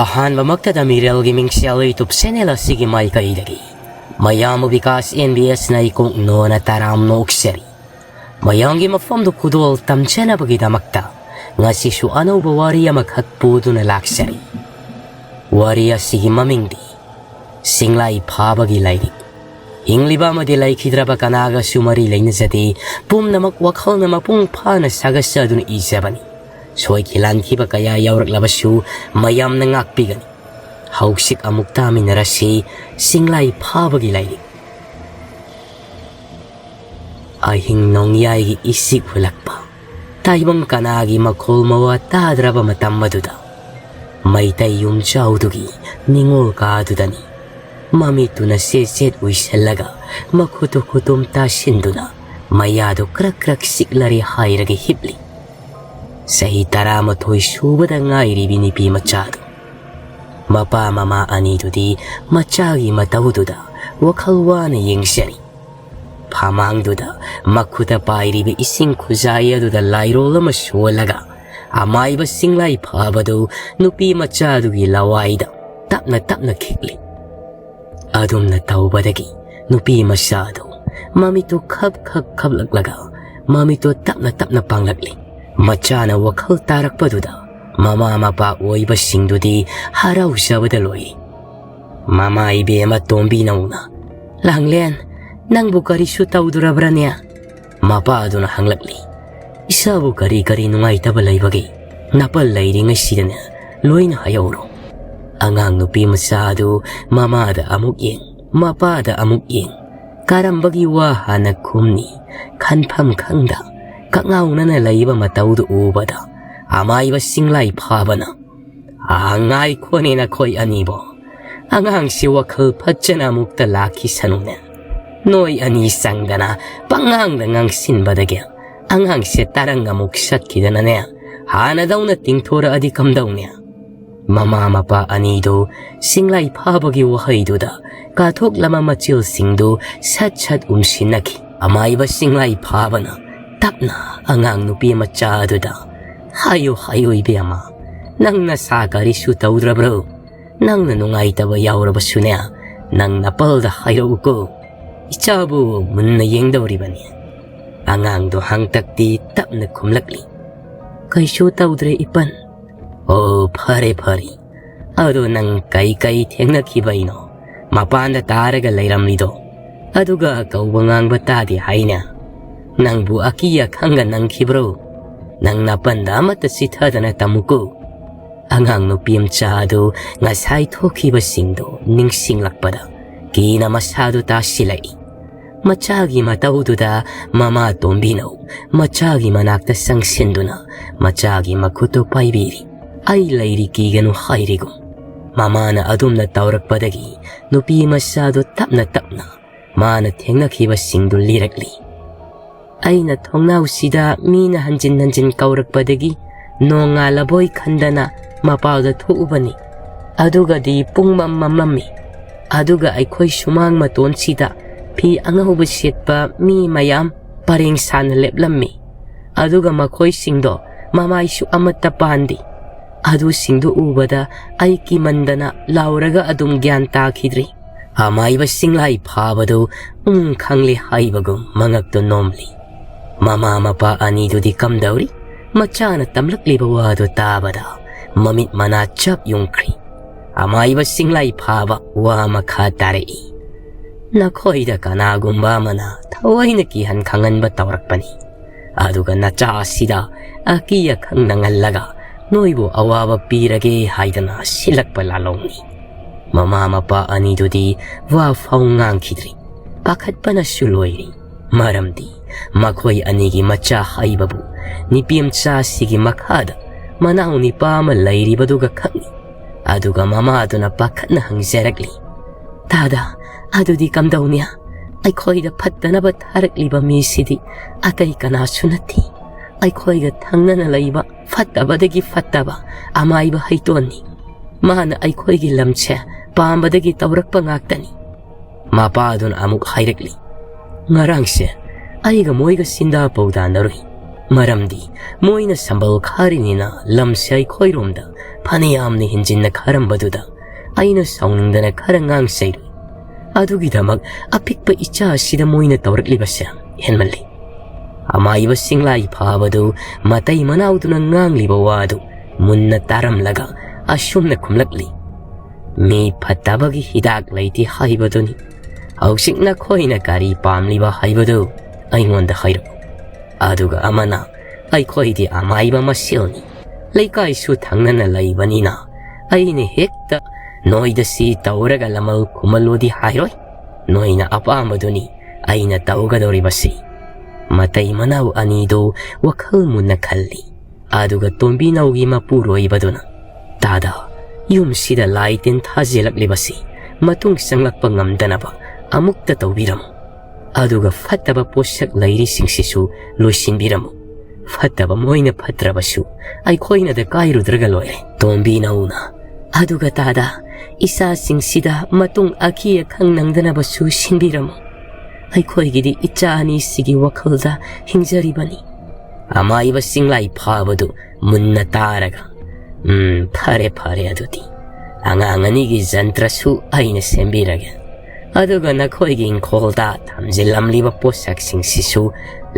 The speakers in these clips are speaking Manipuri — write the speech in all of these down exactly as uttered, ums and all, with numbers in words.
ꯑꯍꯥꯟꯕꯃꯛꯇꯗ ꯃꯤꯔꯦꯜꯒꯤ ꯃꯤꯡꯁꯦꯜ YouTube channel ꯑꯁꯤꯒꯤ ꯃꯥꯏꯀꯩꯗꯒꯤ ꯃꯌꯥꯝꯕꯨ ꯕꯤꯀꯥꯁ NBS ꯅ ꯏꯀꯣꯛ ꯅꯣꯅ ꯇꯔꯥꯝꯅ ꯑꯣꯛꯆꯔꯤ꯫ ꯃꯌꯥꯝꯒꯤ ꯃꯐꯝꯗ ꯈꯨꯗꯣꯜ ꯇꯝꯖꯅꯕꯒꯤꯗꯃꯛꯇ ꯉꯁꯤꯁꯨ ꯑꯅꯧꯕ ꯋꯥꯔꯤ ꯑꯃꯈꯛ ꯄꯨꯗꯨꯅ ꯂꯥꯛꯆꯔꯤ꯫ ꯋꯥꯔꯤ ꯑꯁꯤꯒꯤ ꯃꯃꯤꯡꯗꯤ ꯁꯤꯡꯂꯥꯏ ꯐꯥꯕꯒꯤ ꯂꯥꯏꯔꯤꯛ꯫ ꯍꯤꯡꯂꯤꯕ ꯑꯃꯗꯤ ꯂꯩꯈꯤꯗ꯭ꯔꯕ ꯀꯅꯥꯒꯁꯨ ꯃꯔꯤ ꯂꯩꯅꯖꯗꯦ꯫ ꯄꯨꯝꯅꯃꯛ ꯋꯥꯈꯜꯅ ꯃꯄꯨꯡ ꯐꯥꯅ ꯁꯥꯒꯠꯆꯗꯨꯅ ꯏꯖꯕꯅꯤ꯫ ꯁꯣꯏꯈꯤ ꯂꯥꯟꯈꯤꯕ ꯀꯌꯥ ꯌꯥꯎꯔꯛꯂꯕꯁꯨ ꯃꯌꯥꯝꯅ ꯉꯥꯛꯄꯤꯒꯅꯤ꯫ ꯍꯧꯖꯤꯛ ꯑꯃꯨꯛ ꯇꯥꯃꯤꯟꯅꯔꯁꯤ ꯁꯤꯡꯂꯥꯏ ꯐꯥꯕꯒꯤ ꯂꯥꯏꯔꯤꯛ꯫ ꯑꯍꯤꯡ ꯅꯣꯡꯌꯥꯏꯒꯤ ꯏꯁꯤꯛ ꯍꯨꯜꯂꯛꯄ, ꯇꯥꯏꯕꯪ ꯀꯅꯥꯒꯤ ꯃꯈꯣꯜ ꯃꯋꯥ ꯇꯥꯗ꯭ꯔꯕ ꯃꯇꯝ ꯑꯗꯨꯗ, ꯃꯩꯇꯩ ꯌꯨꯝꯖꯥꯎꯗꯨꯒꯤ ꯅꯤꯉꯣꯜ ꯀꯥꯗꯨꯗꯅꯤ꯫ ꯃꯃꯤꯠꯇꯨꯅ ꯁꯦꯠ ꯁꯦꯠ ꯎꯏꯁꯜꯂꯒ, ꯃꯈꯨꯠꯇꯨ ꯈꯨꯇꯨꯝ ꯇꯥꯁꯤꯟꯗꯨꯅ, ꯃꯌꯥꯗꯨ ꯀ꯭ꯔꯛ ꯀ꯭ꯔꯛ ꯆꯤꯛꯂꯔꯦ ꯍꯥꯏꯔꯒ ꯍꯤꯞꯂꯤ꯫ ꯆꯍꯤ ꯇꯔꯥꯃꯥꯊꯣꯏ ꯁꯨꯕꯗ ꯉꯥꯏꯔꯤꯕꯤ ꯅꯨꯄꯤ ꯃꯆꯥꯗꯨ꯫ ꯃꯄꯥ ꯃꯃꯥ ꯑꯅꯤꯗꯨꯗꯤ ꯃꯆꯥꯒꯤ ꯃꯇꯧꯗꯨꯗ ꯋꯥꯈꯜ ꯋꯥꯅ ꯌꯦꯡꯖꯔꯤ꯫ ꯐꯃꯥꯡꯗꯨꯗ ꯃꯈꯨꯠꯇ ꯄꯥꯏꯔꯤꯕ ꯏꯁꯤꯡ ꯈꯨꯖꯥꯏ ꯑꯗꯨꯗ ꯂꯥꯏꯔꯣꯜ ꯑꯃ ꯁꯣꯜꯂꯒ, ꯑꯃꯥꯏꯕ ꯁꯤꯡꯂꯥꯏ ꯐꯥꯕꯗꯨ ꯅꯨꯄꯤ ꯃꯆꯥꯗꯨꯒꯤ ꯂꯋꯥꯏꯗ ꯇꯞꯅ ꯇꯞꯅ ꯈꯤꯛꯂꯤ꯫ ꯑꯗꯨꯝꯅ ꯇꯧꯕꯗꯒꯤ ꯅꯨꯄꯤ ꯃꯆꯥꯗꯨ ꯃꯃꯤꯠꯇꯨ ꯈꯞ ꯈꯞ ꯈꯞꯂꯛꯂꯒ, ꯃꯃꯤꯠꯇꯨ ꯇꯞꯅ ꯇꯞꯅ ꯄꯥꯡꯂꯛꯂꯤ꯫ ꯃꯆꯥꯅ ꯋꯥꯈꯜ ꯇꯥꯔꯛꯄꯗꯨꯗ, ꯃꯃꯥ ꯃꯄꯥ ꯑꯣꯏꯕꯁꯤꯡꯗꯨꯗꯤ ꯍꯔꯥꯎꯖꯕꯗ ꯂꯣꯏꯔꯤ꯫ "ꯃꯃꯥ ꯏꯕꯦꯝꯃ ꯇꯣꯝꯕꯤ ꯅꯧꯅ, ꯂꯥꯡꯂꯦꯟ, ꯅꯪꯕꯨ ꯀꯔꯤꯁꯨ ꯇꯧꯗ꯭ꯔꯕ꯭ꯔꯅꯦ?" ꯃꯄꯥ ꯑꯗꯨꯅ ꯍꯪꯂꯛꯂꯤ꯫ "ꯏꯁꯥꯕꯨ ꯀꯔꯤ ꯀꯔꯤ ꯅꯨꯡꯉꯥꯏꯇꯕ ꯂꯩꯕꯒꯦ? ꯅꯥꯄꯜ ꯂꯩꯔꯤꯉꯩꯁꯤꯗꯅꯦ ꯂꯣꯏꯅ ꯍꯥꯏꯍꯧꯔꯣ꯫" ꯑꯉꯥꯡ ꯅꯨꯄꯤ ꯃꯆꯥ ꯑꯗꯨ ꯃꯃꯥꯗ ꯑꯃꯨꯛ ꯌꯦꯡ, ꯃꯄꯥꯗ ꯑꯃꯨꯛ ꯌꯦꯡ꯫ ꯀꯔꯝꯕꯒꯤ ꯋꯥ ꯍꯥꯟꯅ ꯈꯨꯝꯅꯤ ꯈꯟꯐꯝ ꯈꯪꯗ ꯀꯛꯉꯥꯎꯅꯅ ꯂꯩꯕ ꯃꯇꯧꯗꯨ ꯎꯕꯗ, ꯑꯃꯥꯏꯕ ꯁꯤꯡꯂꯥꯏ ꯐꯥꯕꯅ, "ꯑꯥ, ꯉꯥꯏꯈꯣꯅꯦ ꯅꯈꯣꯏ ꯑꯅꯤꯕꯣ꯫ ꯑꯉꯥꯡꯁꯤ ꯋꯥꯈꯜ ꯐꯠꯆꯅ ꯑꯃꯨꯛꯇ ꯂꯥꯛꯈꯤꯁꯅꯨꯅꯦ꯫ ꯅꯣꯏ ꯑꯅꯤ ꯆꯪꯗꯅ ꯄꯉꯥꯡꯗ ꯉꯥꯡꯁꯤꯟꯕꯗꯒꯤ ꯑꯉꯥꯡꯁꯦ ꯇꯔꯪ ꯑꯃꯨꯛ ꯆꯠꯈꯤꯗꯅꯅꯦ, ꯍꯥꯟꯅꯗꯧꯅ ꯇꯤꯡꯊꯣꯔꯛꯑꯗꯤ ꯀꯝꯗꯧꯅꯤ?" ꯃꯃꯥ ꯃꯄꯥ ꯑꯅꯤꯗꯨ ꯁꯤꯡꯂꯥꯏ ꯐꯥꯕꯒꯤ ꯋꯥꯍꯩꯗꯨꯗ ꯀꯥꯊꯣꯛꯂꯕ ꯃꯆꯤꯜꯁꯤꯡꯗꯨ ꯁꯠ ꯁꯠ ꯎꯝꯁꯤꯟꯅꯈꯤ꯫ ꯑꯃꯥꯏꯕ ꯁꯤꯡꯂꯥꯏ ꯐꯥꯕꯅ ꯇꯞꯅ ꯑꯉꯥꯡ ꯅꯨꯄꯤ ꯃꯆꯥ ꯑꯗꯨꯗ, "ꯍꯥꯏꯌꯨ, ꯍꯥꯏꯌꯨ ꯏꯕꯦꯝꯃ, "ꯅꯪ ꯅꯁꯥ ꯀꯔꯤꯁꯨ ꯇꯧꯗ꯭ꯔꯕ꯭ꯔꯣ? ꯅꯪꯅ ꯅꯨꯡꯉꯥꯏꯇꯕ ꯌꯥꯎꯔꯕꯁꯨꯅꯦ, ꯅꯪ ꯅꯄꯜꯗ ꯍꯥꯏꯔꯛꯎꯀꯣ꯫ ꯏꯆꯥꯕꯨ ꯃꯨꯟꯅ ꯌꯦꯡꯗꯧꯔꯤꯕꯅꯤ꯫" ꯑꯉꯥꯡꯗꯣ ꯍꯪꯇꯛꯇꯤ ꯇꯞꯅ ꯈꯨꯝꯂꯛꯂꯤ, "ꯀꯩꯁꯨ ꯇꯧꯗ꯭ꯔꯦ ꯏꯄꯟ꯫" "ꯑꯣ, ꯐꯔꯦ ꯐꯔꯦ꯫ ꯑꯗꯣ ꯅꯪ ꯀꯩ ꯀꯩ ꯊꯦꯡꯅꯈꯤꯕꯩꯅꯣ? ꯃꯄꯥꯟꯗ ꯇꯥꯔꯒ ꯂꯩꯔꯝꯂꯤꯗꯣ? ꯑꯗꯨꯒ ꯀꯧꯕ ꯉꯥꯡꯕ ꯇꯥꯗꯦ ꯍꯥꯏꯅ? ꯅꯪꯕꯨ ꯑꯀꯤ ꯑꯈꯪꯒ ꯅꯪꯈꯤꯕ꯭ꯔꯣ? ꯅꯪ ꯅꯄꯟꯗ ꯑꯃꯠꯇ ꯆꯤꯊꯗꯅ ꯇꯝꯃꯨꯀꯣ꯫" ꯑꯉꯥꯡ ꯅꯨꯄꯤ ꯃꯆꯥ ꯑꯗꯨ ꯉꯁꯥꯏ ꯊꯣꯛꯈꯤꯕꯁꯤꯡꯗꯨ ꯅꯤꯡꯁꯤꯡꯂꯛꯄꯗ ꯀꯤꯅ ꯃꯁꯥꯗꯨ ꯇꯥꯁꯤꯜꯂꯛꯏ꯫ ꯃꯆꯥꯒꯤ ꯃꯇꯧꯗꯨꯗ ꯃꯃꯥ ꯇꯣꯝꯕꯤꯅꯧ ꯃꯆꯥꯒꯤ ꯃꯅꯥꯛꯇ ꯆꯪꯁꯤꯟꯗꯨꯅ ꯃꯆꯥꯒꯤ ꯃꯈꯨꯠꯇꯨ ꯄꯥꯏꯕꯤꯔꯤ꯫ "ꯑꯩ ꯂꯩꯔꯤ, ꯀꯤꯒꯅꯨ" ꯍꯥꯏꯔꯤꯒꯨꯝ꯫ ꯃꯃꯥꯅ ꯑꯗꯨꯝꯅ ꯇꯧꯔꯛꯄꯗꯒꯤ ꯅꯨꯄꯤ ꯃꯆꯥꯗꯨ ꯇꯞꯅ ꯇꯞꯅ ꯃꯥꯅ ꯊꯦꯡꯅꯈꯤꯕꯁꯤꯡꯗꯨ ꯂꯤꯔꯛꯂꯤ꯫ "ꯑꯩꯅ ꯊꯣꯡꯅꯥꯎꯁꯤꯗ ꯃꯤꯅ ꯍꯟꯖꯤꯟ ꯍꯟꯖꯤꯟ ꯀꯧꯔꯛꯄꯗꯒꯤ ꯅꯣꯡꯉꯥꯜꯂꯕꯣꯏ ꯈꯟꯗꯅ ꯃꯄꯥꯜꯗ ꯊꯣꯛꯎꯕꯅꯤ꯫ ꯑꯗꯨꯒꯗꯤ ꯄꯨꯡ ꯃꯝ ꯃꯝꯂꯝꯃꯤ꯫ ꯑꯗꯨꯒ ꯑꯩꯈꯣꯏ ꯁꯨꯃꯥꯡ ꯃꯇꯣꯟꯁꯤꯗ ꯐꯤ ꯑꯉꯧꯕ ꯁꯦꯠꯄ ꯃꯤ ꯃꯌꯥꯝ ꯄꯔꯦꯡ ꯁꯥꯅ ꯂꯦꯞꯂꯝꯃꯤ꯫ ꯑꯗꯨꯒ ꯃꯈꯣꯏꯁꯤꯡꯗꯣ ꯃꯃꯥꯏꯁꯨ ꯑꯃꯠꯇ ꯄꯥꯟꯗꯦ꯫ ꯑꯗꯨꯁꯤꯡꯗꯨ ꯎꯕꯗ ꯑꯩ ꯀꯤꯃꯟꯗꯅ ꯂꯥꯎꯔꯒ ꯑꯗꯨꯝ ꯒ꯭ꯌꯥꯟ ꯇꯥꯈꯤꯗ꯭ꯔꯤ꯫" ꯑꯃꯥꯏꯕ ꯁꯤꯡꯂꯥꯏ ꯐꯥꯕꯗꯨ ꯎꯝ ꯈꯪꯂꯦ ꯍꯥꯏꯕꯒꯨꯝ ꯃꯉꯛꯇꯨ ꯅꯣꯝꯂꯤ꯫ ꯃꯃꯥ ꯃꯄꯥ ꯑꯅꯤꯗꯨꯗꯤ ꯀꯝꯗꯧꯔꯤ? ꯃꯆꯥꯅ ꯇꯝꯂꯛꯂꯤꯕ ꯋꯥꯗꯨ ꯇꯥꯕꯗ ꯃꯃꯤꯠ ꯃꯅꯥ ꯆꯞ ꯌꯨꯡꯈ꯭ꯔꯤ꯫ ꯑꯃꯥꯏꯕ ꯁꯤꯡꯂꯥꯏ ꯐꯥꯕ ꯋꯥ ꯃꯈꯥ ꯇꯥꯔꯛꯏ꯫ "ꯅꯈꯣꯏꯗ ꯀꯅꯥꯒꯨꯝꯕ ꯑꯃꯅ ꯊꯑꯣꯏꯅ ꯀꯤꯍꯟ ꯈꯪꯍꯟꯕ ꯇꯧꯔꯛꯄꯅꯤ꯫ ꯑꯗꯨꯒ ꯅꯆꯥ ꯑꯁꯤꯗ ꯑꯀꯤ ꯑꯈꯪ ꯅꯪꯍꯜꯂꯒ ꯅꯣꯏꯕꯨ ꯑꯋꯥꯕ ꯄꯤꯔꯒꯦ ꯍꯥꯏꯗꯅ ꯁꯤꯜꯂꯛꯄ ꯂꯥꯂꯣꯡꯅꯤ꯫" ꯃꯃꯥ ꯃꯄꯥ ꯑꯅꯤꯗꯨꯗꯤ ꯋꯥ ꯐꯥꯎ ꯉꯥꯡꯈꯤꯗ꯭ꯔꯤ꯫ ꯄꯥꯈꯠꯄꯅꯁꯨ ꯂꯣꯏꯔꯤ꯫ ꯃꯔꯝꯗꯤ ꯃꯈꯣꯏ ꯑꯅꯤꯒꯤ ꯃꯆꯥ ꯍꯥꯏꯕꯕꯨ ꯅꯨꯄꯤ ꯃꯆꯥꯁꯤꯒꯤ ꯃꯈꯥꯗ ꯃꯅꯥꯎ ꯅꯤꯄꯥ ꯑꯃ ꯂꯩꯔꯤꯕꯗꯨꯒ ꯈꯛꯅꯤ꯫ ꯑꯗꯨꯒ ꯃꯃꯥꯗꯨꯅ ꯄꯥꯈꯠꯅ ꯍꯪꯖꯔꯛꯂꯤ, "ꯗꯥꯗꯥ, ꯑꯗꯨꯗꯤ ꯀꯝꯗꯧꯅꯤ? ꯑꯩꯈꯣꯏꯗ ꯐꯠꯇꯅꯕ ꯊꯥꯔꯛꯂꯤꯕ ꯃꯤꯁꯤꯗꯤ ꯑꯇꯩ ꯀꯅꯥꯁꯨ ꯅꯠꯇꯦ꯫ ꯑꯩꯈꯣꯏꯒ ꯊꯪꯅꯅ ꯂꯩꯕ ꯐꯠꯇꯕꯗꯒꯤ ꯐꯠꯇꯕ ꯑꯃꯥꯏꯕ ꯍꯩꯇꯣꯟꯅꯤ꯫ ꯃꯥꯅ ꯑꯩꯈꯣꯏꯒꯤ ꯂꯝꯁꯦ ꯄꯥꯝꯕꯗꯒꯤ ꯇꯧꯔꯛꯄ ꯉꯥꯛꯇꯅꯤ꯫" ꯃꯄꯥꯗꯨꯅ ꯑꯃꯨꯛ ꯍꯥꯏꯔꯛꯂꯤ, "ꯉꯔꯥꯡꯁꯦ ꯑꯩꯒ ꯃꯣꯏꯒ ꯁꯤꯟꯗꯥ ꯄꯧꯗꯥꯅꯔꯨꯏ꯫ ꯃꯔꯝꯗꯤ ꯃꯣꯏꯅ ꯁꯝꯕꯜ ꯈꯥꯔꯤꯅꯤꯅ ꯂꯝꯁꯦ ꯑꯩꯈꯣꯏꯔꯣꯝꯗ ꯐꯅꯌꯥꯝꯅ ꯍꯦꯟꯖꯤꯟꯅ ꯈꯥꯔꯝꯕꯗꯨꯗ ꯑꯩꯅ ꯁꯥꯎꯅꯤꯡꯗꯅ ꯈꯔ ꯉꯥꯡ ꯁꯩꯔꯨꯏ꯫ ꯑꯗꯨꯒꯤꯗꯃꯛ ꯑꯄꯤꯛꯄ ꯏꯆꯥ ꯑꯁꯤꯗ ꯃꯣꯏꯅ ꯇꯧꯔꯛꯂꯤꯕꯁꯦ ꯍꯦꯟꯃꯜꯂꯤ꯫ ꯑꯃꯥꯏꯕ ꯁꯤꯡꯂꯥꯏ ꯐꯥꯕꯗꯨ ꯃꯇꯩ ꯃꯅꯥꯎꯗꯨꯅ ꯉꯥꯡꯂꯤꯕ ꯋꯥꯗꯨ ꯃꯨꯟꯅ ꯇꯥꯔꯝꯂꯒ ꯑꯁꯨꯝꯅ ꯈꯨꯝꯂꯛꯂꯤ, "ꯃꯤ ꯐꯠꯇꯕꯒꯤ ꯍꯤꯗꯥꯛ ꯂꯩꯇꯦ ꯍꯥꯏꯕꯗꯨꯅꯤ꯫ ꯍꯧꯖꯤꯛ ꯅꯈꯣꯏꯅ ꯀꯔꯤ ꯄꯥꯝꯂꯤꯕ ꯍꯥꯏꯕꯗꯨ ꯑꯩꯉꯣꯟꯗ ꯍꯥꯏꯔꯛꯎ꯫ ꯑꯗꯨꯒ ꯑꯃꯅ, ꯑꯩꯈꯣꯏꯗꯤ ꯑꯃꯥꯏꯕ ꯃꯁꯦꯜꯅꯤ, ꯂꯩꯀꯥꯏꯁꯨ ꯊꯪꯅꯅ ꯂꯩꯕꯅꯤꯅ ꯑꯩꯅ ꯍꯦꯛꯇ ꯅꯣꯏꯗ ꯁꯤ ꯇꯧꯔꯒ ꯂꯃꯜ ꯈꯨꯝꯍꯜꯂꯨꯗꯤ ꯍꯥꯏꯔꯣꯏ꯫ ꯅꯣꯏꯅ ꯑꯄꯥꯝꯕꯗꯨꯅꯤ ꯑꯩꯅ ꯇꯧꯒꯗꯧꯔꯤꯕꯁꯤ꯫" ꯃꯇꯩ ꯃꯅꯥꯎ ꯑꯅꯤꯗꯨ ꯋꯥꯈꯜ ꯃꯨꯟꯅ ꯈꯜꯂꯤ꯫ ꯑꯗꯨꯒ ꯇꯣꯝꯕꯤꯅꯧꯒꯤ ꯃꯄꯨꯔꯣꯏꯕꯗꯨꯅ, "ꯇꯥꯗ, ꯌꯨꯝꯁꯤꯗ ꯂꯥꯏ ꯇꯤꯟ ꯊꯥꯖꯤꯜꯂꯛꯂꯤꯕꯁꯤ ꯃꯇꯨꯡ ꯆꯪꯂꯛꯄ ꯉꯝꯗꯅꯕ ꯑꯃꯨꯛꯇ ꯇꯧꯕꯤꯔꯝꯃꯨ꯫ ꯑꯗꯨꯒ ꯐꯠꯇꯕ ꯄꯣꯠꯁꯛ ꯂꯩꯔꯤꯁꯤꯡꯁꯤꯁꯨ ꯂꯣꯏꯁꯤꯟꯕꯤꯔꯝꯃꯨ꯫ ꯐꯠꯇꯕ ꯃꯣꯏꯅ ꯐꯠꯇ꯭ꯔꯕꯁꯨ ꯑꯩꯈꯣꯏꯅꯗ ꯀꯥꯏꯔꯨꯗ꯭ꯔꯒ ꯂꯣꯏꯔꯦ꯫" ꯇꯣꯝꯕꯤꯅꯧꯅ, "ꯑꯗꯨꯒ ꯇꯥꯗ, ꯏꯆꯥꯁꯤꯡꯁꯤꯗ ꯃꯇꯨꯡ ꯑꯀꯤ ꯑꯈꯪ ꯅꯪꯗꯅꯕꯁꯨ ꯁꯤꯟꯕꯤꯔꯝꯃꯨ꯫ ꯑꯩꯈꯣꯏꯒꯤꯗꯤ ꯏꯆꯥ ꯑꯅꯤꯁꯤꯒꯤ ꯋꯥꯈꯜꯗ ꯍꯤꯡꯖꯔꯤꯕꯅꯤ꯫" ꯑꯃꯥꯏꯕ ꯁꯤꯡꯂꯥꯏ ꯐꯥꯕꯗꯨ ꯃꯨꯟꯅ ꯇꯥꯔꯒ, "ꯎꯝ, ꯐꯔꯦ, ꯐꯔꯦ, ꯑꯗꯨꯗꯤ ꯑꯉꯥꯡ ꯑꯅꯤꯒꯤ ꯖꯟꯇ꯭ꯔꯁꯨ ꯑꯩꯅ ꯁꯦꯝꯕꯤꯔꯒꯦ꯫ ꯑꯗꯨꯒ ꯅꯈꯣꯏꯒꯤ ꯏꯪꯈꯣꯜꯗ ꯊꯝꯖꯤꯜꯂꯝꯂꯤꯕ ꯄꯣꯠꯁꯛꯁꯤꯡꯁꯤꯁꯨ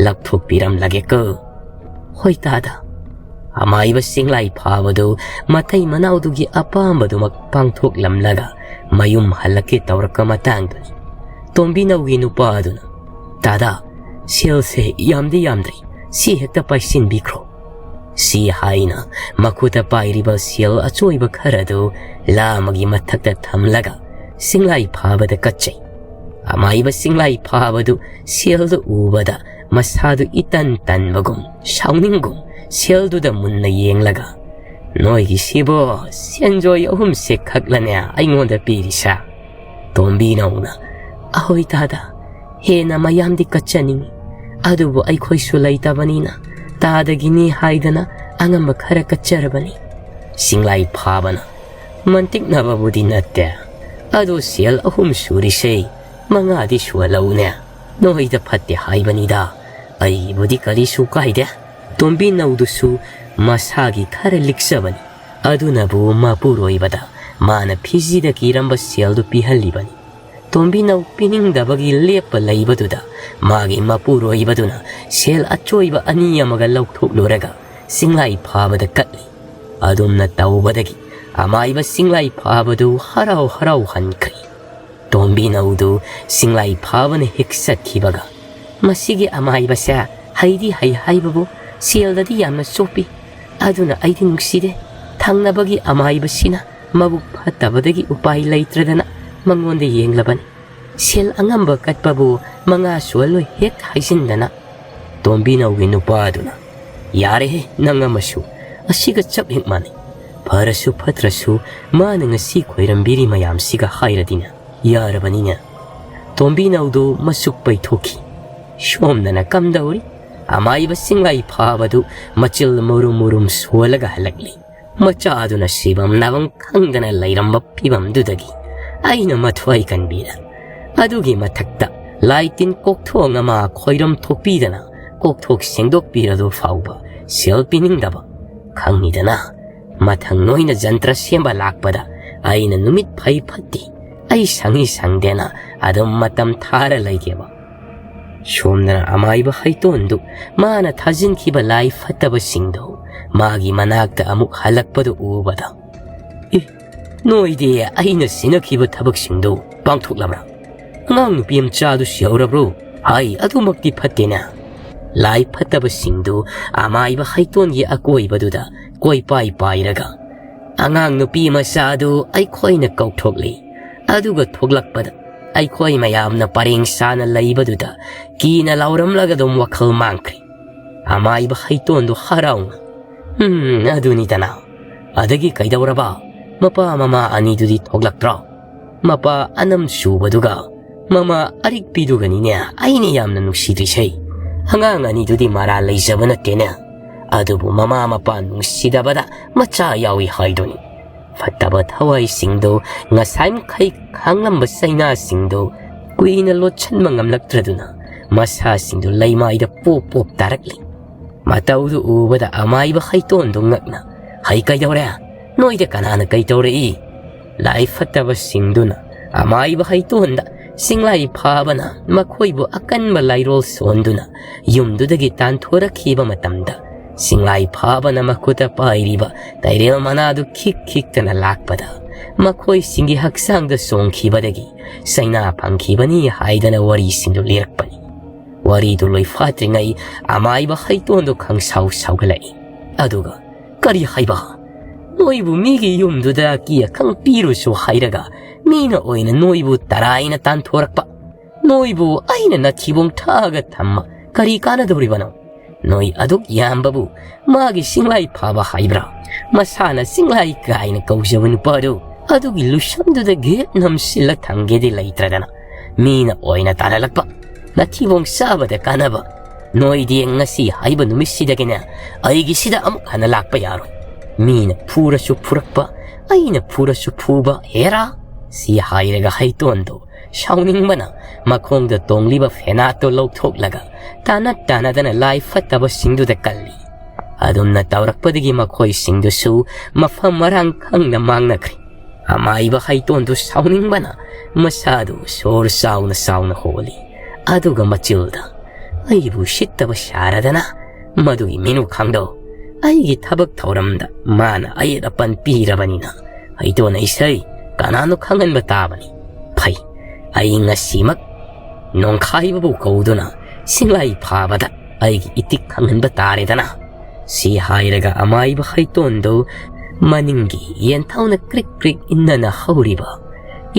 ꯂꯧꯊꯣꯛꯄꯤꯔꯝꯂꯒꯦꯀꯣ꯫" "ꯍꯣꯏ ꯇꯥꯗ꯫" ꯑꯃꯥꯏꯕ ꯁꯤꯡꯂꯥꯏ ꯐꯥꯕꯗꯨ ꯃꯇꯩ ꯃꯅꯥꯎꯗꯨꯒꯤ ꯑꯄꯥꯝꯕꯗꯨꯃꯛ ꯄꯥꯡꯊꯣꯛꯂꯝꯂꯒ ꯃꯌꯨꯝ ꯍꯜꯂꯛꯀꯦ ꯇꯧꯔꯛꯄ ꯃꯇꯥꯡꯗꯨꯅꯤ꯫ ꯇꯣꯝꯕꯤꯅꯧꯒꯤ ꯅꯨꯄꯥ ꯑꯗꯨꯅ, "ꯇꯥꯗ, ꯁꯦꯜꯁꯦ ꯌꯥꯝꯗꯤ ꯌꯥꯝꯗ꯭ꯔꯤ, ꯁꯤ ꯍꯦꯛꯇ ꯄꯥꯏꯁꯤꯟꯕꯤꯈ꯭ꯔꯣ꯫" ꯁꯤ ꯍꯥꯏꯅ ꯃꯈꯨꯠꯇ ꯄꯥꯏꯔꯤꯕ ꯁꯦꯜ ꯑꯆꯣꯏꯕ ꯈꯔꯗꯨ ꯂꯥ ꯑꯃꯒꯤ ꯃꯊꯛꯇ ꯊꯝꯂꯒ ꯁꯤꯡꯂꯥꯏ ꯐꯥꯕꯗ ꯀꯠꯆꯩ꯫ ꯑꯃꯥꯏꯕ ꯁꯤꯡꯂꯥꯏ ꯐꯥꯕꯗꯨ ꯁꯦꯜꯗꯨ ꯎꯕꯗ ꯃꯁꯥꯗꯨ ꯏꯇꯟ ꯇꯟꯕꯒꯨꯝ ꯁꯥꯎꯅꯤꯡꯒꯨꯝ ꯁꯦꯜꯗꯨꯗ ꯃꯨꯟꯅ ꯌꯦꯡꯂꯒ, "ꯅꯣꯏꯒꯤꯁꯤꯕꯣ ꯁꯦꯟꯖꯣꯏ ꯑꯍꯨꯝꯁꯦ ꯈꯛꯂꯅꯦ ꯑꯩꯉꯣꯟꯗ ꯄꯤꯔꯤꯁꯦ?" ꯇꯣꯝꯕꯤꯅꯧꯅ, "ꯑꯍꯣꯏ ꯇꯥꯗ, ꯍꯦꯟꯅ ꯃꯌꯥꯝꯗꯤ ꯀꯠꯆꯅꯤꯡꯏ, ꯑꯗꯨꯕꯨ ꯑꯩꯈꯣꯏꯁꯨ ꯂꯩꯇꯕꯅꯤꯅ ꯇꯥꯗꯒꯤꯅꯤ ꯍꯥꯏꯗꯅ ꯑꯉꯝꯕ ꯈꯔ ꯀꯠꯆꯔꯕꯅꯤ꯫" ꯁꯤꯡꯂꯥꯏ ꯐꯥꯕꯅ, "ꯃꯟꯇꯤꯛꯅꯕꯕꯨꯗꯤ ꯅꯠꯇꯦ, ꯑꯗꯣ ꯁꯦꯜ ꯑꯍꯨꯝ ꯁꯨꯔꯤꯁꯦ ꯃꯉꯥꯗꯤ ꯁꯨꯍꯜꯂꯛꯎꯅꯦ꯫ ꯅꯣꯏꯗ ꯐꯠꯇꯦ ꯍꯥꯏꯕꯅꯤꯗ, "ꯑꯩꯕꯨꯗꯤ ꯀꯔꯤꯁꯨ ꯀꯥꯏꯗꯦ꯫ ꯇꯣꯝꯕꯤꯅꯧꯗꯨꯁꯨ ꯃꯁꯥꯒꯤ ꯈꯔ ꯂꯤꯛꯆꯕꯅꯤ꯫ ꯑꯗꯨꯅꯕꯨ ꯃꯄꯨꯔꯣꯏꯕꯗ ꯃꯥꯅ ꯐꯤꯖꯤꯗ ꯀꯤꯔꯝꯕ ꯁꯦꯜꯗꯨ ꯄꯤꯍꯜꯂꯤꯕꯅꯤ꯫" ꯇꯣꯝꯕꯤꯅꯧ ꯄꯤꯅꯤꯡꯗꯕꯒꯤ ꯂꯦꯞꯄ ꯂꯩꯕꯗꯨꯗ ꯃꯥꯒꯤ ꯃꯄꯨꯔꯣꯏꯕꯗꯨꯅ ꯁꯦꯜ ꯑꯆꯣꯏꯕ ꯑꯅꯤ ꯑꯃꯒ ꯂꯧꯊꯣꯛꯂꯨꯔꯒ ꯆꯤꯡꯂꯥꯏ ꯐꯥꯕꯗ ꯀꯠꯂꯤ꯫ ꯑꯗꯨꯝꯅ ꯇꯧꯕꯗꯒꯤ ꯑꯃꯥꯏꯕ ꯆꯤꯡꯂꯥꯏ ꯐꯥꯕꯗꯨ ꯍꯔꯥꯎ ꯍꯔꯥꯎ ꯍꯟꯈ꯭ꯔꯦ꯫ ꯇꯣꯝꯕꯤꯅꯧꯗꯨ ꯆꯤꯡꯂꯥꯏ ꯐꯥꯕꯅ ꯍꯦꯛ ꯆꯠꯈꯤꯕꯒ, "ꯃꯁꯤꯒꯤ ꯑꯃꯥꯏꯕꯁꯦ ꯍꯩꯗꯤ ꯍꯩ ꯍꯥꯏꯕꯕꯨ ꯁꯦꯜꯗꯗꯤ ꯌꯥꯝꯅ ꯆꯣꯞꯄꯤ꯫ ꯑꯗꯨꯅ ꯑꯩꯗꯤ ꯅꯨꯡꯁꯤꯔꯦ꯫ ꯊꯪꯅꯕꯒꯤ ꯑꯃꯥꯏꯕꯁꯤꯅ ꯃꯕꯨꯛ ꯐꯠꯇꯕꯗꯒꯤ ꯎꯄꯥꯏ ꯂꯩꯇ꯭ꯔꯗꯅ ꯃꯉꯣꯟꯗ ꯌꯦꯡꯂꯕꯅꯤ꯫ ꯁꯦꯜ ꯑꯉꯝꯕ ꯀꯠꯄꯕꯨ ꯃꯉꯥ ꯁꯨꯍꯜꯂꯣꯏ ꯍꯦꯛ ꯍꯥꯏꯖꯤꯟꯗꯅ꯫" ꯇꯣꯝꯕꯤꯅꯧꯒꯤ ꯅꯨꯄꯥꯗꯨꯅ, "ꯌꯥꯔꯦꯍꯦ, ꯅꯪ ꯑꯃꯁꯨ ꯑꯁꯤꯒ ꯆꯞ ꯍꯦꯛ ꯃꯥꯟꯅꯩ꯫ ꯐꯔꯁꯨ ꯐꯠꯇ꯭ꯔꯁꯨ ꯃꯥꯅ ꯉꯁꯤ ꯈꯣꯏꯔꯝꯕꯤꯔꯤ ꯃꯌꯥꯝꯁꯤꯒ ꯍꯥꯏꯔꯗꯤꯅꯦ, ꯌꯥꯔꯕꯅꯤꯅꯦ꯫" ꯇꯣꯝꯕꯤꯅꯧꯗꯨ ꯃꯆꯨꯛ ꯄꯩꯊꯣꯛꯈꯤ꯫ ꯁꯣꯝꯗꯅ ꯀꯝꯗꯧꯔꯤ? ꯑꯃꯥꯏꯕ ꯆꯤꯡꯂꯥꯏ ꯐꯥꯕꯗꯨ ꯃꯆꯤꯜ ꯃꯨꯔꯨꯝ ꯃꯨꯔꯨꯝ ꯁꯣꯜꯂꯒ ꯍꯜꯂꯛꯂꯤ꯫ ꯃꯆꯥꯗꯨꯅ ꯁꯤꯐꯝ ꯅꯥꯐꯝ ꯈꯪꯗꯅ ꯂꯩꯔꯝꯕ ꯐꯤꯚꯝꯗꯨꯗꯒꯤ ꯑꯩꯅ ꯃꯊ꯭ꯋꯥꯏ ꯀꯟꯕꯤꯔꯦ꯫ ꯑꯗꯨꯒꯤ ꯃꯊꯛꯇ ꯂꯥꯏ ꯇꯤꯟ ꯀꯣꯛꯊꯣꯡ ꯑꯃ ꯈꯣꯏꯔꯝ ꯊꯣꯛꯄꯤꯗꯅ ꯀꯣꯛꯊꯣꯛ ꯁꯦꯡꯗꯣꯛꯄꯤꯔꯗꯨ ꯐꯥꯎꯕ ꯁꯦꯜ ꯄꯤꯅꯤꯡꯗꯕ꯫ ꯈꯪꯉꯤꯗꯅ, ꯃꯊꯪ ꯅꯣꯏꯅ ꯖꯟꯇ꯭ꯔ ꯁꯦꯝꯕ ꯂꯥꯛꯄꯗ ꯑꯩꯅ ꯅꯨꯃꯤꯠ ꯐꯩ ꯐꯠꯇꯦ, ꯑꯩ ꯁꯪꯉꯤ ꯁꯪꯗꯦꯅ ꯑꯗꯨꯝ ꯃꯇꯝ ꯊꯥꯔ ꯂꯩꯒꯦꯕ꯫ ꯁꯣꯝꯗꯅ ꯑꯃꯥꯏꯕ ꯍꯩꯇꯣꯟꯗꯨ ꯃꯥꯅ ꯊꯥꯖꯤꯟꯈꯤꯕ ꯂꯥꯏ ꯐꯠꯇꯕꯁꯤꯡꯗꯨ ꯃꯥꯒꯤ ꯃꯅꯥꯛꯇ ꯑꯃꯨꯛ ꯍꯜꯂꯛꯄꯗꯨ ꯎꯕꯗ, "ꯑꯦ, ꯅꯣꯏꯗꯤ ꯑꯩꯅ ꯁꯤꯟꯅꯈꯤꯕ ꯊꯕꯛꯁꯤꯡꯗꯨ ꯄꯥꯡꯊꯣꯛꯂꯕ꯭ꯔꯥ? ꯑꯉꯥꯡ ꯅꯨꯄꯤ ꯃꯆꯥꯗꯨ ꯁꯤꯍꯧꯔꯕ꯭ꯔꯣ? ꯍꯥꯏ, ꯑꯗꯨꯃꯛꯇꯤ ꯐꯠꯇꯦꯅꯦ꯫" ꯂꯥꯏ ꯐꯠꯇꯕꯁꯤꯡꯗꯨ ꯑꯃꯥꯏꯕ ꯍꯩꯇꯣꯟꯒꯤ ꯑꯀꯣꯏꯕꯗꯨꯗ ꯀꯣꯏꯄꯥꯏ ꯄꯥꯏꯔꯒ, "ꯑꯉꯥꯡ ꯅꯨꯄꯤ ꯃꯆꯥꯗꯨ ꯑꯩꯈꯣꯏꯅ ꯀꯧꯊꯣꯛꯂꯤ꯫ ꯑꯗꯨꯒ ꯊꯣꯛꯂꯛꯄꯗ ꯑꯩꯈꯣꯏ ꯃꯌꯥꯝꯅ ꯄꯔꯦꯡ ꯁꯥꯅ ꯂꯩꯕꯗꯨꯗ ꯀꯤꯅ ꯂꯥꯎꯔꯝꯂꯒ ꯑꯗꯨꯝ ꯋꯥꯈꯜ ꯃꯥꯡꯈ꯭ꯔꯦ꯫" ꯑꯃꯥꯏꯕ ꯍꯩꯇꯣꯟꯗꯨ ꯍꯔꯥꯎꯅ, "ꯎꯝ, ꯑꯗꯨꯅꯤꯗꯅ꯫ ꯑꯗꯒꯤ ꯀꯩꯗꯧꯔꯕ? ꯃꯄꯥ ꯃꯃꯥ ꯑꯅꯤꯗꯨꯗꯤ ꯊꯣꯛꯂꯛꯇ꯭ꯔꯣ? ꯃꯄꯥ ꯑꯅꯝ ꯁꯨꯕꯗꯨꯒ ꯃꯃꯥ ꯑꯔꯤꯛꯄꯤꯗꯨꯒꯅꯤꯅꯦ ꯑꯩꯅ ꯌꯥꯝꯅ ꯅꯨꯡꯁꯤꯗ꯭ꯔꯤꯁꯦ꯫ ꯑꯉꯥꯡ ꯑꯅꯤꯗꯨꯗꯤ ꯃꯔꯥꯜ ꯂꯩꯖꯕ ꯅꯠꯇꯦꯅꯦ꯫ ꯑꯗꯨꯕꯨ ꯃꯃꯥ ꯃꯄꯥ ꯅꯨꯡꯁꯤꯗꯕꯗ ꯃꯆꯥ ꯌꯥꯎꯏ ꯍꯥꯏꯗꯨꯅꯤ꯫ ꯐꯠꯇꯕ ꯊꯋꯥꯏꯁꯤꯡꯗꯨ, ꯉꯁꯥꯏ ꯃꯈꯩ ꯈꯥꯡꯂꯝꯕ ꯆꯩꯅꯥꯁꯤꯡꯗꯨ ꯀꯨꯏꯅ ꯂꯣꯠꯁꯤꯟꯕ ꯉꯝꯂꯛꯇ꯭ꯔꯗꯨꯅ ꯃꯁꯥꯁꯤꯡꯗꯨ ꯂꯩꯃꯥꯏꯗ ꯄꯣꯞ ꯄꯣꯞ ꯇꯥꯔꯛꯂꯤ꯫ ꯃꯇꯧꯗꯨ ꯎꯕꯗ ꯑꯃꯥꯏꯕ ꯍꯩꯇꯣꯟꯗꯨ ꯉꯛꯅ, "ꯍꯩ, ꯀꯩꯗꯧꯔꯦ? ꯅꯣꯏꯗ ꯀꯅꯥꯅ ꯀꯩ ꯇꯧꯔꯛꯏ?" ꯂꯥꯏ ꯐꯠꯇꯕꯁꯤꯡꯗꯨꯅ ꯑꯃꯥꯏꯕ ꯍꯩꯇꯣꯟꯗ ꯆꯤꯡꯂꯥꯏ ꯐꯥꯕꯅ ꯃꯈꯣꯏꯕꯨ ꯑꯀꯟꯕ ꯂꯥꯏꯔꯣꯜ ꯁꯣꯟꯗꯨꯅ ꯌꯨꯝꯗꯨꯗꯒꯤ ꯇꯥꯟꯊꯣꯔꯛꯈꯤꯕ ꯃꯇꯝꯗ, ꯆꯤꯡꯂꯥꯏ ꯐꯥꯕꯅ ꯃꯈꯨꯠꯇ ꯄꯥꯏꯔꯤꯕ ꯇꯩꯔꯦꯜ ꯃꯅꯥꯗꯨ ꯈꯤꯛ ꯈꯤꯛꯇꯅ ꯂꯥꯛꯄꯗ, ꯃꯈꯣꯏꯁꯤꯡꯒꯤ ꯍꯛꯆꯥꯡꯗ ꯆꯣꯡꯈꯤꯕꯗꯒꯤ ꯆꯩꯅꯥ ꯐꯪꯈꯤꯕꯅꯤ ꯍꯥꯏꯗꯅ ꯋꯥꯔꯤꯁꯤꯡꯗꯨ ꯂꯤꯔꯛꯄꯅꯤ꯫ ꯋꯥꯔꯤꯗꯨ ꯂꯣꯏꯐꯥꯠꯇ꯭ꯔꯤꯉꯩ ꯑꯃꯥꯏꯕ ꯍꯩꯇꯣꯟꯗꯨ ꯈꯪꯁꯥꯎ ꯁꯥꯎꯒꯠꯂꯛꯏ꯫ ꯑꯗꯨꯒ, "ꯀꯔꯤ ꯍꯥꯏꯕ? ꯅꯣꯏꯕꯨ ꯃꯤꯒꯤ ꯌꯨꯝꯗꯨꯗ ꯀꯤ ꯑꯈꯪ ꯄꯤꯔꯨꯁꯨ ꯍꯥꯏꯔꯒ, ꯃꯤꯅ ꯑꯣꯏꯅ ꯅꯣꯏꯕꯨ ꯇꯔꯥꯏꯅ ꯇꯥꯟꯊꯣꯔꯛꯄ? ꯅꯣꯏꯕꯨ ꯑꯩꯅ ꯅꯊꯤꯕꯣꯡ ꯊꯥꯛꯑꯒ ꯊꯝꯃ ꯀꯔꯤ ꯀꯥꯟꯅꯗꯧꯔꯤꯕꯅꯣ? ꯅꯣꯏ ꯑꯗꯨꯛ ꯌꯥꯝꯕꯕꯨ ꯃꯥꯒꯤ ꯆꯤꯡꯂꯥꯏ ꯐꯥꯕ ꯍꯥꯏꯕ꯭ꯔꯥ? ꯃꯁꯥꯅ ꯆꯤꯡꯂꯥꯏ ꯀꯥꯏꯅ ꯀꯧꯖꯕ ꯅꯨꯄꯥꯗꯨ ꯑꯗꯨꯒꯤ ꯂꯨꯁꯝꯗꯨꯗ ꯒꯦꯠ ꯅꯝꯁꯤꯜꯂ ꯊꯝꯒꯦꯗꯤ ꯂꯩꯇ꯭ꯔꯗꯅ, ꯃꯤꯅ ꯑꯣꯏꯅ ꯇꯥꯟꯅꯜꯂꯛꯄ꯫ ꯅꯊꯤꯕꯣꯡ ꯆꯥꯕꯗ ꯀꯥꯟꯅꯕ꯫ ꯅꯣꯏꯗꯤ ꯉꯁꯤ ꯍꯥꯏꯕ ꯅꯨꯃꯤꯠꯁꯤꯗꯒꯤꯅꯦ ꯑꯩꯒꯤꯁꯤꯗ ꯑꯃꯨꯛ ꯍꯟꯅ ꯂꯥꯛꯄ ꯌꯥꯔꯣꯏ꯫ ꯃꯤꯅ ꯐꯨꯔꯁꯨ ꯐꯨꯔꯛꯄ, ꯑꯩꯅ ꯐꯨꯔꯁꯨ ꯐꯨꯕ, ꯍꯦꯔꯥ!" ꯁꯤ ꯍꯥꯏꯔꯒ ꯍꯩꯇꯣꯟꯗꯨ ꯁꯥꯎꯅꯤꯡꯕꯅ ꯃꯈꯣꯡꯗ ꯇꯣꯡꯂꯤꯕ ꯐꯦꯅꯥꯠꯇꯨ ꯂꯧꯊꯣꯛꯂꯒ ꯇꯥꯟꯅ ꯇꯥꯟꯅꯗꯅ ꯂꯥꯏ ꯐꯠꯇꯕꯁꯤꯡꯗꯨꯗ ꯀꯜꯂꯤ꯫ ꯑꯗꯨꯝꯅ ꯇꯧꯔꯛꯄꯗꯒꯤ ꯃꯈꯣꯏꯁꯤꯡꯗꯨꯁꯨ ꯃꯐꯝ ꯃꯔꯥꯡ ꯈꯪꯅ ꯃꯥꯡꯅꯈ꯭ꯔꯦ꯫ ꯑꯃꯥꯏꯕ ꯍꯩꯇꯣꯟꯗꯨ ꯁꯥꯎꯅꯤꯡꯕꯅ ꯃꯁꯥꯗꯨ ꯁꯣꯔ ꯆꯥꯎꯅ ꯆꯥꯎꯅ ꯍꯣꯜꯂꯤ꯫ ꯑꯗꯨꯒ ꯃꯆꯤꯜꯗ, "ꯑꯩꯕꯨ ꯁꯤꯠꯇꯕ ꯁꯥꯔꯗꯅ ꯃꯗꯨꯒꯤ ꯃꯤꯅꯨꯈꯥꯡꯗꯣ ꯑꯩꯒꯤ ꯊꯕꯛ ꯊꯧꯔꯝꯗ ꯃꯥꯅ ꯑꯌꯦꯠ ꯑꯄꯟ ꯄꯤꯔꯕꯅꯤꯅ, ꯍꯩꯇꯣꯟ ꯏꯁꯩ ꯀꯅꯥꯅꯣ ꯈꯪꯍꯟꯕ ꯇꯥꯕꯅꯤ꯫ ꯐꯩ, ꯑꯩ ꯉꯁꯤꯃꯛ ꯅꯣꯡꯈꯥꯏꯕꯕꯨ ꯀꯧꯗꯨꯅ ꯆꯤꯡꯂꯥꯏ ꯐꯥꯕꯗ ꯑꯩꯒꯤ ꯏꯇꯤꯛ ꯈꯪꯍꯟꯕ ꯇꯥꯔꯦꯗꯅ"꯫ ꯁꯤ ꯍꯥꯏꯔꯒ ꯑꯃꯥꯏꯕ ꯍꯩꯇꯣꯟꯗꯨ ꯃꯅꯤꯡꯒꯤ ꯌꯦꯟꯊꯧꯅ ꯀ꯭ꯔꯤꯛ ꯀ꯭ꯔꯤꯛ ꯏꯟꯅꯅ ꯍꯧꯔꯤꯕ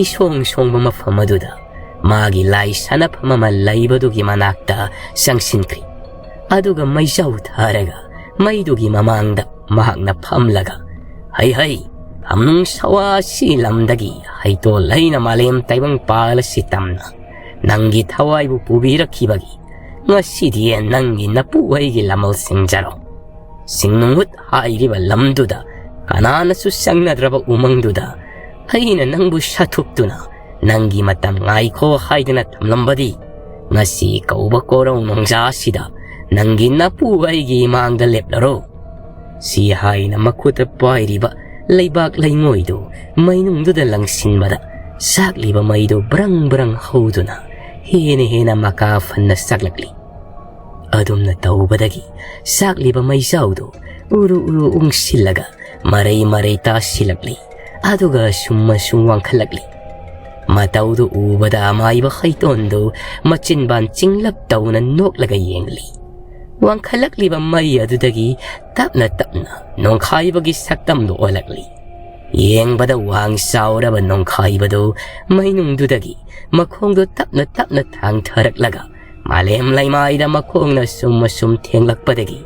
ꯏꯁꯣꯡ ꯁꯣꯡꯕ ꯃꯐꯝ ꯑꯗꯨꯗ ꯃꯥꯒꯤ ꯂꯥꯏ ꯁꯥꯟꯅꯐꯝ ꯑꯃ ꯂꯩꯕꯗꯨꯒꯤ ꯃꯅꯥꯛꯇ ꯆꯪꯁꯤꯟꯈ꯭ꯔꯤ꯫ ꯑꯗꯨꯒ ꯃꯩꯖꯥꯎ ꯊꯥꯔꯒ ꯃꯩꯗꯨꯒꯤ ꯃꯃꯥꯡꯗ ꯃꯍꯥꯛꯅ ꯐꯝꯂꯒ, "ꯍꯩ ꯍꯩ, ꯍꯝꯅꯨꯡ ꯁꯋꯥꯁꯤ ꯂꯝꯗꯒꯤ ꯍꯩꯇꯣꯜ ꯂꯩꯅ ꯃꯥꯂꯦꯝ ꯇꯥꯏꯕꯪ ꯄꯥꯜ ꯑꯁꯤ ꯇꯝꯅ ꯅꯪꯒꯤ ꯊꯋꯥꯏꯕꯨ ꯄꯨꯕꯤꯔꯛꯈꯤꯕꯒꯤ ꯉꯁꯤꯗꯤ ꯅꯪꯒꯤ ꯅꯄꯨ ꯑꯩꯒꯤ ꯂꯃꯜ ꯁꯤꯡꯖꯔꯣ꯫ ꯁꯤꯡꯅꯨꯡꯍꯨꯠ ꯍꯥꯏꯔꯤꯕ ꯂꯝꯗꯨꯗ ꯀꯅꯥꯅꯁꯨ ꯆꯪꯅꯗ꯭ꯔꯕ ꯎꯃꯪꯗꯨꯗ ꯑꯩꯅ ꯅꯪꯕꯨ ꯁꯥꯊꯨꯞꯇꯨꯅ ꯅꯪꯒꯤ ꯃꯇꯝ ꯉꯥꯏꯈꯣ ꯍꯥꯏꯗꯨꯅ ꯊꯝꯂꯝꯕꯗꯤ ꯉꯁꯤ ꯀꯧꯕ ꯀꯣꯔꯧ ꯅꯣꯡꯖꯥꯁꯤꯗ ꯅꯪꯒꯤ ꯅꯄꯨ ꯑꯩꯒꯤ ꯏꯃꯥꯡꯗ ꯂꯦꯞꯂꯔꯣ꯫ ꯁꯤ ꯍꯥꯏꯅ ꯃꯈꯨꯠꯇ ꯄꯥꯏꯔꯤꯕ ꯂꯩꯕꯥꯛ ꯂꯩꯉꯣꯏꯗꯨ ꯃꯩꯅꯨꯡꯗꯨꯗ ꯂꯪꯁꯤꯟꯕꯗ ꯆꯥꯛꯂꯤꯕ ꯃꯩꯗꯨ ꯕ꯭ꯔꯪ ꯕ꯭ꯔꯪ ꯍꯧꯗꯨꯅ ꯍꯦꯟꯅ ꯍꯦꯟꯅ ꯃꯀꯥ ꯐꯟꯅ ꯆꯥꯛꯂꯛꯂꯤ꯫ ꯑꯗꯨꯝꯅ ꯇꯧꯕꯗꯒꯤ ꯆꯥꯛꯂꯤꯕ ꯃꯩꯖꯥꯎꯗꯨ ꯎꯔꯨ ꯎꯔꯨ ꯎꯪꯁꯤꯜꯂꯒ ꯃꯔꯩ ꯃꯔꯩ ꯇꯥꯁꯤꯜꯂꯛꯂꯤ꯫ ꯑꯗꯨꯒ ꯁꯨꯝ ꯑꯁꯨꯝ ꯋꯥꯡꯈꯠꯂꯛꯂꯤ꯫ ꯃꯇꯧꯗꯨ ꯎꯕꯗ ꯑꯃꯥꯏꯕ ꯍꯩꯇꯣꯟꯗꯨ ꯃꯆꯤꯟꯕꯥꯟ ꯆꯤꯡꯂꯞ ꯇꯧꯅ ꯅꯣꯛꯂꯒ ꯌꯦꯡꯂꯤ꯫ ꯋꯥꯡꯈꯠꯂꯛꯂꯤꯕ ꯃꯩ ꯑꯗꯨꯗꯒꯤ ꯇꯞꯅ ꯇꯞꯅ ꯅꯣꯡꯈꯥꯏꯕꯒꯤ ꯁꯛꯇꯝꯗꯨ ꯑꯣꯜꯂꯛꯂꯤ꯫ ꯌꯦꯡꯕꯗ ꯋꯥꯡ ꯆꯥꯎꯔꯕ ꯅꯣꯡꯈꯥꯏꯕꯗꯨ ꯃꯩꯅꯨꯡꯗꯨꯗꯒꯤ ꯃꯈꯣꯡꯗꯨ ꯇꯞꯅ ꯇꯞꯅ ꯊꯥꯡꯊꯔꯛꯂꯒ ꯃꯥꯂꯦꯝ ꯂꯩꯃꯥꯏꯗ ꯃꯈꯣꯡꯅ ꯁꯨꯝ ꯑꯁꯨꯝ ꯊꯦꯡꯂꯛꯄꯗꯒꯤ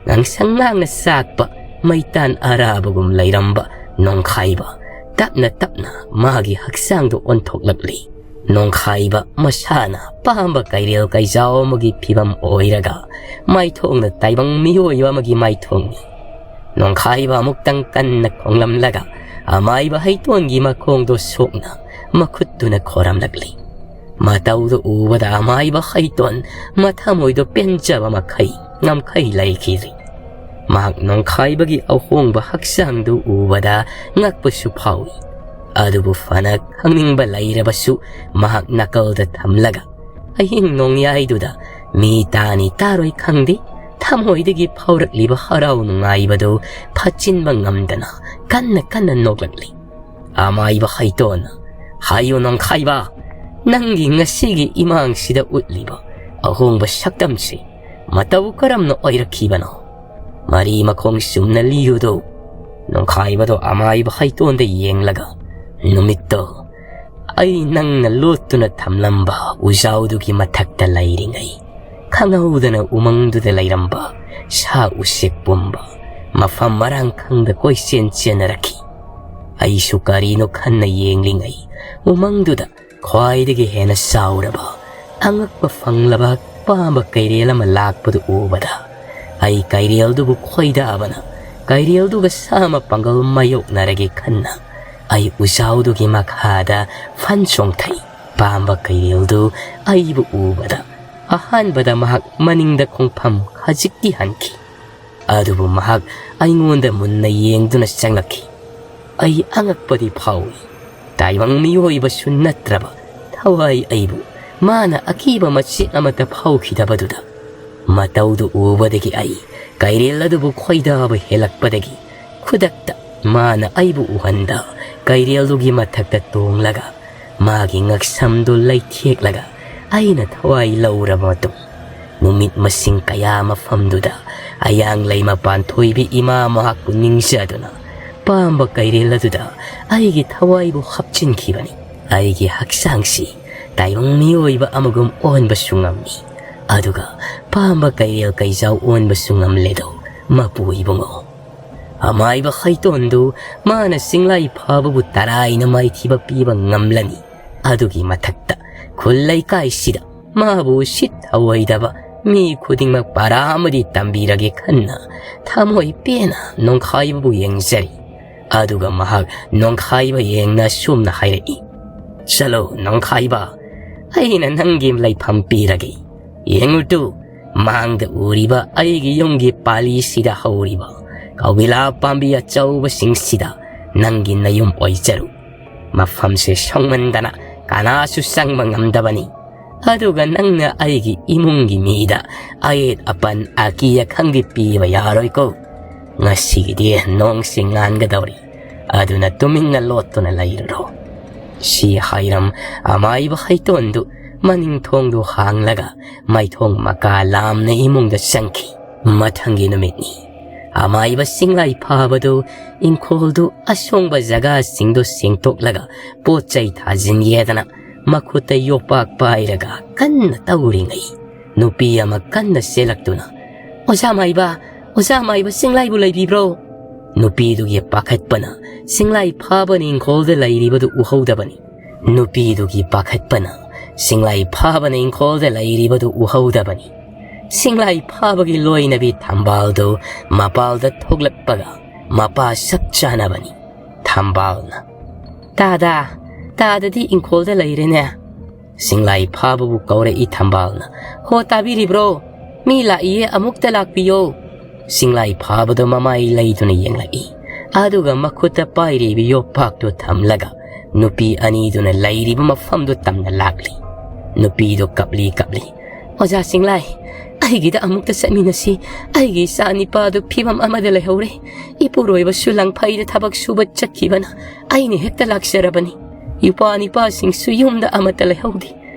ꯉꯥꯡꯁꯪ ꯉꯥꯡꯅ ꯆꯥꯛꯄ ꯃꯩꯇꯥꯟ ꯑꯔꯥꯕꯒꯨꯝ ꯂꯩꯔꯝꯕ ꯅꯣꯡꯈꯥꯏꯕ ꯇꯞꯅ ꯇꯞꯅ ꯃꯥꯒꯤ ꯍꯛꯆꯥꯡꯗ ꯑꯣꯟꯊꯣꯛꯂꯛꯂꯤ꯫ ꯅꯣꯡꯈꯥꯏꯕ ꯃꯁꯥꯅ ꯄꯥꯝꯕ ꯀꯩꯔꯦꯜ ꯀꯩꯖꯥꯎ ꯑꯃꯒꯤ ꯐꯤꯕꯝ ꯑꯣꯏꯔꯒ ꯃꯥꯏꯊꯣꯡꯅ ꯇꯥꯏꯕꯪ ꯃꯤꯑꯣꯏꯕ ꯑꯃꯒꯤ ꯃꯥꯏꯊꯣꯡꯅꯤ꯫ ꯅꯣꯡꯈꯥꯏꯕ ꯑꯃꯨꯛꯇꯪ ꯀꯟꯅ ꯈꯣꯡꯂꯝꯂꯒ ꯑꯃꯥꯏꯕ ꯍꯩꯇꯣꯟꯒꯤ ꯃꯈꯣꯡꯗꯣ ꯁꯣꯛꯅ ꯃꯈꯨꯠꯇꯨꯅ ꯈꯣꯔꯝꯂꯛꯂꯤ꯫ ꯃꯇꯧꯗꯨ ꯎꯕꯗ ꯑꯃꯥꯏꯕ ꯍꯩꯇꯣꯟ ꯃꯊꯃꯣꯏꯗꯣ ꯄꯦꯟꯖꯕ ꯃꯈꯩ ꯉꯝꯈꯩ ꯂꯩꯈꯤꯗ꯭ꯔꯤ꯫ ꯃꯍꯥꯛ ꯅꯣꯡꯈꯥꯏꯕꯒꯤ ꯑꯍꯣꯡꯕ ꯍꯛꯆꯥꯡꯗꯨ ꯎꯕꯗ ꯉꯛꯄꯁꯨ ꯐꯥꯎꯏ꯫ ꯑꯗꯨꯕꯨ ꯐꯅ ꯈꯪꯅꯤꯡꯕ ꯂꯩꯔꯕꯁꯨ ꯃꯍꯥꯛ ꯅꯥꯀꯜꯗ ꯊꯝꯂꯒ ꯑꯍꯤꯡ ꯅꯣꯡꯌꯥꯏꯗꯨꯗ ꯃꯤ ꯇꯥꯅꯤ ꯇꯥꯔꯣꯏ ꯈꯪꯗꯦ, ꯊꯃꯣꯏꯗꯒꯤ ꯐꯥꯎꯔꯛꯂꯤꯕ ꯍꯔꯥꯎ ꯅꯨꯡꯉꯥꯏꯕꯗꯨ ꯐꯥꯆꯤꯟꯕ ꯉꯝꯗꯅ ꯀꯟꯅ ꯀꯟꯅ ꯅꯣꯛꯂꯛꯂꯤ꯫ ꯑꯃꯥꯏꯕ ꯍꯩꯇꯣꯟ, ꯍꯥꯏꯌꯨ ꯅꯣꯡꯈꯥꯏꯕ, ꯅꯪꯒꯤ ꯉꯁꯤꯒꯤ ꯏꯃꯥꯡꯁꯤꯗ ꯎꯠꯂꯤꯕ ꯑꯍꯣꯡꯕ ꯁꯛꯇꯝꯁꯤ ꯃꯇꯧ ꯀꯔꯝꯅ ꯑꯣꯏꯔꯛꯈꯤꯕꯅꯣ? ꯃꯔꯤ ꯃꯈꯣꯡ ꯆꯨꯝꯅ ꯂꯤꯌꯨꯗꯣ꯫ ꯅꯣꯡꯈꯥꯏꯕꯗꯣ ꯑꯃꯥꯏꯕ ꯍꯩꯇꯣꯟꯗ ꯌꯦꯡꯂꯒ, ꯅꯨꯃꯤꯠꯇꯣ ꯑꯩ ꯅꯪꯅ ꯂꯣꯠꯇꯨꯅ ꯊꯝꯂꯝꯕ ꯎꯖꯥꯎꯗꯨꯒꯤ ꯃꯊꯛꯇ ꯂꯩꯔꯤꯉꯩ, ꯈꯪꯍꯧꯗꯅ ꯎꯃꯪꯗꯨꯗ ꯂꯩꯔꯝꯕ ꯁꯥ ꯎꯆꯦꯛ ꯄꯨꯝꯕ ꯃꯐꯝ ꯃꯔꯥꯡ ꯈꯪꯗ ꯀꯣꯏꯆꯦꯟ ꯆꯦꯟꯅꯔꯛꯈꯤ꯫ ꯑꯩꯁꯨ ꯀꯔꯤꯅꯣ ꯈꯟꯅ ꯌꯦꯡꯂꯤꯉꯩ, ꯎꯃꯪꯗꯨꯗ ꯈ꯭ꯋꯥꯏꯗꯒꯤ ꯍꯦꯟꯅ ꯆꯥꯎꯔꯕ, ꯑꯉꯛꯄ ꯐꯪꯂꯕ ꯄꯥꯝꯕ ꯀꯩꯔꯦꯜ ꯑꯃ ꯂꯥꯛꯄꯗꯨ ꯎꯕꯗ, ꯑꯩ ꯀꯩꯔꯦꯜꯗꯨꯕꯨ ꯈꯣꯏꯗꯥꯕꯅ ꯀꯩꯔꯦꯜꯗꯨꯒ ꯁꯥꯃ ꯄꯥꯡꯒꯜ ꯃꯥꯌꯣꯛꯅꯔꯒꯦ ꯈꯟꯅ ꯑꯩ ꯎꯖꯥꯎꯗꯨꯒꯤ ꯃꯈꯥꯗ ꯐꯟ ꯆꯣꯡꯊꯩ꯫ ꯄꯥꯝꯕ ꯀꯩꯔꯦꯜꯗꯨ ꯑꯩꯕꯨ ꯎꯕꯗ ꯑꯍꯥꯟꯕꯗ ꯃꯍꯥꯛ ꯃꯅꯤꯡꯗ ꯈꯣꯡꯐꯝ ꯈꯖꯤꯛꯇꯤ ꯍꯟꯈꯤ꯫ ꯑꯗꯨꯕꯨ ꯃꯍꯥꯛ ꯑꯩꯉꯣꯟꯗ ꯃꯨꯟꯅ ꯌꯦꯡꯗꯨꯅ ꯆꯪꯂꯛꯈꯤ꯫ ꯑꯩ ꯑꯉꯛꯄꯗꯤ ꯐꯥꯎꯏ꯫ ꯇꯥꯏꯕꯪ ꯃꯤꯑꯣꯏꯕꯁꯨ ꯅꯠꯇ꯭ꯔꯕ ꯊꯋꯥꯏ ꯑꯩꯕꯨ ꯃꯥꯅ ꯑꯀꯤꯕ ꯃꯆꯦꯠ ꯑꯃꯠꯇ ꯐꯥꯎꯈꯤꯗꯕꯗꯨꯗ꯫ ꯃꯇꯧꯗꯨ ꯎꯕꯗꯒꯤ ꯑꯩ ꯀꯩꯔꯦꯜ ꯑꯗꯨꯕꯨ ꯈꯣꯏꯗꯥꯕ ꯍꯦꯜꯂꯛꯄꯗꯒꯤ ꯈꯨꯗꯛꯇ ꯃꯥꯅ ꯑꯩꯕꯨ ꯎꯍꯟꯗ ꯀꯩꯔꯦꯜꯗꯨꯒꯤ ꯃꯊꯛꯇ ꯇꯣꯡꯂꯒ ꯃꯥꯒꯤ ꯉꯛꯁꯝꯗꯨ ꯂꯩꯊꯦꯛꯂꯒ ꯑꯩꯅ ꯊꯋꯥꯏ ꯂꯧꯔꯕ ꯃꯇꯨꯡ ꯅꯨꯃꯤꯠ ꯃꯁꯤꯡ ꯀꯌꯥ ꯃꯐꯝꯗꯨꯗ ꯑꯌꯥꯡ ꯂꯩꯃ ꯄꯥꯟꯊꯣꯏꯕꯤ ꯏꯃꯥ ꯃꯍꯥꯛꯄꯨ ꯅꯤꯡꯖꯗꯨꯅ ꯄꯥꯝꯕ ꯀꯩꯔꯦꯜ ꯑꯗꯨꯗ ꯑꯩꯒꯤ ꯊꯋꯥꯏꯕꯨ ꯍꯥꯞꯆꯤꯟꯈꯤꯕꯅꯤ꯫ ꯑꯩꯒꯤ ꯍꯛꯆꯥꯡꯁꯤ ꯇꯥꯏꯕꯪ ꯃꯤꯑꯣꯏꯕ ꯑꯃꯒꯨꯝ ꯑꯣꯟꯕꯁꯨ ꯉꯝꯃꯤ꯫ ꯑꯗꯨꯒ ꯄꯥꯝꯕ ꯀꯩꯔꯦꯜ ꯀꯩꯖꯥꯎ ꯑꯣꯟꯕꯁꯨ ꯉꯝꯂꯦꯗꯣ ꯃꯄꯨ ꯏꯕꯨꯡꯉꯣ꯫ ꯑꯃꯥꯏꯕ ꯈꯩꯇꯣꯟꯗꯨ ꯃꯥꯅ ꯆꯤꯡꯂꯥꯏ ꯐꯥꯕꯕꯨ ꯇꯔꯥꯏꯅ ꯃꯥꯏꯊꯤꯕ ꯄꯤꯕ ꯉꯝꯂꯅꯤ꯫ ꯑꯗꯨꯒꯤ ꯃꯊꯛꯇ ꯈꯨꯜ ꯂꯩꯀꯥꯏꯁꯤꯗ ꯃꯥꯕꯨ ꯎꯁꯤꯠ ꯊꯑꯣꯏꯗꯕ ꯃꯤ ꯈꯨꯗꯤꯡꯃꯛ ꯄꯔꯥ ꯑꯃꯗꯤ ꯇꯝꯕꯤꯔꯒꯦ ꯈꯟꯅ ꯊꯃꯣꯏ ꯄꯦꯟꯅ ꯅꯣꯡꯈꯥꯏꯕꯕꯨ ꯌꯦꯡꯖꯔꯤ꯫ ꯑꯗꯨꯒ ꯃꯍꯥꯛ ꯅꯣꯡꯈꯥꯏꯕ ꯌꯦꯡꯅ ꯁꯨꯝꯅ ꯍꯥꯏꯔꯛꯏ, "ꯆꯠꯂꯣ ꯅꯣꯡꯈꯥꯏꯕ, ꯑꯩꯅ ꯅꯪꯒꯤ ꯂꯩꯐꯝ ꯄꯤꯔꯒꯦ꯫ ꯌꯦꯡꯉꯨꯇꯨ, ꯃꯥꯡꯗ ꯎꯔꯤꯕ ꯑꯩꯒꯤ ꯌꯨꯝꯒꯤ ꯄꯥꯂꯤꯁꯤꯗ ꯍꯧꯔꯤꯕ ꯀꯧꯕꯤꯂꯥ ꯄꯥꯝꯕꯤ ꯑꯆꯧꯕꯁꯤꯡꯁꯤꯗ ꯅꯪꯒꯤ ꯅꯌꯨꯝ ꯑꯣꯏꯖꯔꯨ꯫ ꯃꯐꯝꯁꯦ ꯁꯣꯡꯃꯟꯗꯅ ꯀꯅꯥꯁꯨ ꯆꯪꯕ ꯉꯝꯗꯕꯅꯤ꯫ ꯑꯗꯨꯒ ꯅꯪꯅ ꯑꯩꯒꯤ ꯏꯃꯨꯡꯒꯤ ꯃꯤꯗ ꯑꯌꯦꯠ ꯑꯄꯟ ꯑꯀꯤ ꯑꯈꯪꯗꯤ ꯄꯤꯕ ꯌꯥꯔꯣꯏꯀꯣ꯫ ꯉꯁꯤꯒꯤꯗꯤ ꯅꯣꯡꯁꯤ ꯉꯥꯟꯒꯗꯧꯔꯤ, ꯑꯗꯨꯅ ꯇꯨꯃꯤꯟꯅ ꯂꯣꯠꯇꯨꯅ ꯂꯩꯔꯨꯔꯣ"꯫ ꯁꯤ ꯍꯥꯏꯔꯝ ꯑꯃꯥꯏꯕ ꯍꯩꯇꯣꯟꯗꯨ ꯃꯅꯤꯡ ꯊꯣꯡꯗꯨ ꯍꯥꯡꯂꯒ ꯃꯥꯏꯊꯣꯡ ꯃꯀꯥ ꯂꯥꯝꯅ ꯏꯃꯨꯡꯗ ꯆꯪꯈꯤ꯫ ꯃꯊꯪꯒꯤ ꯅꯨꯃꯤꯠꯅꯤ꯫ ꯑꯃꯥꯏꯕ ꯆꯤꯡꯂꯥꯏ ꯐꯥꯕꯗꯨ ꯏꯪꯈꯣꯜꯗꯨ ꯑꯁꯣꯡꯕ ꯖꯒꯥꯁꯤꯡꯗꯨ ꯁꯦꯡꯗꯣꯛꯂꯒ ꯄꯣꯠ ꯆꯩ ꯊꯥꯖꯤꯟꯒꯦꯗꯅ ꯃꯈꯨꯠꯇ ꯌꯣꯄꯥꯛ ꯄꯥꯏꯔꯒ ꯀꯟꯅ ꯇꯧꯔꯤꯉꯩ ꯅꯨꯄꯤ ꯑꯃ ꯀꯟꯅ ꯆꯦꯜꯂꯛꯇꯨꯅ, "ꯑꯣꯖꯥ ꯃꯥꯏꯕ, ꯑꯣꯖꯥ ꯃꯥꯏꯕ ꯆꯤꯡꯂꯥꯏꯕꯨ ꯂꯩꯕꯤꯕ꯭ꯔꯣ?" ꯅꯨꯄꯤꯗꯨꯒꯤ ꯄꯥꯈꯠꯄꯅ ꯆꯤꯡꯂꯥꯏ ꯐꯥꯕꯅ ꯏꯪꯈꯣꯜꯗ ꯂꯩꯔꯤꯕꯗꯨ ꯎꯍꯧꯗꯕꯅꯤ꯫ ꯅꯨꯄꯤꯗꯨꯒꯤ ꯄꯥꯈꯠꯄꯅ ꯆꯤꯡꯂꯥꯏ ꯐꯥꯕꯅ ꯏꯪꯈꯣꯜꯗ ꯂꯩꯔꯤꯕꯗꯨ ꯎꯍꯧꯗꯕꯅꯤ꯫ ꯆꯤꯡꯂꯥꯏ ꯐꯥꯕꯒꯤ ꯂꯣꯏꯅꯕꯤ ꯊꯝꯕꯥꯜꯗꯨ ꯃꯄꯥꯜꯗ ꯊꯣꯛꯂꯛꯄꯒ ꯃꯄꯥ ꯆꯞ ꯆꯥꯅꯕꯅꯤ꯫ ꯊꯝꯕꯥꯜꯅ, "ꯇꯥꯗ, ꯇꯥꯗꯗꯤ ꯏꯪꯈꯣꯜꯗ ꯂꯩꯔꯦꯅꯦ꯫ ꯁꯤꯡꯂꯥꯏ ꯐꯥꯕꯕꯨ ꯀꯧꯔꯛꯏ ꯊꯝꯕꯥꯜꯅ꯫ "ꯍꯣ, ꯇꯥꯕꯤꯔꯤꯕ꯭ꯔꯣ? ꯃꯤ ꯂꯥꯛꯏꯌꯦ, ꯑꯃꯨꯛꯇ ꯂꯥꯛꯄꯤꯌꯣ!" ꯁꯤꯡꯂꯥꯏ ꯐꯥꯕꯗꯣ ꯃꯃꯥꯏ ꯂꯩꯗꯨꯅ ꯌꯦꯡꯂꯛꯏ꯫ ꯑꯗꯨꯒ ꯃꯈꯨꯠꯇ ꯄꯥꯏꯔꯤꯕ ꯌꯣꯠꯄꯥꯛꯇꯨ ꯊꯝꯂꯒ ꯅꯨꯄꯤ ꯑꯅꯤꯗꯨꯅ ꯂꯩꯔꯤꯕ ꯃꯐꯝꯗꯨ ꯇꯝꯅ ꯂꯥꯛꯂꯤ꯫ ꯅꯨꯄꯤꯗꯨ ꯀꯞꯂꯤ ꯀꯞꯂꯤ, "ꯑꯣꯖꯥ ꯁꯤꯡꯂꯥꯏ, ꯑꯩꯒꯤꯗ ꯑꯃꯨꯛꯇ ꯆꯠꯃꯤꯟꯅꯁꯤ꯫ ꯑꯩꯒꯤ ꯏꯆꯥ ꯅꯤꯄꯥꯗꯨ ꯐꯤꯕꯝ ꯑꯃꯗ ꯂꯩꯍꯧꯔꯦ꯫ ꯏꯄꯨꯔꯣꯏꯕꯁꯨ ꯂꯪꯐꯩꯗ ꯊꯕꯛ ꯁꯨꯕ ꯆꯠꯈꯤꯕꯅ ꯑꯩꯅ ꯍꯦꯛꯇ ꯂꯥꯛꯆꯔꯕꯅꯤ꯫ ꯏꯄꯥ ꯅꯤꯄꯥꯁꯤꯡꯁꯨ ꯌꯨꯝꯗ ꯑꯃꯠꯇ ꯂꯩꯍꯧꯗꯦ꯫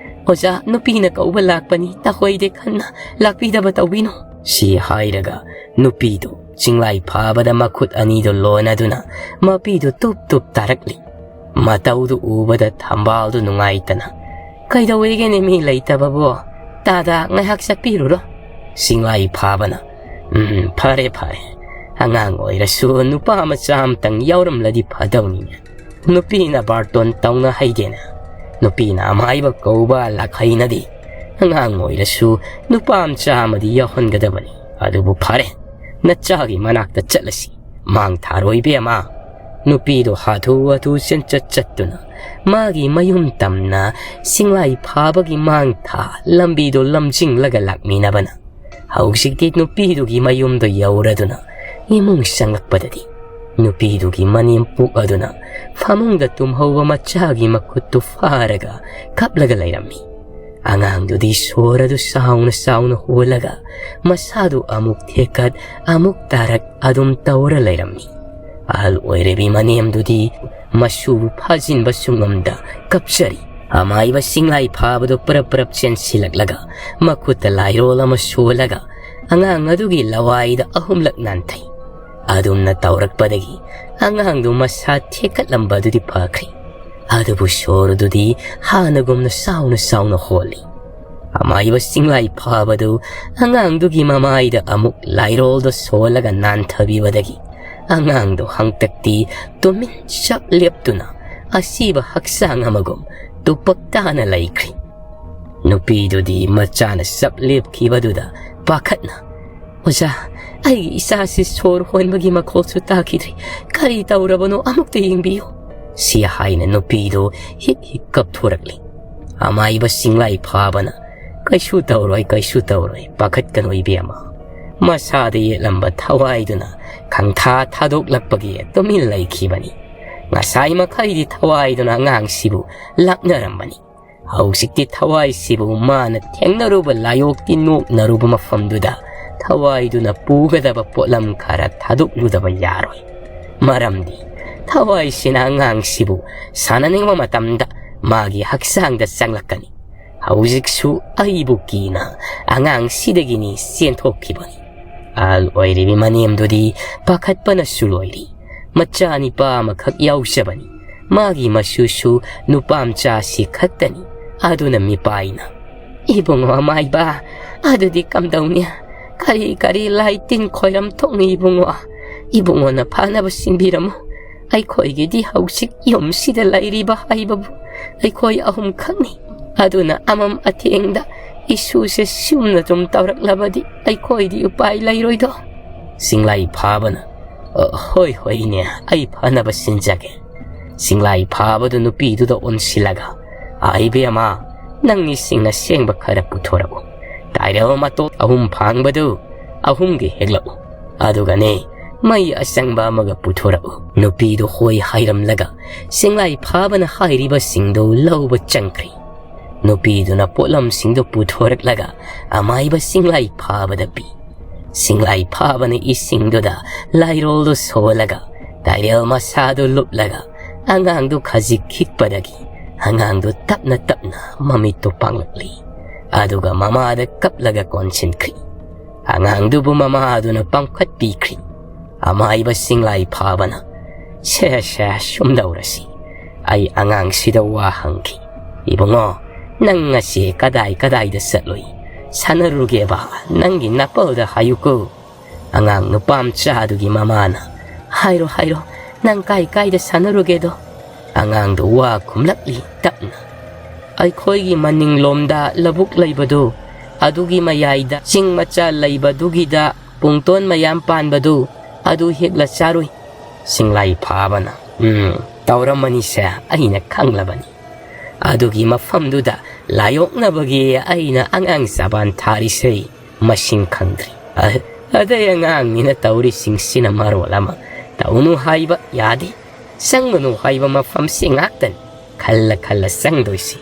ꯑꯣꯖꯥ, ꯅꯨꯄꯤꯅ ꯀꯧꯕ ꯂꯥꯛꯄꯅꯤ, ꯅꯈꯣꯏꯗꯤ ꯈꯟꯅ ꯂꯥꯛꯄꯤꯗꯕ ꯇꯧꯕꯤꯅꯨ꯫" ꯁꯤ ꯍꯥꯏꯔꯒ ꯅꯨꯄꯤꯗꯨ ꯆꯤꯡꯂꯥꯏ ꯐꯥꯕꯗ ꯃꯈꯨꯠ ꯑꯅꯤꯗꯨ ꯂꯣꯟꯅꯗꯨꯅ ꯃꯄꯤꯗꯨ ꯇꯨꯞ ꯇꯨꯞ ꯇꯥꯔꯛꯂꯤ꯫ ꯃꯇꯧꯗꯨ ꯎꯕꯗ ꯊꯝꯕꯥꯜꯗꯨ ꯅꯨꯡꯉꯥꯏꯇꯅ, "ꯀꯩꯗꯧꯋꯦꯒꯦꯅꯦ ꯃꯤ ꯂꯩꯇꯕꯕꯨ? ꯇꯥꯗ ꯉꯥꯏꯍꯥꯛ ꯆꯠꯄꯤꯔꯨꯔꯣ꯫" ꯁꯤꯡꯂꯥꯏ ꯐꯥꯕꯅ, "ꯎꯝ, ꯐꯔꯦ ꯐꯔꯦ, ꯑꯉꯥꯡ ꯑꯣꯏꯔꯁꯨ ꯅꯨꯄꯥ ꯃꯆꯥ ꯑꯃꯇꯪ ꯌꯥꯎꯔꯝꯂꯗꯤ ꯐꯗꯧꯅꯤꯅꯦ꯫ ꯅꯨꯄꯤꯅ ꯕꯥꯔꯇꯣꯟ ꯇꯧꯅ ꯍꯩꯗꯦꯅ, ꯅꯨꯄꯤꯅ ꯑꯃꯥꯏꯕ ꯀꯧꯕ ꯂꯥꯛꯍꯩꯅꯗꯦ꯫ ꯑꯉꯥꯡ ꯑꯣꯏꯔꯁꯨ ꯅꯨꯄꯥ ꯃꯆꯥ ꯑꯃꯗꯤ ꯌꯥꯎꯍꯟꯒꯗꯕꯅꯤ꯫ ꯑꯗꯨꯕꯨ ꯐꯔꯦ, ꯅꯆꯥꯒꯤ ꯃꯅꯥꯛꯇ ꯆꯠꯂꯁꯤ꯫ ꯃꯥꯡ ꯊꯥꯔꯣꯏ ꯏꯕꯦꯝꯃ꯫" ꯅꯨꯄꯤꯗꯨ ꯍꯥꯊꯨ ꯍꯥꯊꯨ ꯆꯦꯟꯆꯠ ꯆꯠꯇꯨꯅ ꯃꯥꯒꯤ ꯃꯌꯨꯝ ꯇꯝꯅ ꯁꯤꯡꯂꯥꯏ ꯐꯥꯕꯒꯤ ꯃꯥꯡ ꯊꯥ ꯂꯝꯕꯤꯗꯨ ꯂꯝꯖꯤꯡꯂꯒ ꯂꯥꯛꯃꯤꯟꯅꯕꯅ ꯍꯧꯖꯤꯛꯇꯤ ꯅꯨꯄꯤꯗꯨꯒꯤ ꯃꯌꯨꯝꯗꯨ ꯌꯧꯔꯗꯨꯅ ꯏꯃꯨꯡ ꯆꯪꯂꯛꯄꯗꯗꯤ ꯅꯨꯄꯤꯗꯨꯒꯤ ꯃꯅꯦꯝꯄꯣꯛ ꯑꯗꯨꯅ ꯐꯃꯨꯡꯗ ꯇꯨꯝꯍꯧꯕ ꯃꯆꯥꯒꯤ ꯃꯈꯨꯠꯇꯨ ꯐꯥꯔꯒ ꯀꯞꯂꯒ ꯂꯩꯔꯝꯃꯤ꯫ ꯑꯉꯥꯡꯗꯨꯗꯤ ꯁꯣꯔ ꯑꯗꯨ ꯆꯥꯎꯅ ꯆꯥꯎꯅ ꯍꯣꯜꯂꯒ ꯃꯁꯥꯗꯨ ꯑꯃꯨꯛ ꯊꯦꯛꯀꯠ ꯑꯃꯨꯛ ꯇꯥꯔꯛ ꯑꯗꯨꯝ ꯇꯧꯔ ꯂꯩꯔꯝꯃꯤ꯫ ꯑꯍꯜ ꯑꯣꯏꯔꯕꯤ ꯃꯅꯦꯝꯗꯨꯗꯤ ꯃꯁꯨꯕꯨ ꯐꯥꯖꯤꯟꯕ ꯁꯨꯡꯉꯝꯗ ꯀꯞꯆꯔꯤ꯫ ꯑꯃꯥꯏꯕ ꯁꯤꯡꯂꯥꯏ ꯐꯥꯕꯗꯨ ꯄꯔꯞ ꯄꯔꯞ ꯆꯦꯟꯁꯤꯜꯂꯛꯂꯒ ꯃꯈꯨꯠꯇ ꯂꯥꯏꯔꯣꯜ ꯑꯃ ꯁꯣꯜꯂꯒ ꯑꯉꯥꯡ ꯑꯗꯨꯒꯤ ꯂꯋꯥꯏꯗ ꯑꯍꯨꯝꯂꯛ ꯅꯥꯟꯊꯩ꯫ ꯑꯗꯨꯝꯅ ꯇꯧꯔꯛꯄꯗꯒꯤ ꯑꯉꯥꯡꯗꯨ ꯃꯁꯥ ꯊꯦꯛꯀꯠꯂꯝꯕ ꯑꯗꯨꯗꯤ ꯐꯈ꯭ꯔꯦ꯫ ꯑꯗꯨꯕꯨ ꯁꯣꯔꯗꯨꯗꯤ ꯍꯥꯟꯅꯒꯨꯝꯅ ꯆꯥꯎꯅ ꯆꯥꯎꯅ ꯍꯣꯜꯂꯤ꯫ ꯑꯃꯥꯏꯕ ꯆꯤꯡꯂꯥꯏ ꯐꯥꯕꯗꯨ ꯑꯉꯥꯡꯗꯨꯒꯤ ꯃꯃꯥꯏꯗ ꯑꯃꯨꯛ ꯂꯥꯏꯔꯣꯜꯗꯣ ꯁꯣꯜꯂꯒ ꯅꯥꯟꯊꯕꯤꯕꯗꯒꯤ ꯑꯉꯥꯡꯗꯣ ꯍꯪꯇꯛꯇꯤ ꯇꯨꯃꯤꯟ ꯆꯞ ꯂꯦꯞꯇꯨꯅ ꯑꯁꯤꯕ ꯍꯛꯆꯥꯡ ꯑꯃꯒꯨꯝ ꯇꯨꯄꯛ ꯇꯥꯅ ꯂꯩꯈ꯭ꯔꯤ꯫ ꯅꯨꯄꯤꯗꯨꯗꯤ ꯃꯆꯥꯅ ꯆꯞ ꯂꯦꯞꯈꯤꯕꯗꯨꯗ ꯄꯥꯈꯠꯅ, "ꯑꯣꯖꯥ, ꯑꯩꯒꯤ ꯏꯆꯥꯁꯤ ꯁꯣꯔ ꯍꯣꯟꯕꯒꯤ ꯃꯈꯣꯜꯁꯨ ꯇꯥꯈꯤꯗ꯭ꯔꯤ꯫ ꯀꯔꯤ ꯇꯧꯔꯕꯅꯣ, ꯑꯃꯨꯛꯇ ꯌꯦꯡꯕꯤꯌꯨ꯫" ꯁꯤ ꯍꯥꯏꯅ ꯅꯨꯄꯤꯗꯨ ꯍꯤꯛ ꯍꯤꯛ ꯀꯞꯊꯣꯔꯛꯂꯤ꯫ ꯑꯃꯥꯏꯕ ꯆꯤꯡꯂꯥꯏ ꯐꯥꯕꯅ, "ꯀꯩꯁꯨ ꯇꯧꯔꯣꯏ, ꯀꯩꯁꯨ ꯇꯧꯔꯣꯏ, ꯄꯥꯈꯠꯀꯅꯨ ꯏꯕꯦꯝꯃ"꯫ ꯃꯁꯥꯗ ꯌꯦꯠꯂꯝꯕ ꯊꯋꯥꯏꯗꯨꯅ ꯈꯪꯊꯥ ꯊꯥꯗꯣꯛꯂꯛꯄꯒꯤ ꯇꯨꯃꯤꯟ ꯂꯩꯈꯤꯕꯅꯤ꯫ ꯉꯁꯥꯏ ꯃꯈꯩꯗꯤ ꯊꯋꯥꯏꯗꯨꯅ ꯑꯉꯥꯡꯁꯤꯕꯨ ꯂꯥꯛꯅꯔꯝꯕꯅꯤ꯫ ꯍꯧꯖꯤꯛꯇꯤ ꯊꯋꯥꯏꯁꯤꯕꯨ ꯃꯥꯅ ꯊꯦꯡꯅꯔꯨꯕ ꯂꯥꯏꯑꯣꯛꯇꯤ ꯅꯣꯛꯅꯔꯨꯕ ꯃꯐꯝꯗꯨꯗ ꯊꯋꯥꯏꯗꯨꯅ ꯄꯨꯒꯗꯕ ꯄꯣꯠꯂꯝ ꯈꯔ ꯊꯥꯗꯣꯛꯂꯨꯗꯕ ꯌꯥꯔꯣꯏ꯫ ꯃꯔꯝꯗꯤ ꯊꯋꯥꯏꯁꯤꯅ ꯑꯉꯥꯡꯁꯤꯕꯨ ꯁꯥꯟꯅꯅꯤꯡꯕ ꯃꯇꯝꯗ ꯃꯥꯒꯤ ꯍꯛꯆꯥꯡꯗ ꯆꯪꯂꯛꯀꯅꯤ꯫ ꯍꯧꯖꯤꯛꯁꯨ ꯑꯩꯕꯨ ꯀꯤꯅ ꯑꯉꯥꯡꯁꯤꯗꯒꯤꯅꯤ ꯆꯦꯟꯊꯣꯛꯈꯤꯕꯅꯤ꯫ ꯑꯍꯜ ꯑꯣꯏꯔꯤꯕꯤ ꯃꯅꯦꯝꯗꯨꯗꯤ ꯄꯥꯈꯠꯄꯅꯁꯨ ꯂꯣꯏꯔꯤ꯫ ꯃꯆꯥ ꯅꯤꯄꯥ ꯑꯃꯈꯛ ꯌꯥꯎꯖꯕꯅꯤ꯫ ꯃꯥꯒꯤ ꯃꯁꯨꯁꯨ ꯅꯨꯄꯥ ꯃꯆꯥꯁꯤ ꯈꯛꯇꯅꯤ꯫ ꯑꯗꯨꯅ ꯃꯤꯄꯥꯏꯅ, "ꯏꯕꯨꯡꯉꯣ ꯑꯃꯥꯏꯕ, ꯑꯗꯨꯗꯤ ꯀꯝꯗꯧꯅꯤ? ꯀꯔꯤ ꯀꯔꯤ ꯂꯥꯏ ꯇꯤꯟ ꯈꯣꯏꯔꯝ ꯊꯣꯛꯅꯤ ꯏꯕꯨꯡꯉꯣ? ꯏꯕꯨꯡꯉꯣꯅ ꯐꯅꯕ ꯁꯤꯟꯕꯤꯔꯝꯃꯨ꯫ ꯑꯩꯈꯣꯏꯒꯤꯗꯤ ꯍꯧꯖꯤꯛ ꯌꯨꯝꯁꯤꯗ ꯂꯩꯔꯤꯕ ꯍꯥꯏꯕꯕꯨ ꯑꯩꯈꯣꯏ ꯑꯍꯨꯝꯈꯛꯅꯤ꯫ ꯑꯗꯨꯅ ꯑꯃꯝ ꯑꯊꯦꯡꯗ ꯏꯁꯨꯁꯦ ꯁꯨꯝꯅ ꯁꯨꯝ ꯇꯧꯔꯛꯂꯕꯗꯤ ꯑꯩꯈꯣꯏꯗꯤ ꯎꯄꯥꯏ ꯂꯩꯔꯣꯏꯗꯣ"꯫ ꯆꯤꯡꯂꯥꯏ ꯐꯥꯕꯅ, "ꯑ, ꯍꯣꯏ, ꯍꯣꯏ, ꯏꯅꯦ, ꯑꯩ ꯐꯅꯕ ꯁꯤꯟꯖꯒꯦ"꯫ ꯆꯤꯡꯂꯥꯏ ꯐꯥꯕꯗꯨ ꯅꯨꯄꯤꯗꯨꯗ ꯑꯣꯟꯁꯤꯜꯂꯒ, "ꯑꯥ, ꯏꯕꯦꯝꯃ, ꯅꯪ ꯏꯁꯤꯡ ꯑꯁꯦꯡꯕ ꯈꯔ ꯄꯨꯊꯣꯔꯛꯎ꯫ ꯇꯥꯏꯔꯦꯜ ꯃꯇꯣꯛ ꯑꯍꯨꯝ ꯐꯥꯡꯕꯗꯨ ꯑꯍꯨꯝꯒꯤ ꯍꯦꯛꯂꯛꯎ꯫ ꯑꯗꯨꯒꯅꯦ, ꯃꯩ ꯑꯆꯪꯕ ꯑꯃꯒ ꯄꯨꯊꯣꯔꯛꯎ"꯫ ꯅꯨꯄꯤꯗꯨ ꯍꯣꯏ ꯍꯥꯏꯔꯝꯂꯒ ꯆꯤꯡꯂꯥꯏ ꯐꯥꯕꯅ ꯍꯥꯏꯔꯤꯕꯁꯤꯡꯗꯨ ꯂꯧꯕ ꯆꯪꯈ꯭ꯔꯤ꯫ ꯅꯨꯄꯤꯗꯨꯅ ꯄꯣꯠꯂꯝꯁꯤꯡꯗꯨ ꯄꯨꯊꯣꯔꯛꯂꯒ ꯑꯃꯥꯏꯕ ꯆꯤꯡꯂꯥꯏ ꯐꯥꯕꯗ ꯄꯤ꯫ ꯆꯤꯡꯂꯥꯏ ꯐꯥꯕꯅ ꯏꯁꯤꯡꯗꯨꯗ ꯂꯥꯏꯔꯣꯜꯗꯨ ꯁꯣꯜꯂꯒ ꯇꯥꯏꯔꯦꯜ ꯃꯁꯥꯗꯨ ꯂꯨꯞꯂꯒ ꯑꯉꯥꯡꯗꯨ ꯈꯖꯤꯛ ꯈꯤꯛꯄꯗꯒꯤ ꯑꯉꯥꯡꯗꯨ ꯇꯞꯅ ꯇꯞꯅ ꯃꯃꯤꯠꯇꯨ ꯄꯥꯡꯂꯛꯂꯤ꯫ ꯑꯗꯨꯒ ꯃꯃꯥꯗ ꯀꯞꯂꯒ ꯀꯣꯟꯁꯤꯟꯈ꯭ꯔꯤ꯫ ꯑꯉꯥꯡꯗꯨꯕꯨ ꯃꯃꯥꯗꯨꯅ ꯄꯥꯡꯈꯠꯄꯤꯈ꯭ꯔꯤ꯫ ꯑꯃꯥꯏꯕ ꯆꯤꯡꯂꯥꯏ ꯐꯥꯕꯅ, "ꯁꯦ, ꯁꯦ, ꯁꯨꯝꯗꯧꯔꯁꯤ꯫ ꯑꯩ ꯑꯉꯥꯡꯁꯤꯗ ꯋꯥ ꯍꯪꯈꯤ꯫ ꯏꯕꯨꯡꯉꯣ, ꯅꯪ ꯉꯁꯤ ꯀꯗꯥꯏ ꯀꯗꯥꯏꯗ ꯆꯠꯂꯨꯏ? ꯁꯥꯟꯅꯔꯨꯒꯦꯕ, ꯅꯪꯒꯤ ꯅꯥꯄꯜꯗ ꯍꯥꯏꯌꯨꯀꯣ"꯫ ꯑꯉꯥꯡ ꯅꯨꯄꯥ ꯃꯆꯥꯗꯨꯒꯤ ꯃꯃꯥꯅ, "ꯍꯥꯏꯔꯣ, ꯍꯥꯏꯔꯣ, ꯅꯪ ꯀꯥꯏ ꯀꯥꯏꯗ ꯁꯥꯟꯅꯔꯨꯒꯦꯗꯣ?" ꯑꯉꯥꯡꯗꯨ ꯋꯥ ꯈꯨꯝꯂꯛꯂꯤ ꯇꯞꯅ꯫ "ꯑꯩꯈꯣꯏꯒꯤ ꯃꯅꯤꯡꯂꯣꯝꯗ ꯂꯧꯕꯨꯛ ꯂꯩꯕꯗꯨ, ꯑꯗꯨꯒꯤ ꯃꯌꯥꯏꯗ ꯆꯤꯡ ꯃꯆꯥ ꯂꯩꯕꯗꯨꯒꯤꯗ ꯄꯨꯡꯇꯣꯟ ꯃꯌꯥꯝ ꯄꯥꯟꯕꯗꯨ, ꯑꯗꯨ ꯍꯦꯛꯂ ꯆꯥꯔꯨꯏ"꯫ ꯆꯤꯡꯂꯥꯏ ꯐꯥꯕꯅ, "ꯎꯝ, ꯇꯧꯔꯝꯃꯅꯤꯁꯦ, ꯑꯩꯅ ꯈꯪꯂꯕꯅꯤ꯫ ꯑꯗꯨꯒꯤ ꯃꯐꯝꯗꯨꯗ ꯂꯥꯏ ꯑꯣꯛꯅꯕꯒꯤ ꯑꯩꯅ ꯑꯉꯥꯡ ꯆꯕꯥꯟ ꯊꯥꯔꯤꯁꯦ ꯃꯁꯤꯡ ꯈꯪꯗ꯭ꯔꯤ꯫ ꯑ-, ꯑꯗꯩ ꯑꯉꯥꯡꯅꯤꯅ ꯇꯧꯔꯤꯁꯤꯡꯁꯤꯅ ꯃꯔꯣꯜ ꯑꯃ ꯇꯧꯅꯨ ꯍꯥꯏꯕ ꯌꯥꯗꯦ, ꯆꯪꯒꯅꯨ ꯍꯥꯏꯕ ꯃꯐꯝꯁꯤ ꯉꯥꯛꯇꯅꯤ ꯈꯜꯂ ꯈꯜꯂ ꯆꯪꯗꯣꯏꯁꯤ꯫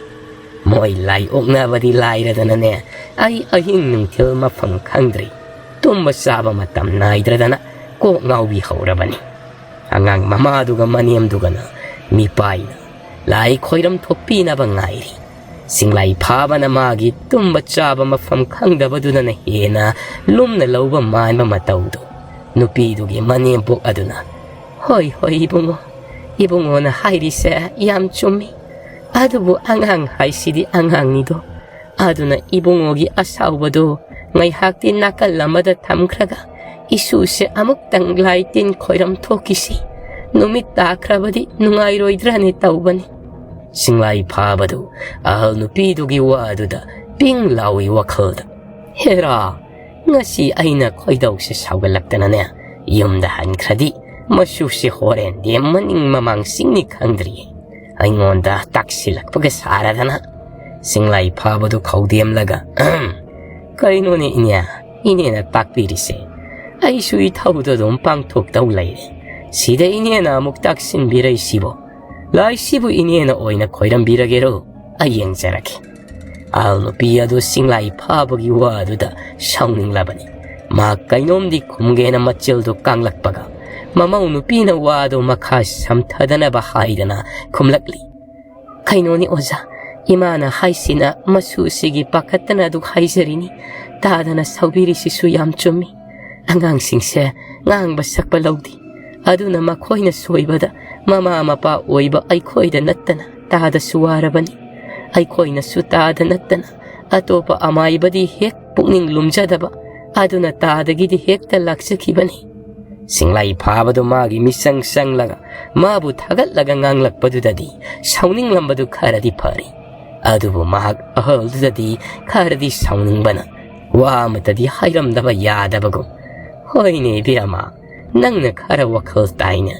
ꯃꯣꯏ ꯂꯥꯏ ꯑꯣꯛꯅꯕꯗꯤ ꯂꯥꯏꯔꯗꯅꯅꯦ, ꯑꯩ ꯑꯍꯤꯡ ꯅꯨꯡꯊꯤꯜ ꯃꯐꯝ ꯈꯪꯗ꯭ꯔꯤ, ꯇꯨꯝꯕ ꯆꯥꯕ ꯃꯇꯝ ꯅꯥꯏꯗ꯭ꯔꯗꯅ ꯀꯣꯛ ꯉꯥꯎꯕꯤ ꯍꯧꯔꯕꯅꯤ꯫ ꯑꯉꯥꯡ ꯃꯃꯥꯗꯨꯒ ꯃꯅꯦꯝꯗꯨꯒꯅ ꯃꯤꯄꯥꯏꯅ ꯂꯥꯏ ꯈꯣꯏꯔꯝ ꯊꯣꯛꯄꯤꯅꯕ ꯉꯥꯏꯔꯤ꯫ ꯆꯤꯡꯂꯥꯏ ꯐꯥꯕꯅ ꯃꯥꯒꯤ ꯇꯨꯝꯕ ꯆꯥꯕ ꯃꯐꯝ ꯈꯪꯗꯕꯗꯨꯗꯅ ꯍꯦꯟꯅ ꯂꯨꯝꯅ ꯂꯧꯕ ꯃꯥꯟꯕ ꯃꯇꯧꯗꯨ ꯅꯨꯄꯤꯗꯨꯒꯤ ꯃꯅꯦꯝꯄꯣꯛ ꯑꯗꯨꯅ, "ꯍꯣꯏ, ꯍꯣꯏ, ꯏꯕꯨꯡꯉꯣ, ꯏꯕꯨꯡꯉꯣꯅ ꯍꯥꯏꯔꯤꯁꯦ ꯌꯥꯝ ꯆꯨꯝꯃꯤ꯫ ꯑꯗꯨꯕꯨ ꯑꯉꯥꯡ ꯍꯥꯏꯁꯤꯗꯤ ꯑꯉꯥꯡꯅꯤꯗꯣ꯫ ꯑꯗꯨꯅ ꯏꯕꯨꯡꯉꯣꯒꯤ ꯑꯁꯥꯎꯕꯗꯨ ꯉꯥꯏꯍꯥꯛꯇꯤ ꯅꯥꯀꯜ ꯑꯃꯗ ꯊꯝꯈ꯭ꯔꯒ ꯏꯁꯨꯁꯦ ꯑꯃꯨꯛꯇꯪ ꯂꯥꯏ ꯇꯤꯟ ꯈꯣꯏꯔꯝ ꯊꯣꯛꯈꯤꯁꯤ꯫ ꯅꯨꯃꯤꯠ ꯇꯥꯈ꯭ꯔꯕꯗꯤ ꯅꯨꯡꯉꯥꯏꯔꯣꯏꯗ꯭ꯔꯅꯦ ꯇꯧꯕꯅꯤ꯫" ꯆꯤꯡꯂꯥꯏ ꯐꯥꯕꯗꯨ ꯑꯍꯜ ꯅꯨꯄꯤꯗꯨꯒꯤ ꯋꯥꯗꯨꯗ ꯄꯤꯡ ꯂꯥꯎꯏ ꯋꯥꯈꯜꯗ꯫ "ꯍꯦꯔꯥ, ꯉꯁꯤ ꯑꯩꯅ ꯈꯣꯏꯗꯧꯁꯦ ꯁꯥꯎꯒꯠꯂꯛꯇꯅꯅꯦ, ꯌꯨꯝꯗ ꯍꯟꯈ꯭ꯔꯗꯤ ꯃꯁꯨꯁꯦ ꯍꯣꯔꯦꯟꯗꯤ ꯃꯅꯤꯡ ꯃꯃꯥꯡ ꯆꯤꯡꯅꯤ ꯈꯪꯗ꯭ꯔꯤꯌꯦ꯫ ꯑꯩꯉꯣꯟꯗ ꯇꯥꯛꯁꯤꯜꯂꯛꯄꯒ ꯁꯥꯔꯗꯅ꯫" ꯆꯤꯡꯂꯥꯏ ꯐꯥꯕꯗꯨ ꯈꯧꯗꯦꯝꯂꯒ, "ꯑꯍꯝ, ꯀꯩꯅꯣꯅꯦ ꯏꯅꯦ, ꯏꯅꯦꯅ ꯇꯥꯛꯄꯤꯔꯤꯁꯦ? ꯑꯩꯁꯨ ꯏꯊꯧꯗꯣ ꯑꯗꯨꯝ ꯄꯥꯡꯊꯣꯛꯇꯧ ꯂꯩꯔꯦ꯫ ꯁꯤꯗ ꯏꯅꯦꯅ ꯑꯃꯨꯛ ꯇꯥꯛꯁꯤꯟꯕꯤꯔꯛꯏꯁꯤꯕꯣ? ꯂꯥꯏꯁꯤꯕꯨ ꯏꯅꯦꯅ ꯑꯣꯏꯅ ꯈꯣꯏꯔꯝꯕꯤꯔꯒꯦꯔꯣ? ꯑꯩ ꯌꯦꯡꯖꯔꯒꯦ꯫" ꯑꯍꯜ ꯅꯨꯄꯤ ꯑꯗꯨ ꯆꯤꯡꯂꯥꯏ ꯐꯥꯕꯒꯤ ꯋꯥꯗꯨꯗ ꯁꯥꯎꯅꯤꯡꯂꯕꯅꯤ꯫ ꯃꯍꯥꯛ ꯀꯩꯅꯣꯝꯗꯤ ꯈꯨꯝꯒꯦꯅ ꯃꯆꯤꯜꯗꯨ ꯀꯥꯡꯂꯛꯄꯒ, ꯃꯃꯧ ꯅꯨꯄꯤꯅ ꯋꯥꯗꯨ ꯃꯈꯥ ꯁꯝꯊꯗꯅꯕ ꯍꯥꯏꯗꯅ ꯈꯨꯝꯂꯛꯂꯤ꯫ "ꯀꯩꯅꯣꯅꯤ ꯑꯣꯖꯥ, ꯏꯃꯥꯅ ꯍꯥꯏꯁꯤꯅ ꯃꯁꯨꯁꯤꯒꯤ ꯄꯥꯈꯠꯇꯅ ꯑꯗꯨꯛ ꯍꯥꯏꯖꯔꯤꯅꯤ꯫ ꯇꯥꯗꯅ ꯁꯥꯎꯕꯤꯔꯤꯁꯤꯁꯨ ꯌꯥꯝ ꯆꯨꯝꯃꯤ꯫ ꯑꯉꯥꯡꯁꯤꯡꯁꯦ ꯉꯥꯡꯕ ꯁꯛꯄ ꯂꯧꯗꯦ꯫ ꯑꯗꯨꯅ ꯃꯈꯣꯏꯅ ꯁꯣꯏꯕꯗ ꯃꯃꯥ ꯃꯄꯥ ꯑꯣꯏꯕ ꯑꯩꯈꯣꯏꯗ ꯅꯠꯇꯅ ꯇꯥꯗꯁꯨ ꯋꯥꯔꯕꯅꯤ꯫ ꯑꯩꯈꯣꯏꯅꯁꯨ ꯇꯥꯗ ꯅꯠꯇꯅ ꯑꯇꯣꯞꯄ ꯑꯃꯥꯏꯕꯗꯤ ꯍꯦꯛ ꯄꯨꯛꯅꯤꯡ ꯂꯨꯝꯖꯗꯕ, ꯑꯗꯨꯅ ꯇꯥꯗꯒꯤꯗꯤ ꯍꯦꯛꯇ ꯂꯥꯛꯆꯈꯤꯕꯅꯤ꯫" ꯆꯤꯡꯂꯥꯏ ꯐꯥꯕꯗꯨ ꯃꯥꯒꯤ ꯃꯤꯆꯪ ꯆꯪꯂꯒ ꯃꯥꯕꯨ ꯊꯥꯒꯠꯂꯒ ꯉꯥꯡꯂꯛꯄꯗꯨꯗꯗꯤ ꯁꯥꯎꯅꯤꯡꯂꯝꯕꯗꯨ ꯈꯔꯗꯤ ꯐꯔꯤ꯫ ꯑꯗꯨꯕꯨ ꯃꯍꯥꯛ ꯑꯍꯜꯗꯨꯗꯗꯤ ꯈꯔꯗꯤ ꯁꯥꯎꯅꯤꯡꯕꯅ ꯋꯥ ꯑꯃꯠꯇꯗꯤ ꯍꯥꯏꯔꯝꯗꯕ ꯌꯥꯗꯕꯒꯨꯝ, "ꯍꯣꯏꯅꯦ ꯏꯕꯦꯝꯃ, ꯅꯪꯅ ꯈꯔ ꯋꯥꯈꯜ ꯇꯥꯏꯅꯦ꯫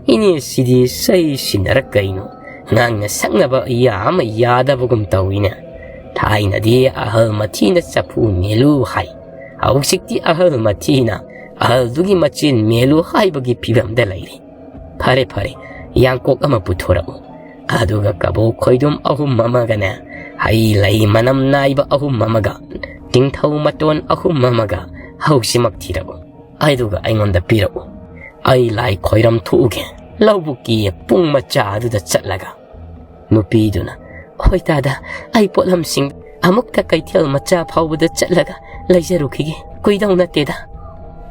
ꯏꯅꯦꯁꯤꯗꯤ ꯆꯩ ꯁꯤꯟꯅꯔꯛ ꯀꯩꯅꯣ? ꯅꯪꯅ ꯁꯛꯅꯕ ꯌꯥ ꯑꯃ ꯌꯥꯗꯕꯒꯨꯝ ꯇꯧꯏꯅꯦ꯫ ꯊꯥꯏꯅꯗꯤ ꯑꯍꯜ ꯃꯊꯤꯅ ꯆꯐꯨ ꯃꯦꯜꯂꯨ ꯍꯥꯏ, ꯍꯧꯖꯤꯛꯇꯤ ꯑꯍꯜ ꯃꯊꯤꯅ ꯑꯍꯜꯗꯨꯒꯤ ꯃꯆꯤꯟ ꯃꯦꯜꯂꯨ ꯍꯥꯏꯕꯒꯤ ꯐꯤꯕꯝꯗ ꯂꯩꯔꯦ꯫ ꯐꯔꯦ ꯐꯔꯦ, ꯌꯥꯡꯀꯣꯛ ꯑꯃ ꯄꯨꯊꯣꯔꯛꯎ, ꯑꯗꯨꯒ ꯀꯕꯣꯛ ꯈꯣꯏꯗꯨꯝ ꯑꯍꯨꯝ ꯑꯃꯒꯅꯦ, ꯍꯩ ꯂꯩ ꯃꯅꯝ ꯅꯥꯏꯕ ꯑꯍꯨꯝ ꯑꯃꯒ, ꯇꯤꯡꯊꯧ ꯃꯇꯣꯟ ꯑꯍꯨꯝ ꯑꯃꯒ ꯍꯧꯖꯤꯛꯃꯛ ꯊꯤꯔꯛꯎ, ꯑꯗꯨꯒ ꯑꯩꯉꯣꯟꯗ ꯄꯤꯔꯛꯎ꯫ ꯑꯩ ꯂꯥꯏ ꯈꯣꯏꯔꯝ ꯊꯣꯛꯎꯒꯦ꯫ ꯂꯧꯕꯨꯛꯀꯤ ꯄꯨꯡ ꯃꯆꯥ ꯑꯗꯨꯗ ꯆꯠꯂꯒ ꯅꯨꯄꯤꯗꯨꯅ, "ꯍꯣꯏ ꯗꯥꯗꯥ, ꯑꯩ ꯄꯣꯠꯂꯝꯁꯤꯡ ꯑꯃꯨꯛꯇ ꯀꯩꯊꯦꯜ ꯃꯆꯥ ꯐꯥꯎꯕꯗ ꯆꯠꯂꯒ ꯂꯩꯖꯔꯨꯈꯤꯒꯦ, ꯀꯨꯏꯗꯧ ꯅꯠꯇꯦꯗ"꯫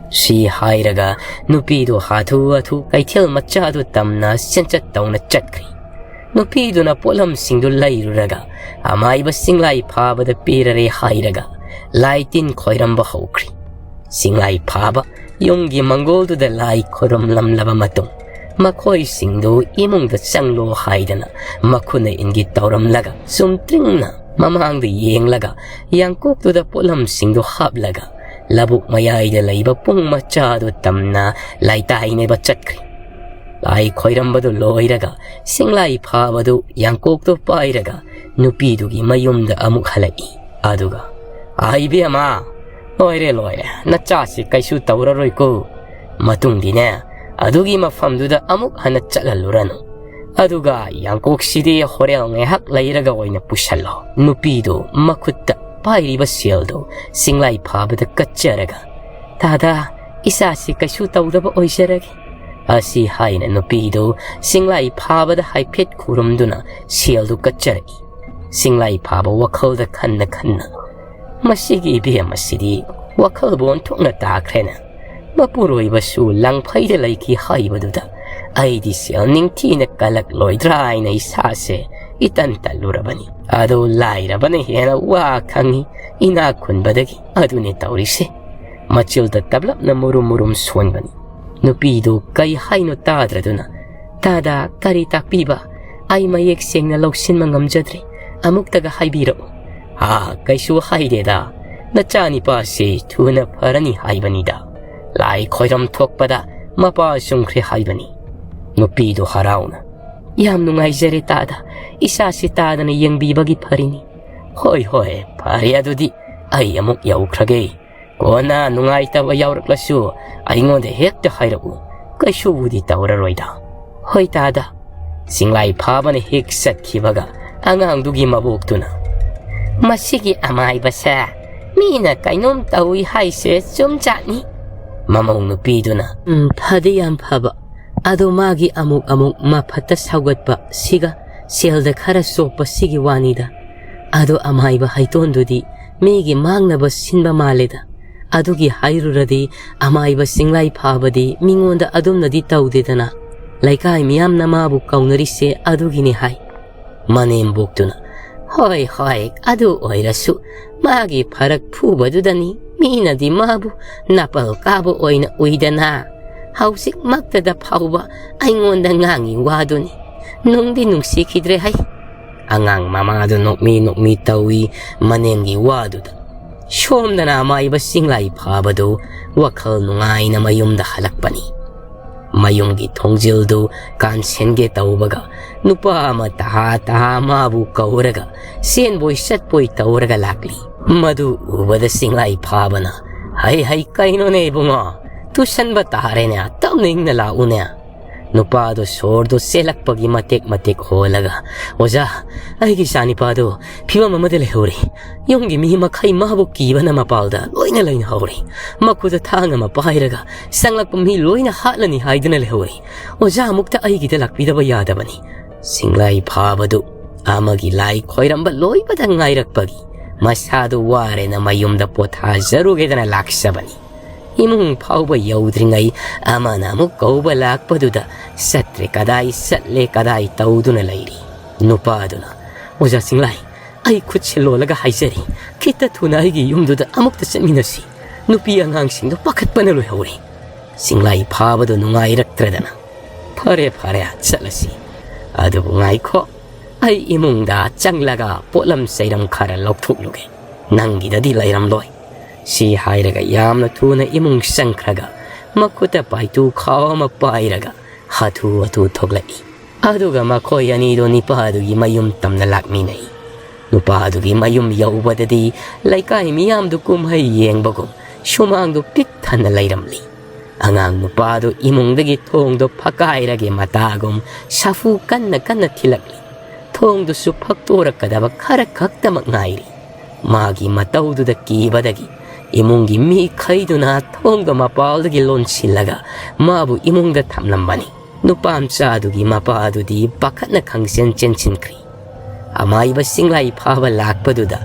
ꯁꯤ ꯍꯥꯏꯔꯒ ꯅꯨꯄꯤꯗꯨ ꯍꯥꯊꯨ ꯍꯥꯊꯨ ꯀꯩꯊꯦꯜ ꯃꯆꯥꯗꯨ ꯇꯝꯅ ꯆꯦꯟꯆꯠ ꯇꯧꯅ ꯆꯠꯈ꯭ꯔꯤ꯫ ꯅꯨꯄꯤꯗꯨꯅ ꯄꯣꯠꯂꯝꯁꯤꯡꯗꯨ ꯂꯩꯔꯨꯔꯒ ꯑꯃꯥꯏꯕ ꯁꯤꯡꯂꯥꯏ ꯐꯥꯕꯗ ꯄꯤꯔꯔꯦ ꯍꯥꯏꯔꯒ ꯂꯥꯏ ꯇꯤꯟ ꯈꯣꯏꯔꯝꯕ ꯍꯧꯈ꯭ꯔꯤ꯫ ꯁꯤꯡꯂꯥꯏ ꯐꯥꯕ ꯌꯨꯝꯒꯤ ꯃꯪꯒꯣꯜꯗꯨꯗ ꯂꯥꯏ ꯈꯣꯏꯔꯝꯂꯝꯂꯕ ꯃꯇꯨꯡ, ꯃꯈꯣꯏꯁꯤꯡꯗꯨ ꯏꯃꯨꯡꯗ ꯆꯪꯂꯣ ꯍꯥꯏꯗꯅ ꯃꯈꯨꯠꯅ ꯏꯟꯒꯤ ꯇꯧꯔꯝꯂꯒ, ꯆꯨꯝꯇ꯭ꯔꯤꯡꯅ ꯃꯃꯥꯡꯗ ꯌꯦꯡꯂꯒ, ꯌꯥꯡꯀꯣꯛꯇꯨꯗ ꯄꯣꯠꯂꯝꯁꯤꯡꯗꯨ ꯍꯥꯞꯂꯒ, ꯂꯧꯕꯨꯛ ꯃꯌꯥꯏꯗ ꯂꯩꯕ ꯄꯨꯡ ꯃꯆꯥꯗꯨ ꯇꯝꯅ ꯂꯥꯏꯇꯥꯏꯅꯕ ꯆꯠꯈ꯭ꯔꯦ꯫ ꯂꯥꯏ ꯈꯣꯏꯔꯝꯕꯗꯨ ꯂꯣꯏꯔꯒ, ꯁꯤꯡꯂꯥꯏ ꯐꯥꯕꯗꯨ ꯌꯥꯡꯀꯣꯛꯇꯨ ꯄꯥꯏꯔꯒ ꯅꯨꯄꯤꯗꯨꯒꯤ ꯃꯌꯨꯝꯗ ꯑꯃꯨꯛ ꯍꯜꯂꯛꯏ꯫ ꯑꯗꯨꯒ, "ꯑꯥ, ꯏꯕꯦꯝꯃ, ꯂꯣꯏꯔꯦ, ꯂꯣꯏꯔꯦ, ꯅꯆꯥꯁꯤ ꯀꯩꯁꯨ ꯇꯧꯔꯔꯣꯏꯀꯣ꯫ ꯃꯇꯨꯡꯗꯤꯅꯦ, ꯑꯗꯨꯒꯤ ꯃꯐꯝꯗꯨꯗ ꯑꯃꯨꯛ ꯍꯟꯅ ꯆꯠꯍꯜꯂꯨꯔꯅꯨ꯫ ꯑꯗꯨꯒ ꯌꯥꯡꯀꯣꯛꯁꯤꯗꯤ ꯍꯣꯔꯦꯟ ꯉꯥꯏꯍꯥꯛ ꯂꯩꯔꯒ ꯑꯣꯏꯅ ꯄꯨꯁꯜꯂꯣ"꯫ ꯅꯨꯄꯤꯗꯨ ꯃꯈꯨꯠꯇ ꯄꯥꯏꯔꯤꯕ ꯁꯦꯜꯗꯨ ꯁꯤꯡꯂꯥꯏ ꯐꯥꯕꯗ ꯀꯠꯆꯔꯒ, "ꯗꯥꯗꯥ, ꯏꯆꯥꯁꯤ ꯀꯩꯁꯨ ꯇꯧꯗꯕ ꯑꯣꯏꯖꯔꯒꯦ"꯫ ꯑꯁꯤ ꯍꯥꯏꯅ ꯅꯨꯄꯤꯗꯨ ꯁꯤꯡꯂꯥꯏ ꯐꯥꯕꯗ ꯍꯥꯏꯐꯦꯠ ꯈꯨꯔꯨꯝꯗꯨꯅ ꯁꯦꯜꯗꯨ ꯀꯠꯆꯔꯛꯏ꯫ ꯁꯤꯡꯂꯥꯏ ꯐꯥꯕ ꯋꯥꯈꯜꯗ ꯈꯟꯅ ꯈꯟꯅ, "ꯃꯁꯤꯒꯤ ꯏꯕꯦꯝ ꯑꯁꯤꯗꯤ ꯋꯥꯈꯜꯕꯨ ꯑꯣꯟꯊꯣꯛꯅ ꯇꯥꯈ꯭ꯔꯦꯅꯦ꯫ ꯃꯄꯨꯔꯣꯏꯕꯁꯨ ꯂꯪꯐꯩꯗ ꯂꯩꯈꯤ ꯍꯥꯏꯕꯗꯨꯗ ꯑꯩꯗꯤ ꯁꯦꯜ ꯅꯤꯡꯊꯤꯅ ꯀꯜꯂꯛꯂꯣꯏꯗ꯭ꯔꯥ ꯍꯥꯏꯅ ꯏꯁꯥꯁꯦ ꯏꯇꯟ ꯇꯜꯂꯨꯔꯕꯅꯤ꯫ ꯑꯗꯣ ꯂꯥꯏꯔꯕꯅ ꯍꯦꯟꯅ ꯋꯥ ꯈꯪꯉꯤ ꯏꯅꯥꯛ ꯈꯨꯟꯕꯗꯒꯤ꯫ ꯑꯗꯨꯅꯤ ꯇꯧꯔꯤꯁꯦ"꯫ ꯃꯆꯤꯜꯗ ꯇꯞꯂꯞꯅ ꯃꯨꯔꯨꯝ ꯃꯨꯔꯨꯝ ꯁꯣꯟꯕꯅꯤ꯫ ꯅꯨꯄꯤꯗꯨ ꯀꯩ ꯍꯥꯏꯅꯣ ꯇꯥꯗ꯭ꯔꯗꯨꯅ, "ꯗꯥꯗꯥ, ꯀꯔꯤ ꯇꯥꯛꯄꯤꯕ? ꯑꯩ ꯃꯌꯦꯛ ꯁꯦꯡꯅ ꯂꯧꯁꯤꯟꯕ ꯉꯝꯖꯗ꯭ꯔꯦ꯫ ꯑꯃꯨꯛꯇꯒ ꯍꯥꯏꯕꯤꯔꯛꯎ"꯫ "ꯑꯥ, ꯀꯩꯁꯨ ꯍꯥꯏꯗꯦꯗ꯫ ꯅꯆꯥꯅꯤꯄꯥꯁꯤ ꯊꯨꯅ ꯐꯔꯅꯤ ꯍꯥꯏꯕꯅꯤꯗ꯫ ꯂꯥꯏ ꯈꯣꯏꯔꯝ ꯊꯣꯛꯄꯗ ꯃꯄꯥ ꯆꯨꯝꯈ꯭ꯔꯦ ꯍꯥꯏꯕꯅꯤ"꯫ ꯅꯨꯄꯤꯗꯨ ꯍꯔꯥꯎꯅ, "ꯌꯥꯝ ꯅꯨꯡꯉꯥꯏꯖꯔꯦ ꯇꯥꯗ, ꯏꯆꯥꯁꯤ ꯇꯥꯗꯅ ꯌꯦꯡꯕꯤꯕꯒꯤ ꯐꯔꯤꯅꯤ꯫" "ꯍꯣꯏ ꯍꯣꯏ, ꯐꯔꯦ ꯑꯗꯨꯗꯤ, ꯑꯩ ꯑꯃꯨꯛ ꯌꯧꯈ꯭ꯔꯒꯦ꯫ ꯀꯣꯟꯅ ꯅꯨꯡꯉꯥꯏꯇꯕ ꯌꯥꯎꯔꯛꯂꯁꯨ ꯑꯩꯉꯣꯟꯗ ꯍꯦꯛꯇ ꯍꯥꯏꯔꯛꯎ, ꯀꯩꯁꯨꯕꯨꯗꯤ ꯇꯧꯔꯔꯣꯏꯗ꯫" "ꯍꯣꯏ ꯇꯥꯗ꯫" ꯆꯤꯡꯂꯥꯏ ꯐꯥꯕꯅ ꯍꯦꯛ ꯆꯠꯈꯤꯕꯒ ꯑꯉꯥꯡꯗꯨꯒꯤ ꯃꯕꯣꯛꯇꯨꯅ, "ꯃꯁꯤꯒꯤ ꯑꯃꯥꯏꯕꯁꯦ ꯃꯤꯅ ꯀꯩꯅꯣꯝ ꯇꯧꯏ ꯍꯥꯏꯁꯦ ꯆꯨꯝꯖꯥꯠꯅꯤ꯫" ꯃꯃꯧ ꯅꯨꯄꯤꯗꯨꯅ, "ꯎꯝ, ꯐꯗꯤ ꯌꯥꯝ ꯐꯕ, ꯑꯗꯣ ꯃꯥꯒꯤ ꯑꯃꯨꯛ ꯑꯃꯨꯛ ꯃꯐꯠꯇ ꯁꯥꯎꯒꯠꯄ ꯁꯤꯒ ꯁꯦꯜꯗ ꯈꯔ ꯆꯣꯞꯄ ꯁꯤꯒꯤ ꯋꯥꯅꯤꯗ꯫ ꯑꯗꯣ ꯑꯃꯥꯏꯕ ꯍꯩꯇꯣꯟꯗꯨꯗꯤ ꯃꯤꯒꯤ ꯃꯥꯡꯅꯕ ꯁꯤꯟꯕ ꯃꯥꯜꯂꯦꯗ꯫ ꯑꯗꯨꯒꯤ ꯍꯥꯏꯔꯨꯔꯗꯤ ꯑꯃꯥꯏꯕ ꯆꯤꯡꯂꯥꯏ ꯐꯥꯕꯗꯤ ꯃꯤꯉꯣꯟꯗ ꯑꯗꯨꯝꯅꯗꯤ ꯇꯧꯗꯦꯗꯅ꯫ ꯂꯩꯀꯥꯏ ꯃꯤꯌꯥꯝꯅ ꯃꯥꯕꯨ ꯀꯧꯅꯔꯤꯁꯦ ꯑꯗꯨꯒꯤꯅꯤ ꯍꯥꯏ꯫" ꯃꯅꯦꯝꯕꯣꯛꯇꯨꯅ, "ꯍꯣꯏ ꯍꯣꯏ, ꯑꯗꯨ ꯑꯣꯏꯔꯁꯨ ꯃꯥꯒꯤ ꯐꯔꯛ ꯐꯨꯕꯗꯨꯗꯅꯤ ꯃꯤꯅꯗꯤ ꯃꯥꯕꯨ ꯅꯥꯄꯜ ꯀꯥꯕ ꯑꯣꯏꯅ ꯎꯏꯗꯅ꯫ ꯍꯧꯖꯤꯛꯃꯛꯇꯗ ꯐꯥꯎꯕ ꯑꯩꯉꯣꯟꯗ ꯉꯥꯡꯉꯤ ꯋꯥꯗꯨꯅꯤ꯫ ꯅꯨꯡꯗꯤ ꯅꯨꯡꯁꯤꯈꯤꯗ꯭ꯔꯦ ꯍꯩ꯫" ꯑꯉꯥꯡ ꯃꯃꯥꯗꯨ ꯅꯣꯛꯃꯤ ꯅꯣꯛꯃꯤ ꯇꯧꯏ ꯃꯅꯦꯝꯒꯤ ꯋꯥꯗꯨꯗ꯫ ꯁꯣꯝꯗꯅ ꯑꯃꯥꯏꯕ ꯆꯤꯡꯂꯥꯏ ꯐꯥꯕꯗꯨ ꯋꯥꯈꯜ ꯅꯨꯡꯉꯥꯏꯅ ꯃꯌꯨꯝꯗ ꯍꯜꯂꯛꯄꯅꯤ꯫ ꯃꯌꯨꯝꯒꯤ ꯊꯣꯡꯖꯤꯜꯗꯨ ꯀꯥꯟꯁꯤꯟꯒꯦ ꯇꯧꯕꯒ ꯅꯨꯄꯥ ꯑꯃ ꯇꯍꯥ ꯇꯍꯥ ꯃꯥꯕꯨ ꯀꯧꯔꯒ ꯆꯦꯟꯕꯣꯏ ꯆꯠꯄꯣꯏ ꯇꯧꯔꯒ ꯂꯥꯛꯂꯤ꯫ ꯃꯗꯨ ꯎꯕꯗ ꯆꯤꯡꯂꯥꯏ ꯐꯥꯕꯅ, "ꯍꯩ ꯍꯩ, ꯀꯩꯅꯣꯅꯦ ꯏꯕꯨꯡꯉꯣ? ꯇꯨꯁꯟꯕ ꯇꯥꯔꯦꯅꯦ, ꯇꯞꯅ ꯏꯪꯅ ꯂꯥꯛꯎꯅꯦ꯫" ꯅꯨꯄꯥꯗꯨ ꯁꯣꯔꯗꯨ ꯆꯦꯜꯂꯛꯄꯒꯤ ꯃꯇꯦꯛ ꯃꯇꯦꯛ ꯍꯣꯜꯂꯒ, "ꯑꯣꯖꯥ, ꯑꯩꯒꯤ ꯏꯆꯥꯅꯤꯄꯥꯗꯨ ꯐꯤꯕꯝ ꯑꯃꯗ ꯂꯩꯍꯧꯔꯦ꯫ ꯌꯨꯝꯒꯤ ꯃꯤ ꯃꯈꯩ ꯃꯥꯕꯨ ꯀꯤꯕꯅ ꯃꯄꯥꯜꯗ ꯂꯣꯏꯅ ꯂꯩꯅꯍꯧꯔꯦ꯫ ꯃꯈꯨꯠꯇ ꯊꯥꯡ ꯑꯃ ꯄꯥꯏꯔꯒ ꯆꯪꯂꯛꯄ ꯃꯤ ꯂꯣꯏꯅ ꯍꯥꯠꯂꯅꯤ ꯍꯥꯏꯗꯨꯅ ꯂꯩꯍꯧꯔꯦ꯫ ꯑꯣꯖꯥ ꯑꯃꯨꯛꯇ ꯑꯩꯒꯤꯗ ꯂꯥꯛꯄꯤꯗꯕ ꯌꯥꯗꯕꯅꯤ꯫" ꯆꯤꯡꯂꯥꯏ ꯐꯥꯕꯗꯨ ꯑꯃꯒꯤ ꯂꯥꯏ ꯈꯣꯏꯔꯝꯕ ꯂꯣꯏꯕꯗ ꯉꯥꯏꯔꯛꯄꯒꯤ ꯃꯁꯥꯗꯨ ꯋꯥꯔꯦꯅ ꯃꯌꯨꯝꯗ ꯄꯣꯊꯥꯖꯔꯨꯒꯦꯗꯅ ꯂꯥꯛꯆꯕꯅꯤ꯫ ꯏꯃꯨꯡ ꯐꯥꯎꯕ ꯌꯧꯗ꯭ꯔꯤꯉꯩ ꯑꯃꯅ ꯑꯃꯨꯛ ꯀꯧꯕ ꯂꯥꯛꯄꯗꯨꯗ ꯆꯠꯇ꯭ꯔꯦ ꯀꯗꯥꯏ, ꯆꯠꯂꯦ ꯀꯗꯥꯏ ꯇꯧꯗꯨꯅ ꯂꯩꯔꯤ꯫ ꯅꯨꯄꯥꯗꯨꯅ, "ꯑꯣꯖꯥ ꯆꯤꯡꯂꯥꯏ, ꯑꯩ ꯈꯨꯠꯁꯦ ꯂꯣꯜꯂꯒ ꯍꯥꯏꯖꯔꯤ, ꯈꯤꯠꯇ ꯊꯨꯅ ꯑꯩꯒꯤ ꯌꯨꯝꯗꯨꯗ ꯑꯃꯨꯛꯇ ꯆꯠꯃꯤꯟꯅꯁꯤ꯫ ꯅꯨꯄꯤ ꯑꯉꯥꯡꯁꯤꯡꯗꯣ ꯄꯥꯈꯠꯄꯅ ꯂꯣꯏꯍꯧꯔꯦ꯫" ꯆꯤꯡꯂꯥꯏ ꯐꯥꯕꯗꯨ ꯅꯨꯡꯉꯥꯏꯔꯛꯇ꯭ꯔꯗꯅ, "ꯐꯔꯦ ꯐꯔꯦ, ꯆꯠꯂꯁꯤ꯫ ꯑꯗꯨꯕꯨ ꯉꯥꯏꯈꯣ, ꯑꯩ ꯏꯃꯨꯡꯗ ꯆꯪꯂꯒ ꯄꯣꯠꯂꯝ ꯆꯩꯔꯝ ꯈꯔ ꯂꯧꯊꯣꯛꯂꯨꯒꯦ꯫ ꯅꯪꯒꯤꯗꯗꯤ ꯂꯩꯔꯝꯂꯣꯏ꯫" ꯁꯤ ꯍꯥꯏꯔꯒ ꯌꯥꯝꯅ ꯊꯨꯅ ꯏꯃꯨꯡ ꯆꯪꯈ꯭ꯔꯒ ꯃꯈꯨꯠꯇ ꯄꯥꯏꯇꯨ ꯈꯥꯎ ꯑꯃ ꯄꯥꯏꯔꯒ ꯍꯥꯊꯨ ꯍꯥꯊꯨ ꯊꯣꯛꯂꯛꯏ꯫ ꯑꯗꯨꯒ ꯃꯈꯣꯏ ꯑꯅꯤꯗꯣ ꯅꯨꯄꯥꯗꯨꯒꯤ ꯃꯌꯨꯝ ꯇꯝꯅ ꯂꯥꯛꯃꯤꯟꯅꯩ꯫ ꯅꯨꯄꯥꯗꯨꯒꯤ ꯃꯌꯨꯝ ꯌꯧꯕꯗꯗꯤ ꯂꯩꯀꯥꯏ ꯃꯤꯌꯥꯝꯗꯨ ꯀꯨꯝꯍꯩ ꯌꯦꯡꯕꯒꯨꯝ ꯁꯨꯃꯥꯡꯗꯨ ꯄꯤꯛ ꯊꯟꯅ ꯂꯩꯔꯝꯂꯤ꯫ ꯑꯉꯥꯡ ꯅꯨꯄꯥꯗꯨ ꯏꯃꯨꯡꯗꯒꯤ ꯊꯣꯡꯗꯣ ꯐꯛꯀꯥꯏꯔꯒꯦ ꯃꯇꯥꯒꯨꯝ ꯁꯥꯐꯨ ꯀꯟꯅ ꯀꯟꯅ ꯊꯤꯜꯂꯛꯂꯤ꯫ ꯊꯣꯡꯗꯨꯁꯨ ꯐꯛꯇꯣꯔꯛꯀꯗꯕ ꯈꯔ ꯈꯛꯇꯃꯛ ꯉꯥꯏꯔꯤ꯫ ꯃꯥꯒꯤ ꯃꯇꯧꯗꯨꯗ ꯀꯤꯕꯗꯒꯤ ꯏꯃꯨꯡꯒꯤ ꯃꯤꯈꯩꯗꯨꯅ ꯊꯣꯡꯗꯣ ꯃꯄꯥꯜꯗꯒꯤ ꯂꯣꯟꯁꯤꯜꯂꯒ ꯃꯥꯕꯨ ꯏꯃꯨꯡꯗ ꯊꯝꯂꯝꯕꯅꯤ꯫ ꯅꯨꯄꯥ ꯃꯆꯥꯗꯨꯒꯤ ꯃꯄꯥꯗꯨꯗꯤ ꯄꯥꯈꯠꯅ ꯈꯪꯆꯦꯟ ꯆꯦꯟꯁꯤꯟꯈ꯭ꯔꯤ꯫ ꯑꯃꯥꯏꯕ ꯁꯤꯡꯂꯥꯏ ꯐꯥꯕ ꯂꯥꯛꯄꯗꯨꯗ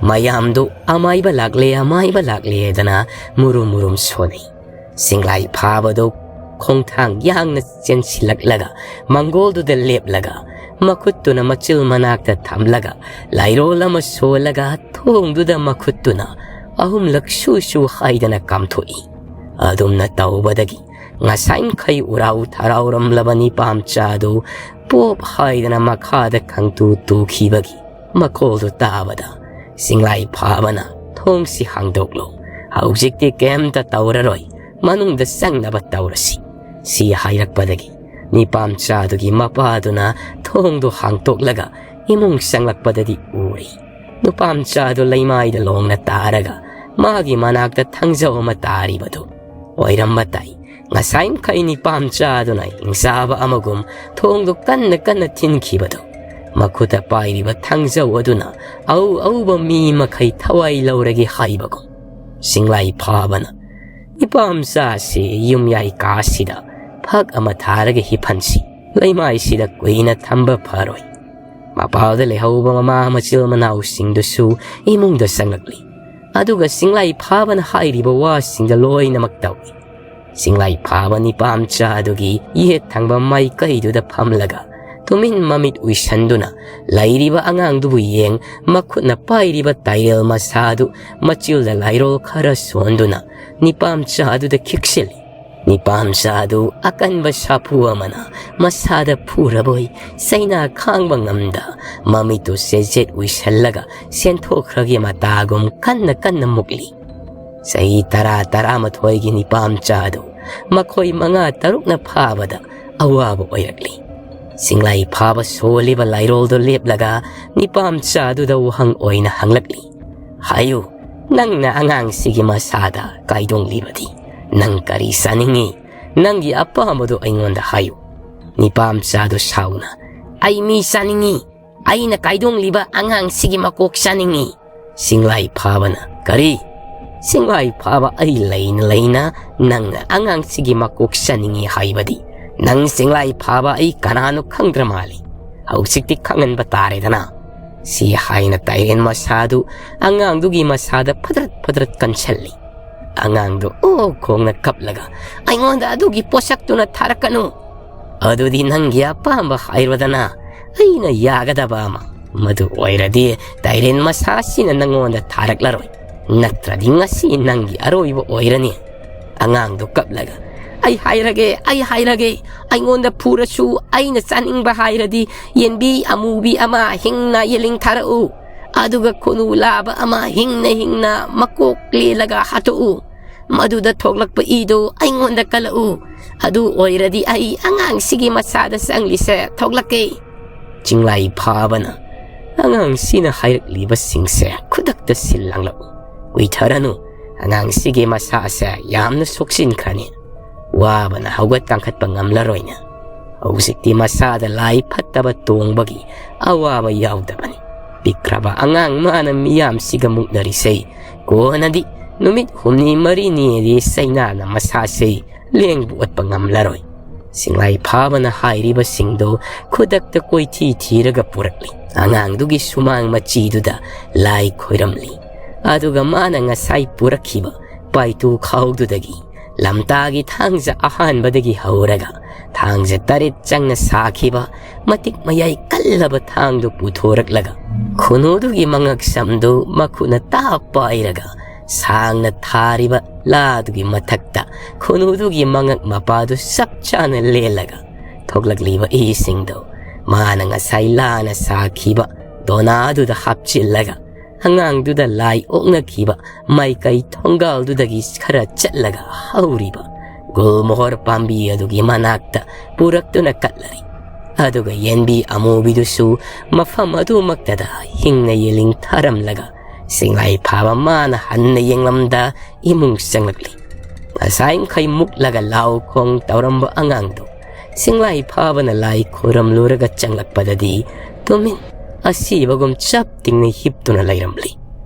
ꯃꯌꯥꯝꯗꯨ "ꯑꯃꯥꯏꯕ ꯂꯥꯛꯂꯦ, ꯑꯃꯥꯏꯕ ꯂꯥꯛꯂꯦ" ꯍꯥꯏꯗꯅ ꯃꯨꯔꯨꯝ ꯃꯨꯔꯨꯝ ꯁꯣꯟꯅꯩ꯫ ꯁꯤꯡꯂꯥꯏ ꯐꯥꯕꯗꯨ ꯈꯣꯡꯊꯥꯡ ꯌꯥꯡꯅ ꯆꯦꯟꯁꯤꯜꯂꯛꯂꯒ ꯃꯪꯒꯣꯜꯗꯨꯗ ꯂꯦꯞꯂꯒ ꯃꯈꯨꯠꯇꯨꯅ ꯃꯆꯤꯜ ꯃꯅꯥꯛꯇ ꯊꯝꯂꯒ ꯂꯥꯏꯔꯣꯜ ꯑꯃ ꯁꯣꯜꯂꯒ ꯊꯣꯡꯗꯨꯗ ꯃꯈꯨꯠꯇꯨꯅ ꯑꯍꯨꯝꯂꯛ ꯁꯨ ꯁꯨ ꯍꯥꯏꯗꯅ ꯀꯥꯝꯊꯣꯛꯏ꯫ ꯑꯗꯨꯝꯅ ꯇꯧꯕꯗꯒꯤ ꯉꯁꯥꯏ ꯃꯈꯩ ꯎꯔꯥꯎ ꯊꯔꯥꯎꯔꯝꯂꯕ ꯅꯤꯄꯥꯝꯆꯥꯗꯨ ꯄꯣꯞ ꯍꯥꯏꯗꯅ ꯃꯈꯥꯗ ꯈꯪꯇꯨ ꯇꯨꯈꯤꯕꯒꯤ ꯃꯈꯣꯜꯗꯨ ꯇꯥꯕꯗ ꯁꯤꯡꯂꯥꯏ ꯐꯥꯕꯅ "ꯊꯣꯡꯁꯤ ꯍꯥꯡꯗꯣꯛꯂꯣ, ꯍꯧꯖꯤꯛꯇꯤ ꯀꯩꯝꯇ ꯇꯧꯔꯔꯣꯏ, ꯃꯅꯨꯡꯗ ꯆꯪꯅꯕ ꯇꯧꯔꯁꯤ" ꯁꯤ ꯍꯥꯏꯔꯛꯄꯗꯒꯤ ꯅꯤꯄꯥꯝꯆꯥꯗꯨꯒꯤ ꯃꯄꯥꯗꯨꯅ ꯊꯣꯡꯗꯨ ꯍꯥꯡꯇꯣꯛꯂꯒ ꯏꯃꯨꯡ ꯆꯪꯂꯛꯄꯗꯗꯤ ꯎꯔꯤ꯫ ꯅꯨꯄꯥꯝꯆꯥꯗꯨ ꯂꯩꯃꯥꯏꯗ ꯂꯣꯡꯅ ꯇꯥꯔꯒ ꯃꯥꯒꯤ ꯃꯅꯥꯛꯇ ꯊꯥꯡꯖꯧ ꯑꯃ ꯇꯥꯔꯤꯕꯗꯨ ꯑꯣꯏꯔꯝꯕ ꯇꯥꯏ꯫ ꯉꯁꯥꯏ ꯃꯈꯩ ꯅꯤꯄꯥꯝꯆꯥꯗꯨꯅ ꯍꯤꯡꯆꯥꯕ ꯑꯃꯒꯨꯝ ꯊꯣꯡꯗꯨ ꯀꯟꯅ ꯀꯟꯅ ꯊꯤꯟꯈꯤꯕꯗꯨ ꯃꯈꯨꯠꯇ ꯄꯥꯏꯔꯤꯕ ꯊꯥꯡꯖꯧ ꯑꯗꯨꯅ ꯑꯎ ꯑꯎꯕ ꯃꯤ ꯃꯈꯩ ꯊꯋꯥꯏ ꯂꯧꯔꯒꯦ ꯍꯥꯏꯕꯒꯨꯝ꯫ ꯁꯤꯡꯂꯥꯏ ꯐꯥꯕꯅ "ꯅꯤꯄꯥꯝꯆꯥꯁꯤ ꯌꯨꯝꯌꯥꯏ ꯀꯥꯁꯤꯗ ꯐꯛ ꯑꯃ ꯊꯥꯔꯒ ꯍꯤꯞꯍꯟꯁꯤ, ꯂꯩꯃꯥꯏꯁꯤꯗ ꯀꯨꯏꯅ ꯊꯝꯕ ꯐꯔꯣꯏ"꯫ ꯃꯄꯥꯜꯗ ꯂꯩꯍꯧꯕ ꯃꯃꯥ ꯃꯆꯤꯜ ꯃꯅꯥꯎꯁꯤꯡꯗꯨꯁꯨ ꯏꯃꯨꯡꯗ ꯆꯪꯂꯛꯂꯤ꯫ ꯑꯗꯨꯒ ꯁꯤꯡꯂꯥꯏ ꯐꯥꯕꯅ ꯍꯥꯏꯔꯤꯕ ꯋꯥꯁꯤꯡꯗ ꯂꯣꯏꯅꯃꯛ ꯇꯧꯏ꯫ ꯁꯤꯡꯂꯥꯏ ꯐꯥꯕ ꯅꯤꯄꯥꯝꯆꯥ ꯑꯗꯨꯒꯤ ꯌꯦꯠ ꯊꯪꯕ ꯃꯥꯏꯀꯩꯗꯨꯗ ꯐꯝꯂꯒ ꯇꯨꯃꯤꯟ ꯃꯃꯤꯠ ꯎꯏꯁꯟꯗꯨꯅ ꯂꯩꯔꯤꯕ ꯑꯉꯥꯡꯗꯨꯕꯨ ꯌꯦꯡ, ꯃꯈꯨꯠꯅ ꯄꯥꯏꯔꯤꯕ ꯇꯥꯏꯔꯦꯜ ꯃꯁꯥꯗꯨ ꯃꯆꯤꯜꯗ ꯂꯥꯏꯔꯣꯜ ꯈꯔ ꯁꯣꯟꯗꯨꯅ ꯅꯤꯄꯥꯝꯆꯥ ꯑꯗꯨꯗ ꯈꯤꯛꯁꯤꯜꯂꯤ꯫ ꯅꯤꯄꯥꯝꯆꯥ ꯑꯗꯨ ꯑꯀꯟꯕ ꯁꯥꯐꯨ ꯑꯃꯅ ꯃꯁꯥꯗ ꯐꯨꯔꯕꯣꯏ ꯆꯩꯅꯥ ꯈꯥꯡꯕ ꯉꯝꯗ ꯃꯃꯤꯠꯇꯨ ꯆꯦꯠ ꯆꯦꯠ ꯎꯏꯁꯜꯂꯒ ꯆꯦꯟꯊꯣꯛꯈ꯭ꯔꯒꯦ ꯃꯇꯥꯒꯨꯝ ꯀꯟꯅ ꯀꯟꯅ ꯃꯨꯛꯂꯤ꯫ ꯆꯍꯤ ꯇꯔꯥ, ꯇꯔꯥꯃꯥꯊꯣꯏꯒꯤ ꯅꯤꯄꯥꯝꯆꯥ ꯑꯗꯨ ꯃꯈꯣꯏ ꯃꯉꯥ ꯇꯔꯨꯛꯅ ꯐꯥꯕꯗ ꯑꯋꯥꯕ ꯑꯣꯏꯔꯛꯂꯤ꯫ ꯁꯤꯡꯂꯥꯏ ꯐꯥꯕ ꯁꯣꯜꯂꯤꯕ ꯂꯥꯏꯔꯣꯜꯗꯨ ꯂꯦꯞꯂꯒ ꯅꯤꯄꯥꯝꯆꯥꯗꯨꯗ ꯋꯥꯍꯪ ꯑꯣꯏꯅ ꯍꯪꯂꯛꯂꯤ꯫ "ꯍꯥꯏꯌꯨ, ꯅꯪꯅ ꯑꯉꯥꯡꯁꯤꯒꯤ ꯃꯁꯥꯗ ꯀꯥꯏꯗꯣꯡꯂꯤꯕꯗꯤ ꯅꯪ ꯀꯔꯤ ꯆꯥꯅꯤꯡꯏ? ꯅꯪꯒꯤ ꯑꯄꯥꯝꯕꯗꯨ ꯑꯩꯉꯣꯟꯗ ꯍꯥꯏꯌꯨ꯫" ꯅꯤꯄꯥꯝꯆꯥꯗꯨ ꯁꯥꯎꯅ, "ꯑꯩ ꯃꯤ ꯆꯥꯅꯤꯡꯏ꯫ ꯑꯩꯅ ꯀꯥꯏꯗꯣꯡꯂꯤꯕ ꯑꯉꯥꯡꯁꯤꯒꯤ ꯃꯀꯣꯛ ꯆꯥꯅꯤꯡꯏ꯫" ꯁꯤꯡꯂꯥꯏ ꯐꯥꯕꯅ, "ꯀꯔꯤ? ꯁꯤꯡꯂꯥꯏ ꯐꯥꯕ ꯑꯩ ꯂꯩꯅ ꯂꯩꯅ ꯅꯪꯅ ꯑꯉꯥꯡꯁꯤꯒꯤ ꯃꯀꯣꯛ ꯆꯥꯅꯤꯡꯏ ꯍꯥꯏꯕꯗꯤ? ꯅꯪ ꯁꯤꯡꯂꯥꯏ ꯐꯥꯕ ꯑꯩ ꯀꯅꯥꯅꯣ ꯈꯪꯗ꯭ꯔ ꯃꯥꯜꯂꯤ꯫ ꯍꯧꯖꯤꯛꯇꯤ ꯈꯪꯍꯟꯕ ꯇꯥꯔꯦꯗꯅ꯫" ꯁꯤ ꯍꯥꯏꯅ ꯇꯥꯏꯔꯦꯟ ꯃꯁꯥꯗꯨ ꯑꯉꯥꯡꯗꯨꯒꯤ ꯃꯁꯥꯗ ꯐꯗ꯭ꯔꯠ ꯐꯗ꯭ꯔꯠ ꯀꯟꯁꯤꯜꯂꯤ꯫ ꯑꯉꯥꯡꯗꯨ ꯑꯣ ꯈꯣꯡꯅ ꯀꯞꯂꯒ, "ꯑꯩꯉꯣꯟꯗ ꯑꯗꯨꯒꯤ ꯄꯣꯠꯁꯛꯇꯨꯅ ꯊꯥꯔꯛꯀꯅꯨ꯫ ꯑꯗꯨꯗꯤ ꯅꯪꯒꯤ ꯑꯄꯥꯝꯕ ꯍꯥꯏꯔꯣꯗꯅ, ꯑꯩꯅ ꯌꯥꯒꯗꯕ ꯑꯃ꯫ ꯃꯗꯨ ꯑꯣꯏꯔꯗꯤ ꯇꯥꯏꯔꯦꯟ ꯃꯁꯥꯁꯤꯅ ꯅꯪꯉꯣꯟꯗ ꯊꯥꯔꯛꯂꯔꯣꯏ꯫ ꯅꯠꯇ꯭ꯔꯗꯤ ꯉꯁꯤ ꯅꯪꯒꯤ ꯑꯔꯣꯏꯕ ꯑꯣꯏꯔꯅꯤ꯫" ꯑꯉꯥꯡꯗꯨ ꯀꯞꯂꯒ, "ꯑꯩ ꯍꯥꯏꯔꯒꯦ, ꯑꯩ ꯍꯥꯏꯔꯒꯦ꯫ ꯑꯩꯉꯣꯟꯗ ꯐꯨꯔꯁꯨ ꯑꯩꯅ ꯆꯥꯅꯤꯡꯕ ꯍꯥꯏꯔꯗꯤ ꯌꯦꯟꯕꯤ ꯑꯃꯨꯕꯤ ꯑꯃ ꯍꯤꯡꯅ ꯌꯦꯂꯤꯡ ꯊꯥꯔꯛꯎ꯫ ꯑꯗꯨꯒ ꯈꯨꯅꯨ ꯂꯥꯕ ꯑꯃ ꯍꯤꯡꯅ ꯍꯤꯡꯅ ꯃꯀꯣꯛ ꯂꯦꯜꯂꯒ ꯍꯥꯠꯇꯣꯛꯎ꯫ ꯃꯗꯨꯗ ꯊꯣꯛꯂꯛꯄ ꯏꯗꯨ ꯑꯩꯉꯣꯟꯗ ꯀꯜꯂꯛꯎ꯫ ꯑꯗꯨ ꯑꯣꯏꯔꯗꯤ ꯑꯩ ꯑꯉꯥꯡꯁꯤꯒꯤ ꯃꯁꯥꯗ ꯆꯪꯂꯤꯁꯦ ꯊꯣꯛꯂꯛꯀꯦ꯫" ꯆꯤꯡꯂꯥꯏ ꯐꯥꯕꯅ ꯑꯉꯥꯡꯁꯤꯅ ꯍꯥꯏꯔꯛꯂꯤꯕꯁꯤꯡꯁꯦ ꯈꯨꯗꯛꯇ ꯁꯤꯜ ꯂꯥꯡꯂꯛꯎ꯫ ꯀꯨꯏꯊꯔꯅꯨ, ꯑꯉꯥꯡꯁꯤꯒꯤ ꯃꯁꯥꯁꯦ ꯌꯥꯝꯅ ꯁꯣꯛꯆꯤꯟꯈ꯭ꯔꯅꯤ꯫ ꯋꯥꯕꯅ ꯍꯧꯒꯠ ꯀꯥꯡꯈꯠꯄ ꯉꯝꯂꯔꯣꯏꯅꯦ꯫ ꯍꯧꯖꯤꯛꯇꯤ ꯃꯁꯥꯗ ꯂꯥꯏ ꯐꯠꯇꯕ ꯇꯣꯡꯕꯒꯤ ꯑꯋꯥꯕ ꯌꯥꯎꯗꯕꯅꯤ꯫ ꯄꯤꯛꯈ꯭ꯔꯕ ꯑꯉꯥꯡ ꯃꯥꯅ ꯃꯤꯌꯥꯝꯁꯤꯒ ꯃꯨꯛꯅꯔꯤꯁꯦ꯫ ꯀꯣꯟꯅꯗꯤ ꯅꯨꯃꯤꯠ ꯍꯨꯝꯅꯤ ꯃꯔꯤꯅꯤꯗꯤ ꯆꯩꯅꯥꯅ ꯃꯁꯥꯁꯦ ꯂꯦꯡꯕ ꯑꯣꯠꯄ ꯉꯝꯂꯔꯣꯏ꯫ ꯁꯤꯡꯂꯥꯏ ꯐꯥꯕꯅ ꯍꯥꯏꯔꯤꯕꯁꯤꯡꯗꯨ ꯈꯨꯗꯛꯇ ꯀꯣꯏꯊꯤ ꯊꯤꯔꯒ ꯄꯨꯔꯛꯂꯤ꯫ ꯑꯉꯥꯡꯗꯨꯒꯤ ꯁꯨꯃꯥꯡ ꯃꯆꯤꯗꯨꯗ ꯂꯥꯏ ꯈꯣꯏꯔꯝꯂꯤ꯫ ꯑꯗꯨꯒ ꯃꯥꯅ ꯉꯁꯥꯏ ꯄꯨꯔꯛꯈꯤꯕ ꯄꯥꯏꯇꯨ ꯈꯥꯎꯗꯨꯗꯒꯤ ꯂꯝꯇꯥꯒꯤ ꯊꯥꯡꯖ ꯑꯍꯥꯟꯕꯗꯒꯤ ꯍꯧꯔꯒ ꯊꯥꯡꯖ ꯇꯔꯦꯠ ꯆꯪꯅ ꯁꯥꯈꯤꯕ ꯃꯇꯤꯛ ꯃꯌꯥꯏ ꯀꯜꯂꯕ ꯊꯥꯡꯗꯨ ꯄꯨꯊꯣꯔꯛꯂꯒ ꯈꯨꯅꯨꯗꯨꯒꯤ ꯃꯉꯛ ꯁꯝꯗꯨ ꯃꯈꯨꯠꯅ ꯇꯥꯞ ꯄꯥꯏꯔꯒ ꯁꯥꯡꯅ ꯊꯥꯔꯤꯕ ꯂꯥꯗꯨꯒꯤ ꯃꯊꯛꯇ ꯈꯨꯅꯨꯗꯨꯒꯤ ꯃꯉꯛ ꯃꯄꯥꯗꯨ ꯆꯞ ꯆꯥꯅ ꯂꯦꯜꯂꯒ ꯊꯣꯛꯂꯛꯂꯤꯕ ꯏꯁꯤꯡꯗꯨ ꯃꯥꯅ ꯉꯁꯥꯏ ꯂꯥꯅ ꯁꯥꯈꯤꯕ ꯗꯣꯅꯥꯗꯨꯗ ꯍꯥꯞꯆꯤꯜꯂꯒ ꯑꯉꯥꯡꯗꯨꯗ ꯂꯥꯏ ꯑꯣꯛꯅꯈꯤꯕ ꯃꯥꯏꯀꯩ ꯊꯣꯡꯒꯥꯜꯗꯨꯗꯒꯤ ꯈꯔ ꯆꯠꯂꯒ ꯍꯧꯔꯤꯕ ꯒꯨꯜꯃꯣꯍꯣꯔ ꯄꯥꯝꯕꯤ ꯑꯗꯨꯒꯤ ꯃꯅꯥꯛꯇ ꯄꯨꯔꯛꯇꯨꯅ ꯀꯠꯂꯔꯤ꯫ ꯑꯗꯨꯒ ꯌꯦꯟꯕꯤ ꯑꯃꯨꯕꯤꯗꯨꯁꯨ ꯃꯐꯝ ꯑꯗꯨꯃꯛꯇꯗ ꯍꯤꯡꯅ ꯌꯦꯂꯤꯡ ꯊꯥꯔꯝꯂꯒ ꯁꯤꯡꯂꯥꯏ ꯐꯥꯕ ꯃꯥꯅ ꯍꯟꯅ ꯌꯦꯡꯂꯝꯗ ꯏꯃꯨꯡ ꯆꯪꯂꯛꯂꯤ꯫ ꯉꯁꯥꯏ ꯃꯈꯩ ꯃꯨꯛꯂꯒ ꯂꯥꯎ ꯈꯣꯡ ꯇꯧꯔꯝꯕ ꯑꯉꯥꯡꯗꯨ ꯁꯤꯡꯂꯥꯏ ꯐꯥꯕꯅ ꯂꯥꯏ ꯈꯨꯔꯝꯂꯨꯔꯒ ꯆꯪꯂꯛꯄꯗꯗꯤ ꯇꯨꯃꯤꯟ ꯑꯁꯤꯕꯒꯨꯝ ꯆꯞ ꯇꯤꯡꯅ ꯍꯤꯞꯇꯨꯅ ꯂꯩꯔꯝꯂꯤ꯫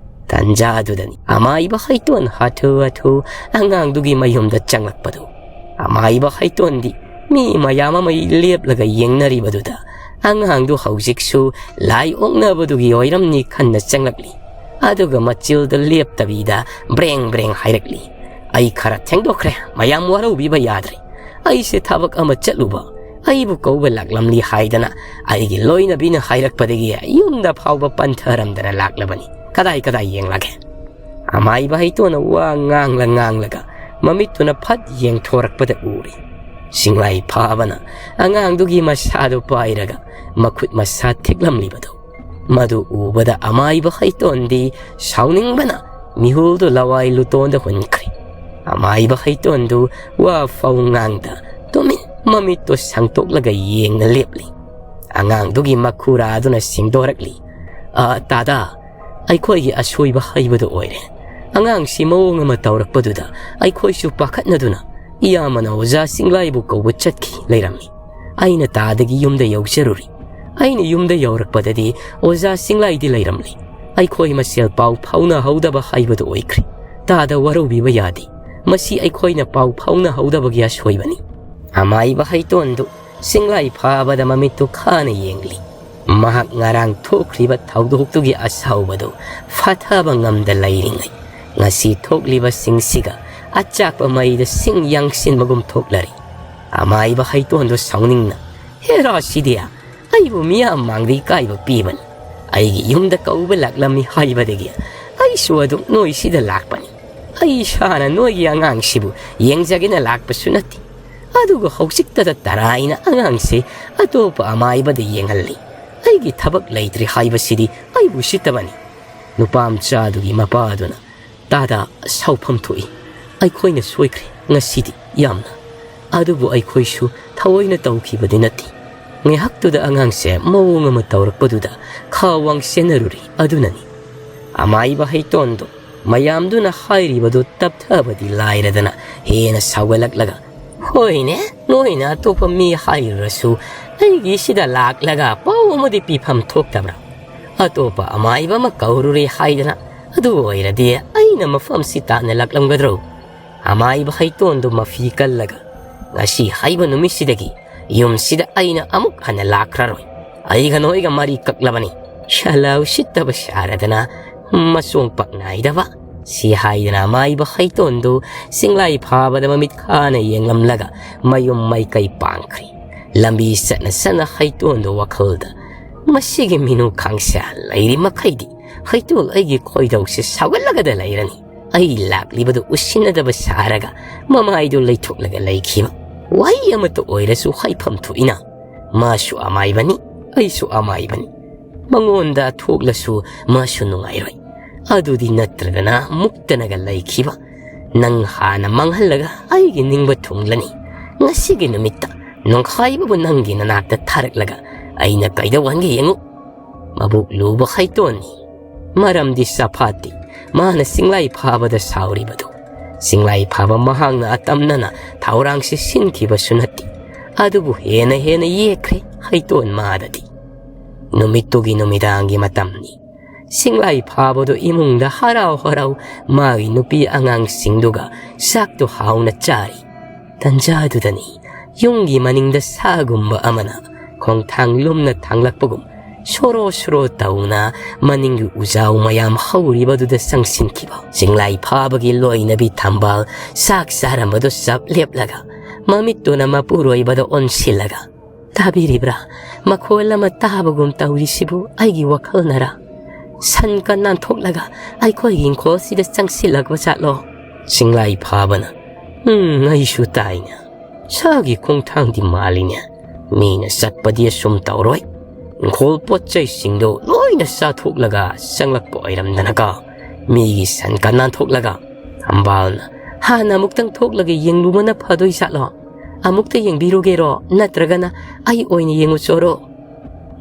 ꯇꯟꯖꯥꯗꯨꯗꯅꯤ ꯑꯃꯥꯏꯕ ꯍꯩꯇꯣꯟ ꯍꯥꯊꯨ ꯍꯥꯊꯨ ꯑꯉꯥꯡꯗꯨꯒꯤ ꯃꯌꯨꯝꯗ ꯆꯪꯂꯛꯄꯗꯨ꯫ ꯑꯃꯥꯏꯕ ꯍꯩꯇꯣꯟꯗꯤ ꯃꯤ ꯃꯌꯥꯝ ꯑꯃ ꯂꯦꯞꯂꯒ ꯌꯦꯡꯅꯔꯤꯕꯗꯨꯗ ꯑꯉꯥꯡꯗꯨ ꯍꯧꯖꯤꯛꯁꯨ ꯂꯥꯏ ꯑꯣꯛꯅꯕꯗꯨꯒꯤ ꯑꯣꯏꯔꯝꯅꯤ ꯈꯟꯅ ꯆꯪꯂꯛꯂꯤ꯫ ꯑꯗꯨꯒ ꯃꯆꯤꯜꯗ ꯂꯦꯞꯇꯕꯤꯗ ꯕ꯭ꯔꯦꯡ ꯕ꯭ꯔꯦꯡ ꯍꯥꯏꯔꯛꯂꯤ, "ꯑꯩ ꯈꯔ ꯊꯦꯡꯗꯣꯛꯈ꯭ꯔꯦ, ꯃꯌꯥꯝ ꯋꯥꯔꯧꯕꯤꯕ ꯌꯥꯗ꯭ꯔꯦ꯫ ꯑꯩꯁꯦ ꯊꯕꯛ ꯑꯃ ꯆꯠꯂꯨꯕ, ꯑꯩꯕꯨ ꯀꯧꯕ ꯂꯥꯛꯂꯝꯂꯤ ꯍꯥꯏꯗꯅ ꯑꯩꯒꯤ ꯂꯣꯏꯅꯕꯤꯅ ꯍꯥꯏꯔꯛꯄꯗꯒꯤ ꯌꯨꯝꯗ ꯐꯥꯎꯕ ꯄꯟꯊꯔꯝꯗꯅ ꯂꯥꯛꯂꯕꯅꯤ꯫ ꯀꯗꯥꯏ ꯀꯗꯥꯏ ꯌꯦꯡꯂꯒꯦ?" ꯑꯃꯥꯏꯕ ꯍꯩꯇꯣꯟꯅ ꯋꯥ ꯉꯥꯡꯂ ꯉꯥꯡꯂꯒ ꯃꯃꯤꯠꯇꯨꯅ ꯐꯠ ꯌꯦꯡꯊꯣꯔꯛꯄꯗ ꯎꯔꯤ꯫ ꯁꯤꯡꯂꯥꯏ ꯐꯥꯕꯅ ꯑꯉꯥꯡꯗꯨꯒꯤ ꯃꯁꯥꯗꯨ ꯄꯥꯏꯔꯒ ꯃꯈꯨꯠ ꯃꯁꯥ ꯊꯤꯛꯂꯝꯂꯤꯕꯗꯨ꯫ ꯃꯗꯨ ꯎꯕꯗ ꯑꯃꯥꯏꯕ ꯍꯩꯇꯣꯟꯗꯤ ꯁꯥꯎꯅꯤꯡꯕꯅ ꯃꯤꯍꯨꯜꯗꯨ ꯂꯋꯥꯏ ꯂꯨꯇꯣꯟꯗ ꯍꯨꯟꯈ꯭ꯔꯦ꯫ ꯑꯃꯥꯏꯕ ꯍꯩꯇꯣꯟꯗꯨ ꯋꯥ ꯐꯥꯎ ꯉꯥꯡꯗ ꯇꯨꯃꯤꯟ ꯃꯃꯤꯠꯇꯨ ꯁꯪꯇꯣꯛꯂꯒ ꯌꯦꯡꯅ ꯂꯦꯞꯂꯤ꯫ ꯑꯉꯥꯡꯗꯨꯒꯤ ꯃꯈꯨꯔꯥꯗꯨꯅ ꯁꯦꯡꯗꯣꯔꯛꯂꯤ, "ꯑ, ꯇꯥꯗꯥ, ꯑꯩꯈꯣꯏꯒꯤ ꯑꯁꯣꯏꯕ ꯍꯩꯕꯗꯨ ꯑꯣꯏꯔꯦ꯫ ꯑꯉꯥꯡꯁꯤ ꯃꯑꯣꯡ ꯑꯃ ꯇꯧꯔꯛꯄꯗꯨꯗ ꯑꯩꯈꯣꯏꯁꯨ ꯄꯥꯈꯠꯅꯗꯨꯅ ꯏꯌꯥꯝꯕꯅ ꯑꯣꯖꯥ ꯁꯤꯡꯂꯥꯏꯕꯨ ꯀꯧꯕ ꯆꯠꯈꯤ ꯂꯩꯔꯝꯃꯤ꯫ ꯑꯩꯅ ꯇꯥꯗꯒꯤ ꯌꯨꯝꯗ ꯌꯧꯖꯔꯨꯔꯤ꯫ ꯑꯩꯅ ꯌꯨꯝꯗ ꯌꯧꯔꯛꯄꯗꯗꯤ ꯑꯣꯖꯥ ꯁꯤꯡꯂꯥꯏꯗꯤ ꯂꯩꯔꯝꯂꯤ꯫ ꯑꯩꯈꯣꯏ ꯃꯁꯦꯜ ꯄꯥꯎ ꯐꯥꯎꯅꯍꯧꯗꯕ ꯍꯥꯏꯕꯗꯨ ꯑꯣꯏꯈ꯭ꯔꯦ꯫ ꯇꯥꯗ ꯋꯥꯔꯧꯕꯤꯕ ꯌꯥꯗꯦ꯫ ꯃꯁꯤ ꯑꯩꯈꯣꯏꯅ ꯄꯥꯎ ꯐꯥꯎꯅꯍꯧꯗꯕꯒꯤ ꯑꯁꯣꯏꯕꯅꯤ꯫" ꯑꯃꯥꯏꯕ ꯍꯩꯇꯣꯟꯗꯨ ꯁꯤꯡꯂꯥꯏ ꯐꯥꯕꯗ ꯃꯃꯤꯠꯇꯨ ꯈꯥꯅ ꯌꯦꯡꯂꯤ꯫ ꯃꯍꯥꯛ ꯉꯔꯥꯡ ꯊꯣꯛꯈ꯭ꯔꯤꯕ ꯊꯧꯗꯣꯛꯇꯨꯒꯤ ꯑꯁꯥꯎꯕꯗꯨ ꯐꯥꯊꯕ ꯉꯝꯗ ꯂꯩꯔꯤꯉꯩ, ꯉꯁꯤ ꯊꯣꯛꯂꯤꯕꯁꯤꯡꯁꯤꯒ ꯑꯆꯥꯛꯄ ꯃꯩꯗ ꯁꯤꯡ ꯌꯥꯡꯁꯤꯟꯕꯒꯨꯝ ꯊꯣꯛꯂꯔꯤ꯫ ꯑꯃꯥꯏꯕ ꯍꯩꯇꯣꯟꯗꯨ ꯁꯥꯎꯅꯤꯡꯅ, "ꯍꯦꯔꯥ ꯁꯤꯗꯤ ꯑꯩꯕꯨ ꯃꯤꯌꯥꯝ ꯃꯥꯡꯗ ꯏꯀꯥꯏꯕ ꯄꯤꯕꯅꯤ꯫ ꯑꯩꯒꯤ ꯌꯨꯝꯗ ꯀꯧꯕ ꯂꯥꯛꯂꯝꯃꯤ ꯍꯥꯏꯕꯗꯒꯤ ꯑꯩꯁꯨ ꯑꯗꯨꯝ ꯅꯣꯏꯁꯤꯗ ꯂꯥꯛꯄꯅꯤ꯫ ꯑꯩ ꯏꯁꯥꯅ ꯅꯣꯏꯒꯤ ꯑꯉꯥꯡꯁꯤꯕꯨ ꯌꯦꯡꯖꯒꯦꯅ ꯂꯥꯛꯄꯁꯨ ꯅꯠꯇꯦ꯫ ꯑꯗꯨꯒ ꯍꯧꯖꯤꯛꯇꯗ ꯇꯔꯥꯏꯅ ꯑꯉꯥꯡꯁꯦ ꯑꯇꯣꯞꯄ ꯑꯃꯥꯏꯕꯗ ꯌꯦꯡꯍꯜꯂꯤ꯫ ꯑꯩꯒꯤ ꯊꯕꯛ ꯂꯩꯇ꯭ꯔꯦ ꯍꯥꯏꯕꯁꯤꯗꯤ ꯑꯩꯕꯨ ꯎꯁꯤꯠꯇꯕꯅꯤ꯫" ꯅꯨꯄꯥ ꯃꯆꯥꯗꯨꯒꯤ ꯃꯄꯥꯗꯨꯅ, "ꯇꯥꯗ, ꯁꯥꯎꯐꯝ ꯊꯣꯛꯏ꯫ ꯑꯩꯈꯣꯏꯅ ꯁꯣꯏꯈ꯭ꯔꯦ ꯉꯁꯤꯗꯤ ꯌꯥꯝꯅ꯫ ꯑꯗꯨꯕꯨ ꯑꯩꯈꯣꯏꯁꯨ ꯊꯑꯣꯏꯅ ꯇꯧꯈꯤꯕꯗꯤ ꯅꯠꯇꯦ꯫ ꯉꯥꯏꯍꯥꯛꯇꯨꯗ ꯑꯉꯥꯡꯁꯦ ꯃꯑꯣꯡ ꯑꯃ ꯇꯧꯔꯛꯄꯗꯨꯗ ꯈꯥ ꯋꯥꯡ ꯆꯦꯟꯅꯔꯨꯔꯤ꯫ ꯑꯗꯨꯅꯅꯤ ꯑꯃꯥꯏꯕ ꯍꯩꯇꯣꯟꯗꯣ ꯃꯌꯥꯝꯗꯨꯅ ꯍꯥꯏꯔꯤꯕꯗꯨ ꯇꯞꯊꯕꯗꯤ ꯂꯥꯏꯔꯗꯅ ꯍꯦꯟꯅ ꯁꯥꯎꯒꯠꯂꯛꯂꯒ, "ꯍꯣꯏꯅꯦ, ꯅꯣꯏꯅ ꯑꯇꯣꯞꯄ ꯃꯤ ꯍꯥꯏꯔꯨꯔꯁꯨ ꯑꯩꯒꯤꯁꯤꯗ ꯂꯥꯛꯂꯒ ꯄꯥꯎ ꯑꯃꯗꯤ ꯄꯤꯐꯝ ꯊꯣꯛꯇꯕ꯭ꯔꯥ? ꯑꯇꯣꯞꯄ ꯑꯃꯥꯏꯕ ꯑꯃ ꯀꯧꯔꯨꯔꯦ ꯍꯥꯏꯗꯅ ꯑꯗꯨ ꯑꯣꯏꯔꯗꯤ ꯑꯩꯅ ꯃꯐꯝꯁꯤ ꯇꯥꯟꯅ ꯂꯥꯛꯂꯝꯒꯗ꯭ꯔꯣ?" ꯑꯃꯥꯏꯕ ꯍꯩꯇꯣꯟꯗꯨ ꯃꯐꯤ ꯀꯜꯂꯒ, "ꯉꯁꯤ ꯍꯥꯏꯕ ꯅꯨꯃꯤꯠꯁꯤꯗꯒꯤ ꯌꯨꯝꯁꯤꯗ ꯑꯩꯅ ꯑꯃꯨꯛ ꯍꯟꯅ ꯂꯥꯛꯈ꯭ꯔꯔꯣꯏ꯫ ꯑꯩꯒ ꯅꯣꯏꯒ ꯃꯔꯤ ꯀꯛꯂꯕꯅꯤ꯫ ꯁꯂꯥ ꯎꯁꯤꯠꯇꯕ ꯁꯥꯔꯗꯅ ꯃꯆꯣꯡ ꯄꯛ ꯅꯥꯏꯗꯕ"꯫ ꯁꯤ ꯍꯥꯏꯗꯅ ꯑꯃꯥꯏꯕ ꯍꯩꯇꯣꯟꯗꯨ ꯆꯤꯡꯂꯥꯏ ꯐꯥꯕꯗ ꯃꯃꯤꯠ ꯈꯥꯅ ꯌꯦꯡꯂꯝꯂꯒ ꯃꯌꯨꯝ ꯃꯥꯏꯀꯩ ꯄꯥꯡꯈ꯭ꯔꯦ꯫ ꯂꯝꯕꯤ ꯆꯠꯅ ꯆꯠꯅ ꯍꯩꯇꯣꯟꯗꯨ ꯋꯥꯈꯜꯗ, "ꯃꯁꯤꯒꯤ ꯃꯤꯅꯨ ꯈꯥꯡꯁꯥ ꯂꯩꯔꯤ ꯃꯈꯩꯗꯤ ꯍꯩꯇꯣꯜ ꯑꯩꯒꯤ ꯈꯣꯏꯗꯧꯁꯦ ꯁꯥꯎꯒꯠꯂꯒꯗ ꯂꯩꯔꯅꯤ꯫ ꯑꯩ ꯂꯥꯛꯂꯤꯕꯗꯨ ꯎꯁꯤꯟꯅꯗꯕ ꯁꯥꯔꯒ ꯃꯃꯥꯏꯗꯨ ꯂꯩꯊꯣꯛꯂꯒ ꯂꯩꯈꯤꯕ꯫ ꯋꯥꯍꯩ ꯑꯃꯠꯇ ꯑꯣꯏꯔꯁꯨ ꯍꯥꯏꯐꯝ ꯊꯣꯛꯏꯅ꯫ ꯃꯥꯁꯨ ꯑꯃꯥꯏꯕꯅꯤ, ꯑꯩꯁꯨ ꯑꯃꯥꯏꯕꯅꯤ꯫ ꯃꯉꯣꯟꯗ ꯊꯣꯛꯂꯁꯨ ꯃꯥꯁꯨ ꯅꯨꯡꯉꯥꯏꯔꯣꯏ꯫ ꯑꯗꯨꯗꯤ ꯅꯠꯇ꯭ꯔꯒꯅ ꯃꯨꯛꯇꯅꯒ ꯂꯩꯈꯤꯕ꯫ ꯅꯪ ꯍꯥꯟꯅ ꯃꯥꯡꯍꯜꯂꯒ ꯑꯩꯒꯤ ꯅꯤꯡꯕ ꯊꯨꯡꯂꯅꯤ꯫ ꯉꯁꯤꯒꯤ ꯅꯨꯃꯤꯠꯇ ꯅꯣꯡꯈꯥꯏꯕꯕꯨ ꯅꯪꯒꯤ ꯅꯅꯥꯛꯇ ꯊꯥꯔꯛꯂꯒ ꯑꯩꯅ ꯀꯩꯗꯧꯍꯟꯒꯦ ꯌꯦꯡꯉꯨ"꯫ ꯃꯕꯨꯛ ꯂꯨꯕ ꯍꯩꯇꯣꯟꯅꯤ꯫ ꯃꯔꯝꯗꯤ ꯆꯐꯥꯠꯇꯤ ꯃꯥꯅ ꯆꯤꯡꯂꯥꯏ ꯐꯥꯕꯗ ꯁꯥꯎꯔꯤꯕꯗꯨ꯫ ꯆꯤꯡꯂꯥꯏ ꯐꯥꯕ ꯃꯍꯥꯛꯅ ꯑꯇꯝꯅꯅ ꯊꯧꯔꯥꯡꯁꯤ ꯁꯤꯟꯈꯤꯕꯁꯨ ꯅꯠꯇꯦ꯫ ꯑꯗꯨꯕꯨ ꯍꯦꯟꯅ ꯍꯦꯟꯅ ꯌꯦꯛꯈ꯭ꯔꯦ ꯍꯩꯇꯣꯟ ꯃꯥꯗꯗꯤ꯫ ꯅꯨꯃꯤꯠꯇꯨꯒꯤ ꯅꯨꯃꯤꯗꯥꯡꯒꯤ ꯃꯇꯝꯅꯤ꯫ ꯆꯤꯡꯂꯥꯏ ꯐꯥꯕꯗꯨ ꯏꯃꯨꯡꯗ ꯍꯔꯥꯎ ꯍꯔꯥꯎ ꯃꯥꯒꯤ ꯅꯨꯄꯤ ꯑꯉꯥꯡꯁꯤꯡꯗꯨꯒ ꯆꯥꯛꯇꯨ ꯍꯥꯎꯅ ꯆꯥꯔꯤ꯫ ꯇꯟꯖꯥꯗꯨꯗꯅꯤ ꯌꯨꯝꯒꯤ ꯃꯅꯤꯡꯗ ꯁꯥꯒꯨꯝꯕ ꯑꯃꯅ ꯈꯣꯡꯊꯥꯡ ꯂꯨꯝꯅ ꯊꯥꯡꯂꯛꯄꯒꯨꯝ ꯁꯣꯔꯣ ꯁꯣꯔꯣ ꯇꯧꯅ ꯃꯅꯤꯡꯒꯤ ꯎꯖꯥꯎ ꯃꯌꯥꯝ ꯍꯧꯔꯤꯕꯗꯨꯗ ꯆꯪꯁꯤꯟꯈꯤꯕ꯫ ꯆꯤꯡꯂꯥꯏ ꯐꯥꯕꯒꯤ ꯂꯣꯏꯅꯕꯤ ꯊꯝꯕꯥꯜ ꯆꯥꯛ ꯆꯥꯔꯝꯕꯗꯨ ꯆꯞ ꯂꯦꯞꯂꯒ ꯃꯃꯤꯠꯇꯨꯅ ꯃꯄꯨꯔꯣꯏꯕꯗ ꯑꯣꯟꯁꯤꯜꯂꯒ, "ꯇꯥꯕꯤꯔꯤꯕ꯭ꯔꯥ? ꯃꯈꯣꯜ ꯑꯃ ꯇꯥꯕꯒꯨꯝ ꯇꯧꯔꯤꯁꯤꯕꯨ ꯑꯩꯒꯤ ꯋꯥꯈꯜꯅꯔꯥ? ꯁꯟ ꯀ ꯅꯥꯟꯊꯣꯛꯂꯒ ꯑꯩꯈꯣꯏꯒꯤ ꯏꯪꯈꯣꯜꯁꯤꯗ ꯆꯪꯁꯤꯜꯂꯛꯄ ꯖꯥꯠꯂꯣ?" ꯆꯤꯡꯂꯥꯏ ꯐꯥꯕꯅ, "ꯎꯝ, ꯑꯩꯁꯨ ꯇꯥꯏꯅꯦ꯫ ꯁꯥꯒꯤ ꯈꯣꯡꯊꯥꯡꯗꯤ ꯃꯥꯜꯂꯤꯅꯦ꯫ ꯃꯤꯅ ꯆꯠꯄꯗꯤ ꯑꯁꯨꯝ ꯇꯧꯔꯣꯏ꯫ ꯏꯪꯈꯣꯜ ꯄꯣꯠ ꯆꯩꯁꯤꯡꯗꯣ ꯂꯣꯏꯅ ꯆꯥꯊꯣꯛꯂꯒ ꯆꯪꯂꯛꯄ ꯑꯣꯏꯔꯝꯗꯅꯀꯣ꯫ ꯃꯤꯒꯤ ꯁꯟ ꯀ ꯅꯥꯟꯊꯣꯛꯂꯒ"꯫ ꯊꯝꯕꯥꯜꯅ, "ꯍꯥꯟꯅ ꯑꯃꯨꯛꯇꯪ ꯊꯣꯛꯂꯒ ꯌꯦꯡꯂꯨꯕꯅ ꯐꯗꯣꯏ ꯖꯥꯠꯂꯣ?" ꯑꯃꯨꯛꯇ ꯌꯦꯡꯕꯤꯔꯨꯒꯦꯔꯣ? ꯅꯠꯇ꯭ꯔꯒꯅ ꯑꯩ ꯑꯣꯏꯅ ꯌꯦꯡꯉꯨꯆꯣꯔꯣ?"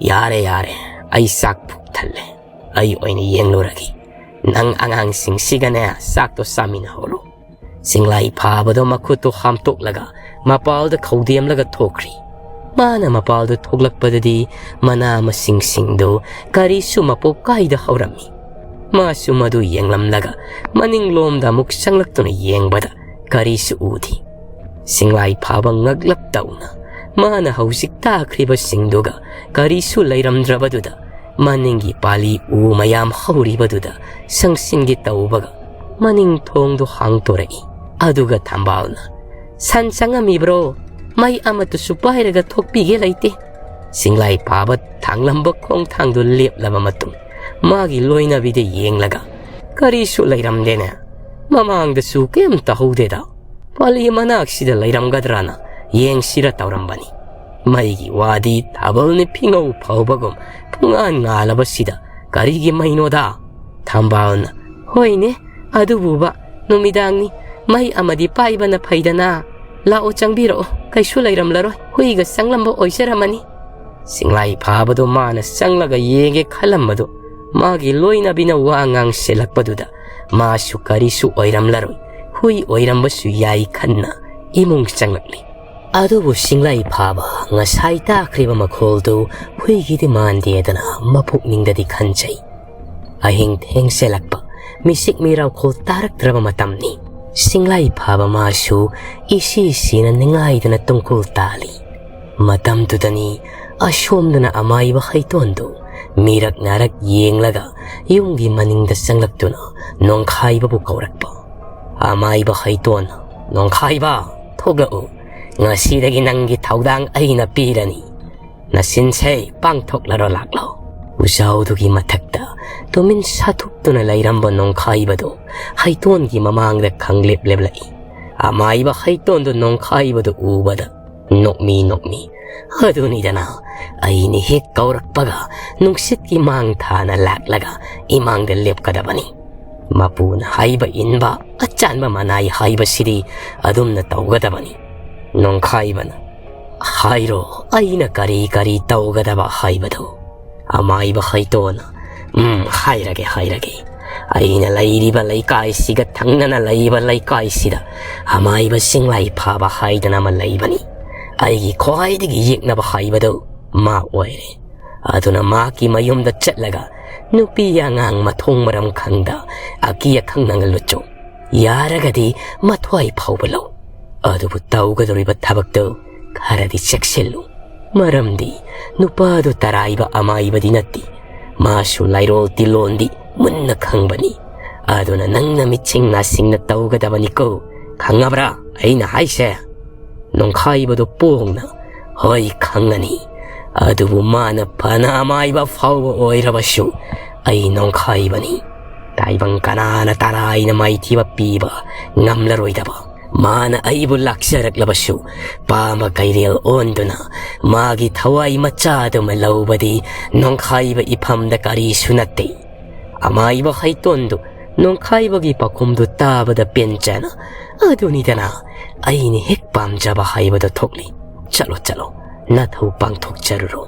"ꯌꯥꯔꯦ, ꯌꯥꯔꯦ, ꯑꯩ ꯆꯥꯛ ꯄꯨꯛ ꯊꯜꯂꯦ꯫ ꯑꯩ ꯑꯣꯏꯅ ꯌꯦꯡꯂꯨꯔꯒꯦ꯫ ꯅꯪ ꯑꯉꯥꯡꯁꯤꯡꯁꯤꯒꯅꯦ ꯆꯥꯛꯇꯣ ꯆꯥꯃꯤꯟꯅꯍꯧꯔꯣ꯫" ꯆꯤꯡꯂꯥꯏ ꯐꯥꯕꯗꯣ ꯃꯈꯨꯠꯇꯣ ꯍꯥꯝꯇꯣꯛꯂꯒ ꯃꯄꯥꯜꯗ ꯈꯧꯗꯦꯝꯂꯒ ꯊꯣꯛꯈ꯭ꯔꯤ꯫ ꯃꯥꯅ ꯃꯄꯥꯜꯗ ꯊꯣꯛꯂꯛꯄꯗꯗꯤ ꯃꯅꯥ ꯃꯁꯤꯡꯁꯤꯡꯗꯨ ꯀꯔꯤꯁꯨ ꯃꯄꯣꯛ ꯀꯥꯏꯗ ꯍꯧꯔꯝꯃꯤ꯫ ꯃꯥꯁꯨ ꯃꯗꯨ ꯌꯦꯡꯂꯝꯂꯒ ꯃꯅꯤꯡꯂꯣꯝꯗ ꯑꯃꯨꯛ ꯆꯪꯂꯛꯇꯨꯅ ꯌꯦꯡꯕꯗ ꯀꯔꯤꯁꯨ ꯎꯗꯦ꯫ ꯆꯤꯡꯂꯥꯏ ꯐꯥꯕ ꯉꯛꯂꯞ ꯇꯧꯅ ꯃꯥꯅ ꯍꯧꯖꯤꯛ ꯇꯥꯈ꯭ꯔꯤꯕꯁꯤꯡꯗꯨꯒ ꯀꯔꯤꯁꯨ ꯂꯩꯔꯝꯗ꯭ꯔꯕꯗꯨꯗ ꯃꯅꯤꯡꯒꯤ ꯄꯥꯂꯤ ꯎ ꯃꯌꯥꯝ ꯍꯧꯔꯤꯕꯗꯨꯗ ꯁꯪꯁꯤꯟꯒꯦ ꯇꯧꯕꯒ ꯃꯅꯤꯡ ꯊꯣꯡꯗꯨ ꯍꯥꯡꯇꯣꯔꯛꯏ꯫ ꯑꯗꯨꯒ ꯊꯝꯕꯥꯜꯅ, "ꯁꯟ ꯆꯪꯉꯝꯃꯤꯕ꯭ꯔꯣ? ꯃꯩ ꯑꯃꯠꯇꯁꯨ ꯄꯥꯏꯔꯒ ꯊꯣꯛꯄꯤꯒꯦ ꯂꯩꯇꯦ꯫" ꯆꯤꯡꯂꯥꯏ ꯐꯥꯕ ꯊꯥꯡꯂꯝꯕ ꯈꯣꯡꯊꯥꯡꯗꯨ ꯂꯦꯞꯂꯕ ꯃꯇꯨꯡ ꯃꯥꯒꯤ ꯂꯣꯏꯅꯕꯤꯗ ꯌꯦꯡꯂꯒ, "ꯀꯔꯤꯁꯨ ꯂꯩꯔꯝꯗꯦꯅꯦ꯫ ꯃꯃꯥꯡꯗꯁꯨ ꯀꯩꯝ ꯇꯧꯍꯧꯗꯦꯗ꯫ ꯄꯥꯂꯤ ꯃꯅꯥꯛꯁꯤꯗ ꯂꯩꯔꯝꯒꯗ꯭ꯔꯥꯅ ꯌꯦꯡꯁꯤꯔ ꯇꯧꯔꯝꯕꯅꯤ꯫ ꯃꯩꯒꯤ ꯋꯥꯗꯤ ꯊꯥꯕꯜꯅꯤ ꯐꯤꯉꯧ ꯐꯥꯎꯕꯒꯨꯝ ꯄꯨꯡꯉꯥꯟ ꯉꯥꯜꯂꯕꯁꯤꯗ ꯀꯔꯤꯒꯤ ꯃꯩꯅꯣꯗ?" ꯊꯝꯕꯥꯜꯅ, "ꯍꯣꯏꯅꯦ, ꯑꯗꯨꯕꯨꯕ ꯅꯨꯃꯤꯗꯥꯡꯅꯤ, ꯃꯩ ꯑꯃꯗꯤ ꯄꯥꯏꯕꯅ ꯐꯩꯗꯅ꯫ ꯂꯥꯛꯑꯣ, ꯆꯪꯕꯤꯔꯛꯑꯣ, ꯀꯩꯁꯨ ꯂꯩꯔꯝꯂꯔꯣꯏ, ꯍꯨꯏꯒ ꯆꯪꯂꯝꯕ ꯑꯣꯏꯖꯔꯝꯃꯅꯤ꯫" ꯆꯤꯡꯂꯥꯏ ꯐꯥꯕꯗꯨ ꯃꯥꯅ ꯆꯪꯂꯒ ꯌꯦꯡꯒꯦ ꯈꯜꯂꯝꯕꯗꯨ ꯃꯥꯒꯤ ꯂꯣꯏꯅꯕꯤꯅ ꯋꯥ ꯉꯥꯡꯁꯤꯜꯂꯛꯄꯗꯨꯗ ꯃꯥꯁꯨ ꯀꯔꯤꯁꯨ ꯑꯣꯏꯔꯝꯂꯔꯣꯏ, ꯍꯨꯏ ꯑꯣꯏꯔꯝꯕꯁꯨ ꯌꯥꯏ ꯈꯟꯅ ꯏꯃꯨꯡ ꯆꯪꯂꯛꯂꯤ꯫ ꯑꯗꯨꯕꯨ ꯆꯤꯡꯂꯥꯏ ꯐꯥꯕ ꯉꯁꯥꯏ ꯇꯥꯈ꯭ꯔꯤꯕ ꯃꯈꯣꯜꯗꯨ ꯍꯨꯏꯒꯤꯗꯤ ꯃꯥꯟꯗꯦꯗꯅ ꯃꯄꯨꯛꯅꯤꯡꯗꯗꯤ ꯈꯟꯖꯩ꯫ ꯑꯍꯤꯡ ꯊꯦꯡꯁꯤꯜꯂꯛꯄ, ꯃꯤꯁꯤꯛ ꯃꯤꯔꯥꯎꯈꯣꯜ ꯇꯥꯔꯛꯇ꯭ꯔꯕ ꯃꯇꯝꯅꯤ꯫ ꯆꯤꯡꯂꯥꯏ ꯐꯥꯕ ꯃꯥꯁꯨ ꯏꯁꯤ ꯁꯤꯅ ꯅꯤꯡꯉꯥꯏꯗꯅ ꯇꯨꯡꯀꯨꯜ ꯇꯥꯜꯂꯤ꯫ ꯃꯇꯝꯗꯨꯗꯅꯤ ꯑꯁꯣꯝꯗꯅ ꯑꯃꯥꯏꯕ ꯍꯩꯇꯣꯟꯗꯨ ꯃꯤꯔꯛ ꯅꯥꯔꯛ ꯌꯦꯡꯂꯒ ꯌꯨꯝꯒꯤ ꯃꯅꯤꯡꯗ ꯆꯪꯂꯛꯇꯨꯅ ꯅꯣꯡꯈꯥꯏꯕꯕꯨ ꯀꯧꯔꯛꯄ꯫ ꯑꯃꯥꯏꯕ ꯍꯩꯇꯣꯟ, "ꯅꯣꯡꯈꯥꯏꯕ, ꯊꯣꯛꯂꯛꯎ꯫ ꯉꯁꯤꯗꯒꯤ ꯅꯪꯒꯤ ꯊꯧꯗꯥꯡ ꯑꯩꯅ ꯄꯤꯔꯅꯤ꯫ ꯅꯆꯤꯟꯁꯦ ꯄꯥꯡꯊꯣꯛꯂꯔꯣ ꯂꯥꯛꯂꯣ꯫" ꯎꯖꯥꯎꯗꯨꯒꯤ ꯃꯊꯛꯇ ꯇꯨꯃꯤꯟ ꯁꯥꯊꯨꯛꯇꯨꯅ ꯂꯩꯔꯝꯕ ꯅꯣꯡꯈꯥꯏꯕꯗꯨ ꯍꯩꯇꯣꯟꯒꯤ ꯃꯃꯥꯡꯗ ꯈꯪꯂꯦꯞ ꯂꯦꯞꯂꯛꯏ꯫ ꯑꯃꯥꯏꯕ ꯍꯩꯇꯣꯟꯗꯨ ꯅꯣꯡꯈꯥꯏꯕꯗꯨ ꯎꯕꯗ ꯅꯣꯛꯃꯤ ꯅꯣꯛꯃꯤ, "ꯑꯗꯨꯅꯤꯗꯅ, ꯑꯩꯅ ꯍꯦꯛ ꯀꯧꯔꯛꯄꯒ ꯅꯨꯡꯁꯤꯠꯀꯤ ꯃꯥꯡ ꯊꯥꯅ ꯂꯥꯛꯂꯒ ꯏꯃꯥꯡꯗ ꯂꯦꯞꯀꯗꯕꯅꯤ꯫ ꯃꯄꯨꯅ ꯍꯥꯏꯕ ꯏꯟꯕ ꯑꯆꯥꯟꯕ ꯃꯅꯥꯏ ꯍꯥꯏꯕꯁꯤꯗꯤ ꯑꯗꯨꯝꯅ ꯇꯧꯒꯗꯕꯅꯤ꯫ ꯅꯣꯡꯈꯥꯏꯕꯅ, "ꯍꯥꯏꯔꯣ, ꯑꯩꯅ ꯀꯔꯤ ꯀꯔꯤ ꯇꯧꯒꯗꯕ ꯍꯥꯏꯕꯗꯨ?" ꯑꯃꯥꯏꯕ ꯍꯩꯇꯣꯟꯅ, "ꯎꯝ, ꯍꯥꯏꯔꯒꯦ, ꯍꯥꯏꯔꯒꯦ꯫ ꯑꯩꯅ ꯂꯩꯔꯤꯕ ꯂꯩꯀꯥꯏꯁꯤꯒ ꯊꯪꯅꯅ ꯂꯩꯕ ꯂꯩꯀꯥꯏꯁꯤꯗ ꯑꯃꯥꯏꯕ ꯁꯤꯡꯂꯥꯏ ꯐꯥꯕ ꯍꯥꯏꯗꯅ ꯑꯃ ꯂꯩꯕꯅꯤ꯫ ꯑꯩꯒꯤ ꯈ꯭ꯋꯥꯏꯗꯒꯤ ꯌꯦꯛꯅꯕ ꯍꯥꯏꯕꯗꯨ ꯃꯥ ꯑꯣꯏꯔꯦ꯫ ꯑꯗꯨꯅ ꯃꯍꯥꯛꯀꯤ ꯃꯌꯨꯝꯗ ꯆꯠꯂꯒ ꯅꯨꯄꯤ ꯑꯉꯥꯡ ꯃꯊꯣꯡ ꯃꯔꯝ ꯈꯪꯗ ꯑꯀꯤ ꯑꯈꯪ ꯅꯪꯍꯜꯂꯨꯆꯣ꯫ ꯌꯥꯔꯒꯗꯤ ꯃꯊ꯭ꯋꯥꯏ ꯐꯥꯎꯕ ꯂꯧ꯫ ꯑꯗꯨꯕꯨ ꯇꯧꯒꯗꯧꯔꯤꯕ ꯊꯕꯛꯇꯨ ꯈꯔꯗꯤ ꯆꯦꯛꯁꯤꯜꯂꯨ꯫ ꯃꯔꯝꯗꯤ ꯅꯨꯄꯥꯗꯨ ꯇꯔꯥꯏꯕ ꯑꯃꯥꯏꯕꯗꯤ ꯅꯠꯇꯦ꯫ ꯃꯥꯁꯨ ꯂꯥꯏꯔꯣꯜ ꯇꯤꯜꯂꯣꯟꯗꯤ ꯃꯨꯟꯅ ꯈꯪꯕꯅꯤ꯫ ꯑꯗꯨꯅ ꯅꯪꯅ ꯃꯤꯠꯁꯤꯡ ꯅꯥꯁꯤꯡꯅ ꯇꯧꯒꯗꯕꯅꯤꯀꯣ꯫ ꯈꯪꯉꯕ꯭ꯔꯥ ꯑꯩꯅ ꯍꯥꯏꯁꯦ?" ꯅꯣꯡꯈꯥꯏꯕꯗꯨ ꯄꯣꯡꯅ, "ꯍꯣꯏ, ꯈꯪꯉꯅꯤ꯫ ꯑꯗꯨꯕꯨ ꯃꯥꯅ ꯐꯅ ꯑꯃꯥꯏꯕ ꯐꯥꯎꯕ ꯑꯣꯏꯔꯕꯁꯨ, ꯑꯩ ꯅꯣꯡꯈꯥꯏꯕꯅꯤ꯫ ꯇꯥꯏꯕꯪ ꯀꯅꯥꯅ ꯇꯔꯥꯏꯅ ꯃꯥꯏꯊꯤꯕ ꯄꯤꯕ ꯉꯝꯂꯔꯣꯏꯗꯕ꯫ ꯃꯥꯅ ꯑꯩꯕꯨ ꯂꯥꯛꯆꯔꯛꯂꯕꯁꯨ, ꯄꯥꯝꯕ ꯀꯩꯔꯦꯜ ꯑꯣꯟꯗꯨꯅ ꯃꯥꯒꯤ ꯊꯋꯥꯏ ꯃꯆꯥꯗꯨꯃ ꯂꯧꯕꯗꯤ ꯅꯣꯡꯈꯥꯏꯕ ꯏꯐꯝꯗ ꯀꯔꯤꯁꯨ ꯅꯠꯇꯦ꯫ ꯑꯃꯥꯏꯕ ꯍꯩꯇꯣꯟꯗꯨ ꯅꯣꯡꯈꯥꯏꯕꯒꯤ ꯄꯥꯎꯈꯨꯝꯗꯨ ꯇꯥꯕꯗ ꯄꯦꯟꯖꯅ, "ꯑꯗꯨꯅꯤꯗꯅ ꯑꯩꯅ ꯍꯦꯛ ꯄꯥꯝꯖꯕ ꯍꯥꯏꯕꯗꯨ ꯊꯣꯛꯂꯤ꯫ ꯆꯠꯂꯣ, ꯆꯠꯂꯣ, ꯅꯊꯧ ꯄꯥꯡꯊꯣꯛꯆꯔꯨꯔꯣ꯫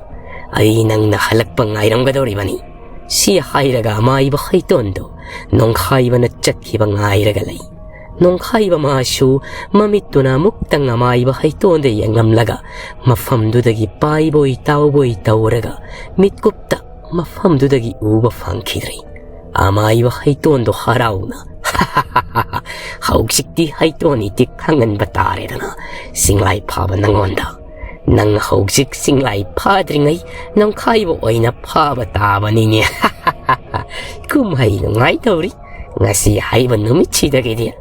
ꯑꯩ ꯅꯪꯅ ꯍꯜꯂꯛꯄ ꯉꯥꯏꯔꯝꯒꯗꯧꯔꯤꯕꯅꯤ"꯫ ꯁꯤ ꯍꯥꯏꯔꯒ ꯑꯃꯥꯏꯕ ꯍꯩꯇꯣꯟꯗꯨ ꯅꯣꯡꯈꯥꯏꯕꯅ ꯆꯠꯈꯤꯕ ꯉꯥꯏꯔꯒ ꯂꯩ꯫ ꯅꯣꯡꯈꯥꯏꯕ ꯃꯥꯁꯨ ꯃꯃꯤꯠꯇꯨꯅ ꯑꯃꯨꯛꯇꯪ ꯑꯃꯥꯏꯕ ꯍꯩꯇꯣꯟꯗ ꯌꯦꯡꯂꯝꯂꯒ, ꯃꯐꯝꯗꯨꯗꯒꯤ ꯄꯥꯏꯕꯣꯏ ꯇꯥꯎꯕꯣꯏ ꯇꯧꯔꯒ ꯃꯤꯠꯀꯨꯞꯇ ꯃꯐꯝꯗꯨꯗꯒꯤ ꯎꯕ ꯐꯪꯈꯤꯗ꯭ꯔꯦ꯫ ꯑꯃꯥꯏꯕ ꯍꯩꯇꯣꯟꯗꯣ ꯍꯔꯥꯎꯅ, "ꯍꯧꯖꯤꯛꯇꯤ ꯍꯩꯇꯣꯟ ꯏꯇꯤꯛ ꯈꯪꯍꯟꯕ ꯇꯥꯔꯦꯗꯅ, ꯁꯤꯡꯂꯥꯏ ꯐꯥꯕ ꯅꯪꯉꯣꯟꯗ꯫ ꯅꯪ ꯍꯧꯖꯤꯛ ꯁꯤꯡꯂꯥꯏ ꯐꯥꯗ꯭ꯔꯤꯉꯩ ꯅꯣꯡꯈꯥꯏꯕ ꯑꯣꯏꯅ ꯐꯥꯕ ꯇꯥꯕꯅꯤꯅꯦ꯫ ꯀꯨꯝꯍꯩ ꯅꯨꯡꯉꯥꯏ ꯇꯧꯔꯤ ꯉꯁꯤ ꯍꯥꯏꯕ ꯅꯨꯃꯤꯠꯁꯤꯗꯒꯤꯗꯤ"꯫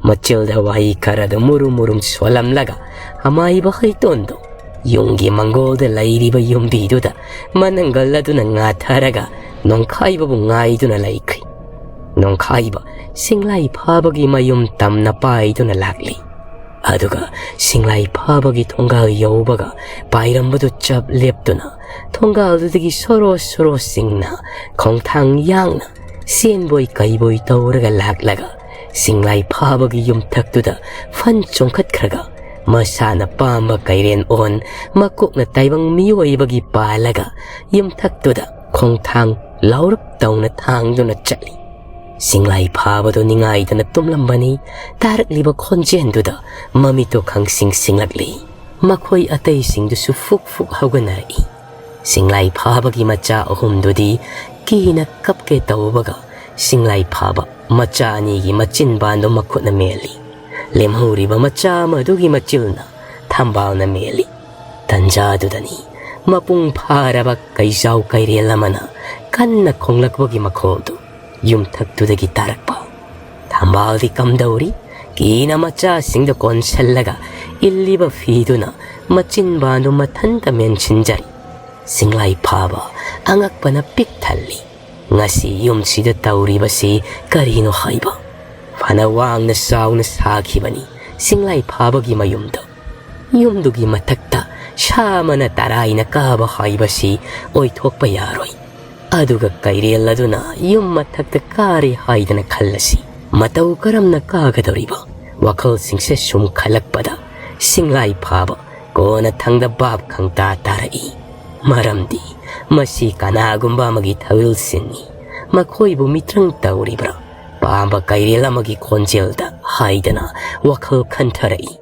ꯃꯆꯤꯜꯗ ꯋꯥꯍꯩ ꯈꯔꯗ ꯃꯨꯔꯨꯝ ꯃꯨꯔꯨꯝ ꯁꯣꯜꯂꯝꯂꯒ, ꯑꯃꯥꯏꯕ ꯍꯩꯇꯣꯟꯗꯨ ꯌꯨꯝꯒꯤ ꯃꯪꯒꯣꯜꯗ ꯂꯩꯔꯤꯕ ꯌꯨꯝꯕꯤꯗꯨꯗ ꯃꯅꯪꯒꯜ ꯑꯗꯨꯅ ꯉꯥꯊꯔꯒ ꯅꯣꯡꯈꯥꯏꯕꯕꯨ ꯉꯥꯏꯗꯨꯅ ꯂꯩꯈ꯭ꯔꯦ꯫ ꯅꯣꯡꯈꯥꯏꯕ ꯁꯤꯡꯂꯥꯏ ꯐꯥꯕꯒꯤ ꯃꯌꯨꯝ ꯇꯝꯅ ꯄꯥꯏꯗꯨꯅ ꯂꯥꯛꯂꯤ꯫ ꯑꯗꯨꯒ ꯁꯤꯡꯂꯥꯏ ꯐꯥꯕꯒꯤ ꯊꯣꯡꯒꯥꯜ ꯌꯧꯕꯒ ꯄꯥꯏꯔꯝꯕꯗꯨ ꯆꯞ ꯂꯦꯞꯇꯨꯅ ꯊꯣꯡꯒꯥꯜꯗꯨꯗꯒꯤ ꯁꯣꯔꯣ ꯁꯣꯔꯣ ꯁꯤꯡꯅ ꯈꯣꯡꯊꯥꯡ ꯌꯥꯡꯅ ꯁꯦꯟꯕꯣꯏ ꯀꯩꯕꯣꯏ ꯇꯧꯔꯒ ꯂꯥꯛꯂꯒ ꯁꯤꯡꯂꯥꯏ ꯐꯥꯕꯒꯤ ꯌꯨꯝꯊꯛꯇꯨꯗ ꯐꯟ ꯆꯣꯡꯈꯠꯈ꯭ꯔꯒ ꯃꯁꯥꯅ ꯄꯥꯝꯕ ꯀꯩꯔꯦꯟ ꯑꯣꯟ ꯃꯀꯣꯛꯅ ꯇꯥꯏꯕꯪ ꯃꯤꯑꯣꯏꯕꯒꯤ ꯄꯥꯜꯂꯒ ꯌꯨꯝꯊꯛꯇꯨꯗ ꯈꯣꯡꯊꯥꯡ ꯂꯥꯎꯔꯞ ꯇꯧꯅ ꯊꯥꯡꯗꯨꯅ ꯆꯠꯂꯤ꯫ ꯁꯤꯡꯂꯥꯏ ꯐꯥꯕꯗꯨ ꯅꯤꯡꯉꯥꯏꯗꯅ ꯇꯨꯝꯂꯝꯕꯅꯤ꯫ ꯇꯥꯔꯛꯂꯤꯕ ꯈꯣꯟꯖꯦꯜꯗꯨꯗ ꯃꯃꯤꯠꯇꯣ ꯈꯪꯁꯤꯡ ꯁꯤꯡꯂꯛꯂꯤ꯫ ꯃꯈꯣꯏ ꯑꯇꯩꯁꯤꯡꯗꯨꯁꯨ ꯐꯨꯛ ꯐꯨꯛ ꯍꯧꯒꯠꯅꯔꯛꯏ꯫ ꯁꯤꯡꯂꯥꯏ ꯐꯥꯕꯒꯤ ꯃꯆꯥ ꯑꯍꯨꯝꯗꯨꯗꯤ ꯀꯤꯅ ꯀꯞꯀꯦ ꯇꯧꯕꯒ ꯁꯤꯡꯂꯥꯏ ꯐꯥꯕ ꯃꯆꯥ ꯑꯅꯤꯒꯤ ꯃꯆꯤꯟꯕꯥꯟꯗꯨ ꯃꯈꯨꯠꯅ ꯃꯦꯜꯂꯤ꯫ ꯂꯦꯝꯍꯧꯔꯤꯕ ꯃꯆꯥ ꯑꯃꯗꯨꯒꯤ ꯃꯆꯤꯜꯅ ꯊꯝꯕꯥꯜꯅ ꯃꯦꯜꯂꯤ꯫ ꯇꯟꯖꯥꯗꯨꯗꯅꯤ ꯃꯄꯨꯡ ꯐꯥꯔꯕ ꯀꯩꯖꯥꯎ ꯀꯩꯔꯦꯜ ꯑꯃꯅ ꯀꯟꯅ ꯈꯣꯡꯂꯛꯄꯒꯤ ꯃꯈꯣꯜꯗꯨ ꯌꯨꯝꯊꯛꯇꯨꯗꯒꯤ ꯇꯥꯔꯛꯄ꯫ ꯊꯝꯕꯥꯜꯗꯤ ꯀꯝꯗꯧꯔꯤ? ꯀꯤꯅ ꯃꯆꯥꯁꯤꯡꯗ ꯀꯣꯟꯁꯤꯜꯂꯒ ꯏꯜꯂꯤꯕ ꯐꯤꯗꯨꯅ ꯃꯆꯤꯟꯕꯥꯟꯗꯨ ꯃꯊꯟꯇ ꯃꯦꯟꯁꯤꯟꯖꯔꯤ꯫ ꯁꯤꯡꯂꯥꯏ ꯐꯥꯕ ꯑꯉꯛꯄꯅ ꯄꯤꯛ ꯊꯜꯂꯤ꯫ ꯉꯁꯤ ꯌꯨꯝꯁꯤꯗ ꯇꯧꯔꯤꯕꯁꯤ ꯀꯔꯤꯅꯣ ꯍꯥꯏꯕ? ꯐꯅ ꯋꯥꯡꯅ ꯆꯥꯎꯅ ꯁꯥꯈꯤꯕꯅꯤ ꯁꯤꯡꯂꯥꯏ ꯐꯥꯕꯒꯤ ꯃꯌꯨꯝꯗꯨ꯫ ꯌꯨꯝꯗꯨꯒꯤ ꯃꯊꯛꯇ ꯁꯥ ꯑꯃꯅ ꯇꯔꯥꯏꯅ ꯀꯥꯕ ꯍꯥꯏꯕꯁꯤ ꯑꯣꯏꯊꯣꯛꯄ ꯌꯥꯔꯣꯏ꯫ ꯑꯗꯨꯒ ꯀꯩꯔꯦꯜ ꯑꯗꯨꯅ ꯌꯨꯝ ꯃꯊꯛꯇ ꯀꯥꯔꯦ ꯍꯥꯏꯗꯅ ꯈꯜꯂꯁꯤ꯫ ꯃꯇꯧ ꯀꯔꯝꯅ ꯀꯥꯒꯗꯧꯔꯤꯕ? ꯋꯥꯈꯜꯁꯤꯡꯁꯦ ꯁꯨꯝ ꯈꯜꯂꯛꯄꯗ ꯁꯤꯡꯂꯥꯏ ꯐꯥꯕ ꯀꯣꯟꯅ ꯊꯪꯗ ꯚꯥꯞ ꯈꯪꯇꯥ ꯇꯥꯔꯛꯏ꯫ ꯃꯔꯝꯗꯤ ꯃꯁꯤ ꯀꯅꯥꯒꯨꯝꯕ ꯑꯃꯒꯤ ꯊꯧꯔꯤꯜꯁꯤꯡꯅꯤ꯫ ꯃꯈꯣꯏꯕꯨ ꯃꯤꯇ꯭ꯔꯪ ꯇꯧꯔꯤꯕ꯭ꯔꯥ? ꯄꯥꯝꯕ ꯀꯩꯔꯦꯜ ꯑꯃꯒꯤ ꯈꯣꯟꯖꯦꯜꯗ ꯍꯥꯏꯗꯅ ꯋꯥꯈꯜ ꯈꯟꯊꯔꯛꯏ꯫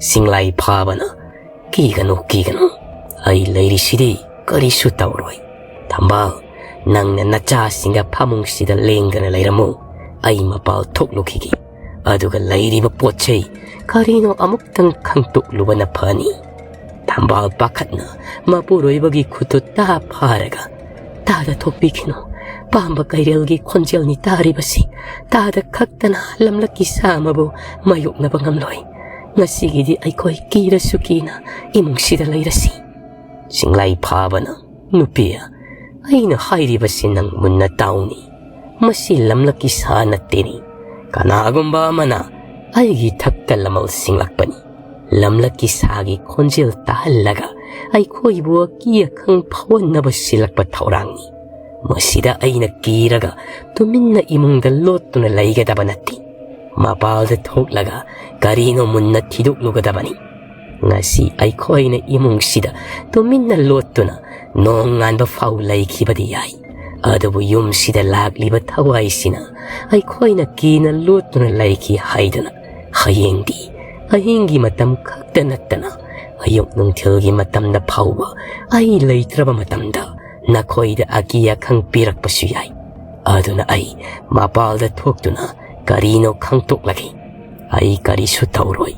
ꯁꯤꯡꯂꯥꯏ ꯐꯥꯕꯅ, "ꯀꯤꯒꯅꯨ, ꯀꯤꯒꯅꯨ, ꯑꯩ ꯂꯩꯔꯤꯁꯤꯗꯤ, ꯀꯔꯤꯁꯨ ꯇꯧꯔꯣꯏ꯫ ꯊꯝꯕꯥꯜ, ꯅꯪꯅ ꯅꯆꯥꯁꯤꯡꯒ ꯐꯃꯨꯡꯁꯤꯗ ꯂꯦꯡꯗꯅ ꯂꯩꯔꯝꯃꯨ꯫ ꯑꯩ ꯃꯄꯥꯜ ꯊꯣꯛꯂꯨꯈꯤꯒꯦ꯫ ꯑꯗꯨꯒ ꯂꯩꯔꯤꯕ ꯄꯣꯠ ꯆꯩ ꯀꯔꯤꯅꯣ ꯑꯃꯨꯛꯇꯪ ꯈꯪꯇꯣꯛꯂꯨꯕꯅ ꯐꯅꯤ꯫" ꯊꯝꯕꯥꯜ ꯄꯥꯈꯠꯅ ꯃꯄꯨꯔꯣꯏꯕꯒꯤ ꯈꯨꯠꯇꯨ ꯇꯥ ꯐꯥꯔꯒ, "ꯇꯥꯗ ꯊꯣꯛꯄꯤꯈꯤꯅꯨ꯫ ꯄꯥꯝꯕ ꯀꯩꯔꯦꯜꯒꯤ ꯈꯣꯟꯖꯦꯜꯅꯤ ꯇꯥꯔꯤꯕꯁꯤ꯫ ꯇꯥꯗ ꯈꯛꯇꯅ ꯂꯝꯂꯛꯀꯤ ꯁꯥ ꯑꯃꯕꯨ ꯃꯥꯌꯣꯛꯅꯕ ꯉꯝꯂꯣꯏ꯫ ꯉꯁꯤꯒꯤꯗꯤ ꯑꯩꯈꯣꯏ ꯀꯤꯔꯁꯨ ꯀꯤꯅ ꯏꯃꯨꯡꯁꯤꯗ ꯂꯩꯔꯁꯤ꯫" ꯁꯤꯡꯂꯥꯏ ꯐꯥꯕꯅ, "ꯅꯨꯄꯤ, ꯑꯩꯅ ꯍꯥꯏꯔꯤꯕꯁꯤ ꯅꯪ ꯃꯨꯟꯅ ꯇꯥꯎꯅꯤ꯫ ꯃꯁꯤ ꯂꯝꯂꯛꯀꯤ ꯁꯥ ꯅꯠꯇꯦꯅꯤ꯫ ꯀꯅꯥꯒꯨꯝꯕ ꯑꯃꯅ ꯑꯩꯒꯤ ꯊꯛꯇ ꯂꯃꯜ ꯁꯤꯡꯂꯛꯄꯅꯤ꯫ ꯂꯝꯂꯛꯀꯤ ꯁꯥꯒꯤ ꯈꯣꯟꯖꯦꯜ ꯇꯥꯍꯜꯂꯒ ꯑꯩꯈꯣꯏꯕꯨ ꯑꯀꯤ ꯑꯈꯪ ꯐꯥꯎꯍꯟꯅꯕ ꯁꯤꯜꯂꯛꯄ ꯊꯧꯔꯥꯡꯅꯤ꯫ ꯃꯁꯤꯗ ꯑꯩꯅ ꯀꯤꯔꯒ ꯇꯨꯃꯤꯟꯅ ꯏꯃꯨꯡꯗ ꯂꯣꯠꯇꯨꯅ ꯂꯩꯒꯗꯕ ꯅꯠꯇꯦ꯫ ꯃꯄꯥꯜꯗ ꯊꯣꯛꯂꯒ ꯀꯔꯤꯅꯣ ꯃꯨꯟꯅ ꯊꯤꯗꯣꯛꯂꯨꯒꯗꯕꯅꯤ꯫ ꯉꯁꯤ ꯑꯩꯈꯣꯏꯅ ꯏꯃꯨꯡꯁꯤꯗ ꯇꯨꯃꯤꯟꯅ ꯂꯣꯠꯇꯨꯅ ꯅꯣꯡ ꯉꯥꯟꯕ ꯐꯥꯎ ꯂꯩꯈꯤꯕꯗꯤ ꯌꯥꯏ, ꯑꯗꯨꯕꯨ ꯌꯨꯝꯁꯤꯗ ꯂꯥꯛꯂꯤꯕ ꯊꯋꯥꯏꯁꯤꯅ ꯑꯩꯈꯣꯏꯅ ꯀꯤꯅ ꯂꯣꯠꯇꯨꯅ ꯂꯩꯈꯤ ꯍꯥꯏꯗꯨꯅ ꯍꯌꯦꯡꯗꯤ ꯑꯍꯤꯡꯒꯤ ꯃꯇꯝ ꯈꯛꯇ ꯅꯠꯇꯅ ꯑꯌꯨꯛ ꯅꯨꯡꯊꯤꯜꯒꯤ ꯃꯇꯝꯗ ꯐꯥꯎꯕ ꯑꯩ ꯂꯩꯇ꯭ꯔꯕ ꯃꯇꯝꯗ ꯅꯈꯣꯏꯗ ꯑꯀꯤ ꯑꯈꯪ ꯄꯤꯔꯛꯄꯁꯨ ꯌꯥꯏ꯫ ꯑꯗꯨꯅ ꯑꯩ ꯃꯄꯥꯜꯗ ꯊꯣꯛꯇꯨꯅ ꯀꯔꯤꯅꯣ ꯈꯪꯇꯣꯛꯂꯒꯦ꯫ ꯑꯩ ꯀꯔꯤꯁꯨ ꯇꯧꯔꯣꯏ꯫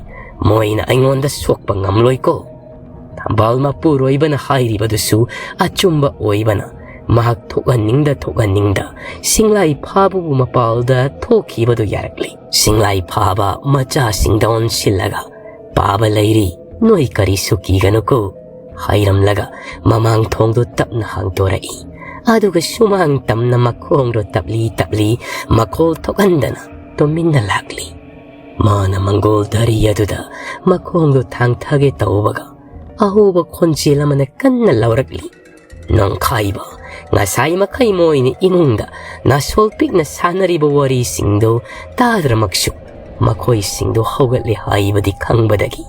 ꯃꯣꯏꯅ ꯑꯩꯉꯣꯟꯗ ꯁꯣꯛꯄ ꯉꯝꯂꯣꯏꯀꯣ꯫ ꯊꯝꯕꯥꯜ ꯃꯄꯨꯔꯣꯏꯕꯅ ꯍꯥꯏꯔꯤꯕꯗꯨꯁꯨ ꯑꯆꯨꯝꯕ ꯑꯣꯏꯕꯅ ꯃꯍꯥꯛ ꯊꯣꯛꯍꯟꯅꯤꯡꯗ ꯊꯣꯛꯍꯟꯅꯤꯡꯗ ꯁꯤꯡꯂꯥꯏ ꯐꯥꯕꯕꯨ ꯃꯄꯥꯜꯗ ꯊꯣꯛꯈꯤꯕꯗꯨ ꯌꯥꯔꯛꯂꯦ꯫ ꯁꯤꯡꯂꯥꯏ ꯐꯥꯕ ꯃꯆꯥꯁꯤꯡꯗ ꯑꯣꯟꯁꯤꯜꯂꯒ, "ꯄꯥꯕ ꯂꯩꯔꯤ, ꯅꯣꯏ ꯀꯔꯤꯁꯨ ꯀꯤꯒꯅꯨꯀꯣ" ꯍꯥꯏꯔꯝꯂꯒ ꯃꯃꯥꯡ ꯊꯣꯡꯗꯨ ꯇꯞꯅ ꯍꯥꯡꯗꯣꯔꯛꯏ꯫ ꯑꯗꯨꯒ ꯁꯨꯃꯥꯡ ꯇꯝꯅ ꯃꯈꯣꯡꯗꯣ ꯇꯞꯂꯤ ꯇꯞꯂꯤ ꯃꯈꯣꯜ ꯊꯣꯛꯍꯟꯗꯅ ꯇꯨꯃꯤꯟꯅ ꯂꯥꯛꯂꯤ꯫ ꯃꯥꯅ ꯃꯪꯒꯣꯜ ꯙꯔꯤ ꯑꯗꯨꯗ ꯃꯈꯣꯡꯗꯨ ꯊꯥꯡꯊꯒꯦ ꯇꯧꯕꯒ ꯑꯍꯧꯕ ꯈꯣꯟꯖꯦꯜ ꯑꯃꯅ ꯀꯟꯅ ꯂꯥꯎꯔꯛꯂꯤ꯫ ꯅꯣꯡꯈꯥꯏꯕ, ꯉꯁꯥꯏ ꯃꯈꯩ ꯃꯣꯏꯅ ꯏꯃꯨꯡꯗ ꯅꯥꯁꯣꯜ ꯄꯤꯛꯅ ꯁꯥꯟꯅꯔꯤꯕ ꯋꯥꯔꯤꯁꯤꯡꯗꯨ ꯇꯥꯗ꯭ꯔꯃꯛꯁꯨ, ꯃꯈꯣꯏꯁꯤꯡꯗꯨ ꯍꯧꯒꯠꯂꯦ ꯍꯥꯏꯕꯗꯤ ꯈꯪꯕꯗꯒꯤ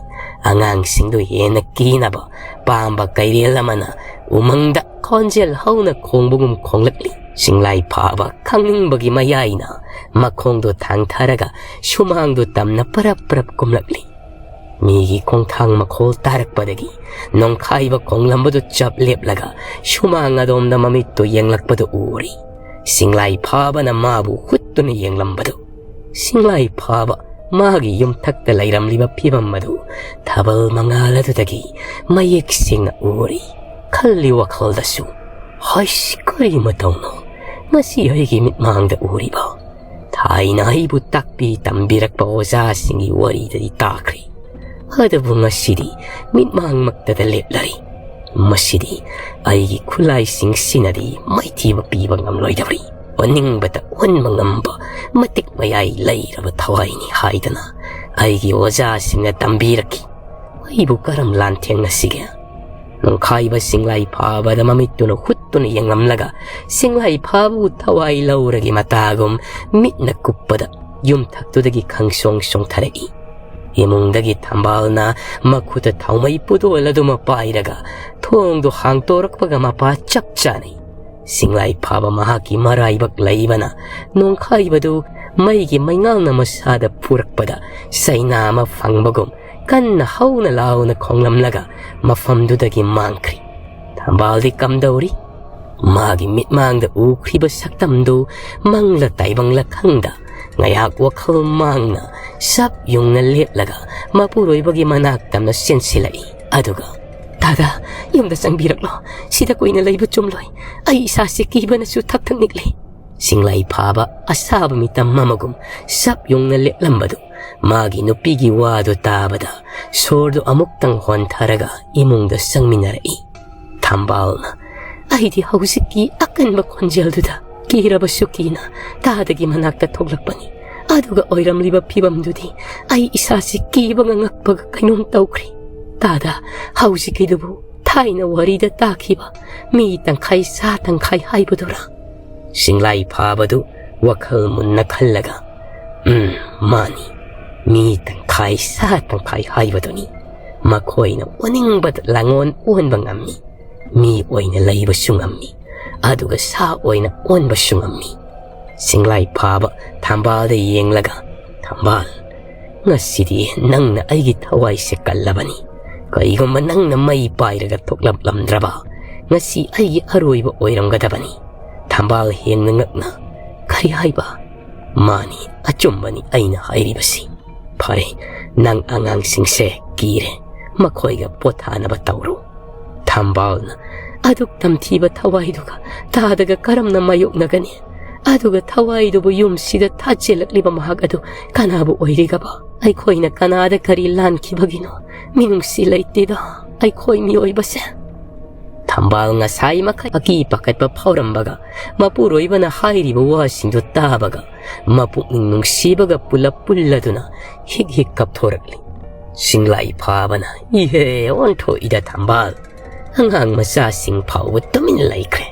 ꯑꯉꯥꯡꯁꯤꯡꯗꯨ ꯍꯦꯟꯅ ꯀꯤꯅꯕ ꯄꯥꯝꯕ ꯀꯩꯔꯦꯜ ꯑꯃꯅ ꯎꯃꯪꯗ ꯈꯣꯟꯖꯦꯜ ꯍꯧꯅ ꯈꯣꯡꯕꯒꯨꯝ ꯈꯣꯡꯂꯛꯂꯤ꯫ ꯁꯤꯡꯂꯥꯏ ꯐꯥꯕ ꯈꯪꯅꯤꯡꯕꯒꯤ ꯃꯌꯥꯏꯅ ꯃꯈꯣꯡꯗꯨ ꯊꯥꯡꯊꯔꯒ ꯁꯨꯃꯥꯡꯗꯨ ꯇꯝꯅ ꯄꯔꯞ ꯄꯔꯞ ꯀꯨꯝꯂꯛꯂꯤ꯫ ꯃꯤꯒꯤ ꯈꯣꯡꯊꯥꯡ ꯃꯈꯣꯜ ꯇꯥꯔꯛꯄꯗꯒꯤ ꯅꯣꯡꯈꯥꯏꯕ ꯈꯣꯡꯂꯝꯕꯗꯨ ꯆꯞ ꯂꯦꯞꯂꯒ ꯁꯨꯃꯥꯡ ꯑꯗꯣꯝꯗ ꯃꯃꯤꯠꯇꯨ ꯌꯦꯡꯂꯛꯄꯗꯨ ꯎꯔꯤ꯫ ꯁꯤꯡꯂꯥꯏ ꯐꯥꯕꯅ ꯃꯥꯕꯨ ꯍꯨꯠꯇꯨꯅ ꯌꯦꯡꯂꯝꯕꯗꯨ꯫ ꯁꯤꯡꯂꯥꯏ ꯐꯥꯕ ꯃꯥꯒꯤ ꯌꯨꯝꯊꯛꯇ ꯂꯩꯔꯝꯂꯤꯕ ꯐꯤꯕꯝ ꯑꯗꯨ ꯊꯥꯕꯜ ꯃꯉꯥꯜ ꯑꯗꯨꯗꯒꯤ ꯃꯌꯦꯛ ꯁꯦꯡꯅ ꯎꯔꯤ꯫ ꯈꯜꯂꯤ ꯋꯥꯈꯜꯗꯁꯨ, "ꯍꯩꯁ, ꯀꯔꯤ ꯃꯇꯧꯅꯣ ꯉꯁꯤ ꯑꯩꯒꯤ ꯃꯤꯠꯃꯥꯡꯗ ꯎꯔꯤꯕ?" ꯊꯥꯏꯅ ꯑꯩꯕꯨ ꯇꯥꯛꯄꯤ ꯇꯝꯕꯤꯔꯛꯄ ꯑꯣꯖꯥꯁꯤꯡꯒꯤ ꯋꯥꯔꯤꯗꯗꯤ ꯇꯥꯈ꯭ꯔꯦ, ꯑꯗꯨꯕꯨ ꯉꯁꯤꯗꯤ ꯃꯤꯠꯃꯥꯡꯃꯛꯇꯗ ꯂꯦꯞꯂꯔꯤ꯫ ꯃꯁꯤꯗꯤ ꯑꯩꯒꯤ ꯈꯨꯠꯂꯥꯏꯁꯤꯡꯁꯤꯅꯗꯤ ꯃꯥꯏꯊꯤꯕ ꯄꯤꯕ ꯉꯝꯂꯣꯏꯗꯧꯔꯤ꯫ ꯑꯣꯟꯅꯤꯡꯕꯗ ꯑꯣꯟꯕ ꯉꯝꯕ ꯃꯇꯤꯛ ꯃꯌꯥꯏ ꯂꯩꯔꯕ ꯊꯋꯥꯏꯅꯤ ꯍꯥꯏꯗꯅ ꯑꯩꯒꯤ ꯑꯣꯖꯥꯁꯤꯡꯅ ꯇꯝꯕꯤꯔꯛꯈꯤ꯫ ꯑꯩꯕꯨ ꯀꯔꯝ ꯂꯥꯟꯊꯦꯡꯅꯁꯤꯒꯦ? ꯅꯣꯡꯈꯥꯏꯕ ꯁꯤꯡꯂꯥꯏ ꯐꯥꯕꯗ ꯃꯃꯤꯠꯇꯨꯅ ꯍꯨꯠꯇꯨꯅ ꯌꯦꯡꯂꯝꯂꯒ, ꯁꯤꯡꯂꯥꯏ ꯐꯥꯕꯕꯨ ꯊꯋꯥꯏ ꯂꯧꯔꯒꯤ ꯃꯇꯥꯒꯨꯝ ꯃꯤꯠꯅ ꯀꯨꯞꯄꯗ ꯌꯨꯝꯊꯛꯇꯨꯗꯒꯤ ꯈꯪꯁꯣꯡ ꯁꯣꯡꯊꯔꯛꯏ꯫ ꯏꯃꯨꯡꯗꯒꯤ ꯊꯝꯕꯥꯜꯅ ꯃꯈꯨꯠꯇ ꯊꯥꯎꯃꯩ ꯄꯨꯗꯣꯜ ꯑꯗꯨꯃ ꯄꯥꯏꯔꯒ ꯊꯣꯡꯗꯨ ꯍꯥꯡꯇꯣꯔꯛꯄꯒ ꯃꯄꯥ ꯆꯞ ꯆꯥꯅꯩ꯫ ꯁꯤꯡꯂꯥꯏ ꯐꯥꯕ ꯃꯍꯥꯛꯀꯤ ꯃꯔꯥꯏꯕꯛ ꯂꯩꯕꯅ ꯅꯣꯡꯈꯥꯏꯕꯗꯨ ꯃꯩꯒꯤ ꯃꯩꯉꯥꯜꯅ ꯃꯁꯥꯗ ꯐꯨꯔꯛꯄꯗ ꯆꯩꯅꯥ ꯑꯃ ꯐꯪꯕꯒꯨꯝ ꯀꯟꯅ ꯍꯧꯅ ꯂꯥꯎꯅ ꯈꯣꯡꯂꯝꯂꯒ ꯃꯐꯝꯗꯨꯗꯒꯤ ꯃꯥꯡꯈ꯭ꯔꯤ꯫ ꯊꯝꯕꯥꯜꯗꯤ ꯀꯝꯗꯧꯔꯤ? ꯃꯥꯒꯤ ꯃꯤꯠꯃꯥꯡꯗ ꯎꯈ꯭ꯔꯤꯕ ꯁꯛꯇꯝꯗꯨ ꯃꯪꯂ ꯇꯥꯏꯕꯪꯂ ꯈꯪꯗ ꯉꯥꯏꯍꯥꯛ ꯋꯥꯈꯜ ꯃꯥꯡꯅ ꯆꯞ ꯌꯨꯡꯅ ꯂꯦꯞꯂꯒ ꯃꯄꯨꯔꯣꯏꯕꯒꯤ ꯃꯅꯥꯛ ꯇꯝꯅ ꯆꯦꯟꯁꯤꯜꯂꯛꯏ꯫ ꯑꯗꯨꯒ, "ꯗꯥꯗꯥ, ꯌꯨꯝꯗ ꯆꯪꯕꯤꯔꯛꯂꯣ꯫ ꯁꯤꯗ ꯀꯨꯏꯅ ꯂꯩꯕ ꯆꯨꯝꯂꯣꯏ꯫ ꯑꯩ ꯏꯁꯥꯁꯤ ꯀꯤꯕꯅꯁꯨ ꯊꯛ ꯊꯛ ꯅꯤꯛꯂꯤ꯫" ꯁꯤꯡꯂꯩ ꯐꯥꯕ ꯑꯁꯥꯕ ꯃꯤꯇꯝ ꯑꯃꯒꯨꯝ ꯆꯞ ꯌꯨꯡꯅ ꯂꯦꯞꯂꯝꯕꯗꯨ ꯃꯥꯒꯤ ꯅꯨꯄꯤꯒꯤ ꯋꯥꯗꯨ ꯇꯥꯕꯗ ꯁꯣꯔꯗꯨ ꯑꯃꯨꯛꯇꯪ ꯍꯣꯟꯊꯔꯒ ꯏꯃꯨꯡꯗ ꯆꯪꯃꯤꯟꯅꯔꯛꯏ꯫ ꯊꯝꯕꯥꯜꯅ, "ꯑꯩꯗꯤ ꯍꯧꯖꯤꯛꯀꯤ ꯑꯀꯟꯕ ꯈꯣꯟꯖꯦꯜꯗꯨꯗ ꯀꯤꯔꯕꯁꯨ ꯀꯤꯅ ꯗꯥꯗꯥꯒꯤ ꯃꯅꯥꯛꯇ ꯊꯣꯛꯂꯛꯄꯅꯤ꯫ ꯑꯗꯨꯒ ꯑꯣꯏꯔꯝꯂꯤꯕ ꯐꯤꯕꯝꯗꯨꯗꯤ ꯑꯩ ꯏꯁꯥꯁꯤ ꯀꯤꯕꯒ ꯉꯛꯄꯒ ꯀꯩꯅꯣꯝ ꯇꯧꯈ꯭ꯔꯤ꯫ ꯗꯥꯗꯥ, ꯍꯧꯖꯤꯛꯀꯤꯗꯨꯕꯨ ꯊꯥꯏꯅ ꯋꯥꯔꯤꯗ ꯇꯥꯈꯤꯕ ꯃꯤ ꯇꯪꯈꯥꯏ ꯁꯥ ꯇꯪꯈꯥꯏ ꯍꯥꯏꯕꯗꯨꯔꯥ?" ꯁꯤꯡꯂꯥꯏ ꯐꯥꯕꯗꯨ ꯋꯥꯈꯜ ꯃꯨꯟꯅ ꯈꯜꯂꯒ, "ꯎꯝ, ꯃꯥꯅꯤ꯫ ꯃꯤ ꯇꯪꯈꯥꯏ ꯁꯥ ꯇꯪꯈꯥꯏ ꯍꯥꯏꯕꯗꯨꯅꯤ꯫ ꯃꯈꯣꯏꯅ ꯑꯣꯟꯅꯤꯡꯕꯗ ꯂꯥꯡꯑꯣꯟ ꯑꯣꯟꯕ ꯉꯝꯃꯤ꯫ ꯃꯤ ꯑꯣꯏꯅ ꯂꯩꯕꯁꯨ ꯉꯝꯃꯤ, ꯑꯗꯨꯒ ꯁꯥ ꯑꯣꯏꯅ ꯑꯣꯟꯕꯁꯨ ꯉꯝꯃꯤ꯫" ꯁꯤꯡꯂꯥꯏ ꯐꯥꯕ ꯊꯝꯕꯥꯜꯗ ꯌꯦꯡꯂꯒ, "ꯊꯝꯕꯥꯜ, ꯉꯁꯤꯗꯤ ꯅꯪꯅ ꯑꯩꯒꯤ ꯊꯋꯥꯏꯁꯦ ꯀꯜꯂꯕꯅꯤ꯫ ꯀꯔꯤꯒꯨꯝꯕ ꯅꯪꯅ ꯃꯩ ꯄꯥꯏꯔꯒ ꯊꯣꯛꯂꯛꯂꯝꯗ꯭ꯔꯕ, ꯉꯁꯤ ꯑꯩꯒꯤ ꯑꯔꯣꯏꯕ ꯑꯣꯏꯔꯝꯒꯗꯕꯅꯤ꯫" ꯊꯝꯕꯥꯜ ꯍꯦꯟꯅ ꯉꯛꯅ, "ꯀꯔꯤ ꯍꯥꯏꯕ?" "ꯃꯥꯅꯤ, ꯑꯆꯨꯝꯕꯅꯤ ꯑꯩꯅ ꯍꯥꯏꯔꯤꯕꯁꯤ꯫ ꯐꯔꯦ, ꯅꯪ ꯑꯉꯥꯡꯁꯤꯡꯁꯦ ꯀꯤꯔꯦ, ꯃꯈꯣꯏꯒ ꯄꯣꯊꯥꯅꯕ ꯇꯧꯔꯨ꯫" ꯊꯝꯕꯥꯜꯅ ꯑꯗꯨꯛ ꯇꯝꯊꯤꯕ ꯊꯋꯥꯏꯗꯨꯒ ꯗꯥꯗꯥꯒ ꯀꯔꯝꯅ ꯃꯥꯌꯣꯛꯅꯒꯅꯤ? ꯑꯗꯨꯒ ꯊꯋꯥꯏꯗꯨꯕꯨ ꯌꯨꯝꯁꯤꯗ ꯊꯥꯖꯤꯜꯂꯛꯂꯤꯕ ꯃꯍꯥꯛ ꯑꯗꯨ ꯀꯅꯥꯕꯨ ꯑꯣꯏꯔꯤꯒꯕ? ꯑꯩꯈꯣꯏꯅ ꯀꯅꯥꯗ ꯀꯔꯤ ꯂꯥꯟꯈꯤꯕꯒꯤꯅꯣ? ꯃꯤꯅꯨꯡꯁꯤ ꯂꯩꯇꯦꯗ ꯑꯩꯈꯣꯏ ꯃꯤꯑꯣꯏꯕꯁꯦ꯫ ꯊꯝꯕꯥꯜ ꯉꯁꯥꯏ ꯃꯈꯩ ꯑꯀꯤ ꯄꯥꯈꯠꯄ ꯐꯥꯎꯔꯝꯕꯒ ꯃꯄꯨꯔꯣꯏꯕꯅ ꯍꯥꯏꯔꯤꯕ ꯋꯥꯁꯤꯡꯗꯨ ꯇꯥꯕꯒ ꯃꯄꯨꯛꯅꯤꯡ ꯅꯨꯡꯁꯤꯕꯒ ꯄꯨꯂꯞ ꯄꯨꯜꯂꯗꯨꯅ ꯍꯤꯛ ꯍꯤꯛ ꯀꯞꯊꯣꯔꯛꯂꯤ꯫ ꯁꯤꯡꯂꯥꯏ ꯐꯥꯕꯅ, "ꯏꯍꯦ, ꯑꯣꯟꯊꯣꯛꯏꯗ ꯊꯝꯕꯥꯜ꯫ ꯑꯉꯥꯡ ꯃꯆꯥꯁꯤꯡ ꯐꯥꯎꯕ ꯇꯨꯃꯤꯟ ꯂꯩꯈ꯭ꯔꯦ꯫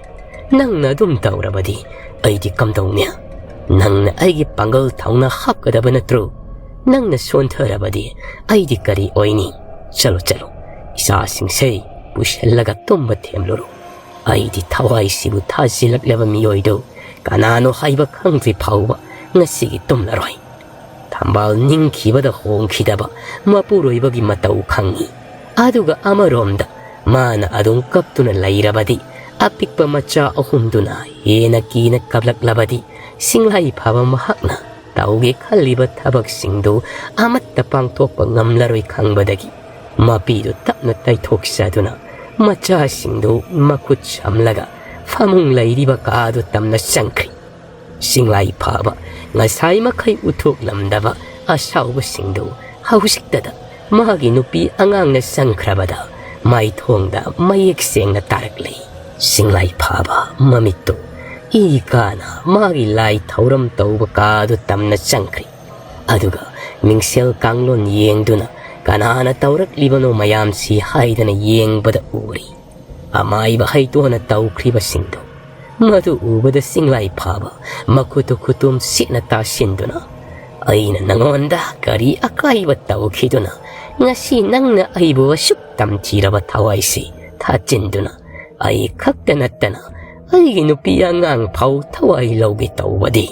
ꯅꯪꯅ ꯑꯗꯨꯝ ꯇꯧꯔꯕꯗꯤ ꯑꯩꯗꯤ ꯀꯝꯗꯧꯅꯤ? ꯅꯪꯅ ꯑꯩꯒꯤ ꯄꯥꯡꯒꯜ ꯊꯧꯅꯥ ꯍꯥꯞꯀꯗꯕ ꯅꯠꯇ꯭ꯔꯣ? "ꯅꯪꯅ ꯁꯣꯟꯊꯔꯕꯗꯤ ꯑꯩꯗꯤ ꯀꯔꯤ ꯑꯣꯏꯅꯤ? ꯆꯠꯂꯣ, ꯆꯠꯂꯣ, ꯏꯆꯥꯁꯤꯡꯁꯦ ꯄꯨꯁꯜꯂꯒ ꯇꯨꯝꯕ ꯊꯦꯝꯂꯨꯔꯣ꯫ ꯑꯩꯗꯤ ꯊꯋꯥꯏꯁꯤꯕꯨ ꯊꯥꯖꯤꯜꯂꯛꯂꯕ ꯃꯤꯑꯣꯏꯗꯨ ꯀꯅꯥꯅꯣ ꯍꯥꯏꯕ ꯈꯪꯗ꯭ꯔꯤ ꯐꯥꯎꯕ ꯉꯁꯤꯒꯤ ꯇꯨꯝꯂꯔꯣꯏ꯫" ꯊꯝꯕꯥꯜ ꯅꯤꯡꯈꯤꯕꯗ ꯍꯣꯡꯈꯤꯗꯕ ꯃꯄꯨꯔꯣꯏꯕꯒꯤ ꯃꯇꯧ ꯈꯪꯏ꯫ ꯑꯗꯨꯒ ꯑꯃꯔꯣꯝꯗ ꯃꯥꯅ ꯑꯗꯨꯝ ꯀꯞꯇꯨꯅ ꯂꯩꯔꯕꯗꯤ, ꯑꯄꯤꯛꯄ ꯃꯆꯥ ꯑꯍꯨꯝꯗꯨꯅ ꯍꯦꯟꯅ ꯀꯤꯅ ꯀꯞꯂꯛꯂꯕꯗꯤ, ꯁꯤꯡꯂꯥꯏ ꯐꯥꯕ ꯃꯍꯥꯛꯅ ꯇꯧꯒꯦ ꯈꯜꯂꯤꯕ ꯊꯕꯛꯁꯤꯡꯗꯨ ꯑꯃꯠꯇ ꯄꯥꯡꯊꯣꯛꯄ ꯉꯝꯂꯔꯣꯏ ꯈꯪꯕꯗꯒꯤ, ꯃꯄꯤꯗꯨ ꯇꯞꯅ ꯇꯩꯊꯣꯛꯆꯗꯨꯅ ꯃꯆꯥꯁꯤꯡꯗꯨ ꯃꯈꯨꯠ ꯁꯝꯂꯒ ꯐꯃꯨꯡ ꯂꯩꯔꯤꯕ ꯀꯥꯗꯨ ꯇꯝꯅ ꯆꯪꯈ꯭ꯔꯦ꯫ ꯁꯤꯡꯂꯥꯏ ꯐꯥꯕ ꯉꯁꯥꯏ ꯃꯈꯩ ꯎꯠꯊꯣꯛꯂꯝꯗꯕ ꯑꯁꯥꯎꯕꯁꯤꯡꯗꯨ ꯍꯧꯖꯤꯛꯇꯗ ꯃꯥꯒꯤ ꯅꯨꯄꯤ ꯑꯉꯥꯡꯅ ꯆꯪꯈ꯭ꯔꯕꯗ ꯃꯥꯏꯊꯣꯡꯗ ꯃꯌꯦꯛ ꯁꯦꯡꯅ ꯇꯥꯔꯛꯂꯤ꯫ ꯁꯤꯡꯂꯥꯏ ꯐꯥꯕ ꯃꯃꯤꯠꯇꯨ ꯏ ꯀꯥꯅ ꯃꯥꯒꯤ ꯂꯥꯏ ꯊꯧꯔꯝ ꯇꯧꯕ ꯀꯥꯗꯨ ꯇꯝꯅ ꯆꯪꯈ꯭ꯔꯦ꯫ ꯑꯗꯨꯒ ꯃꯤꯡꯁꯦꯜ ꯀꯥꯡꯂꯣꯟ ꯌꯦꯡꯗꯨꯅ ꯀꯅꯥꯅ ꯇꯧꯔꯛꯂꯤꯕꯅꯣ ꯃꯌꯥꯝꯁꯤ ꯍꯥꯏꯗꯅ ꯌꯦꯡꯕꯗ ꯎꯔꯤ꯫ ꯑꯃꯥꯏꯕ ꯍꯩꯇꯣꯟꯅ ꯇꯧꯈ꯭ꯔꯤꯕꯁꯤꯡꯗꯨ꯫ ꯃꯗꯨ ꯎꯕꯗ ꯁꯤꯡꯂꯥꯏ ꯐꯥꯕ ꯃꯈꯨꯠꯇꯨ ꯈꯨꯇꯨꯝ ꯁꯤꯠꯅ ꯇꯥꯁꯤꯟꯗꯨꯅ, "ꯑꯩꯅ ꯅꯉꯣꯟꯗ ꯀꯔꯤ ꯑꯀꯥꯏꯕ ꯇꯧꯈꯤꯗꯨꯅ ꯉꯁꯤ ꯅꯪꯅ ꯑꯩꯕꯨ ꯑꯁꯨꯛ ꯇꯝꯊꯤꯔꯕ ꯊꯋꯥꯏꯁꯤ ꯊꯥꯆꯤꯟꯗꯨꯅ, ꯑꯩ ꯈꯛꯇ ꯅꯠꯇꯅ ꯑꯩꯒꯤ ꯅꯨꯄꯤ ꯑꯉꯥꯡ ꯐꯥꯎ ꯊꯋꯥꯏ ꯂꯧꯒꯦ ꯇꯧꯕꯗꯤ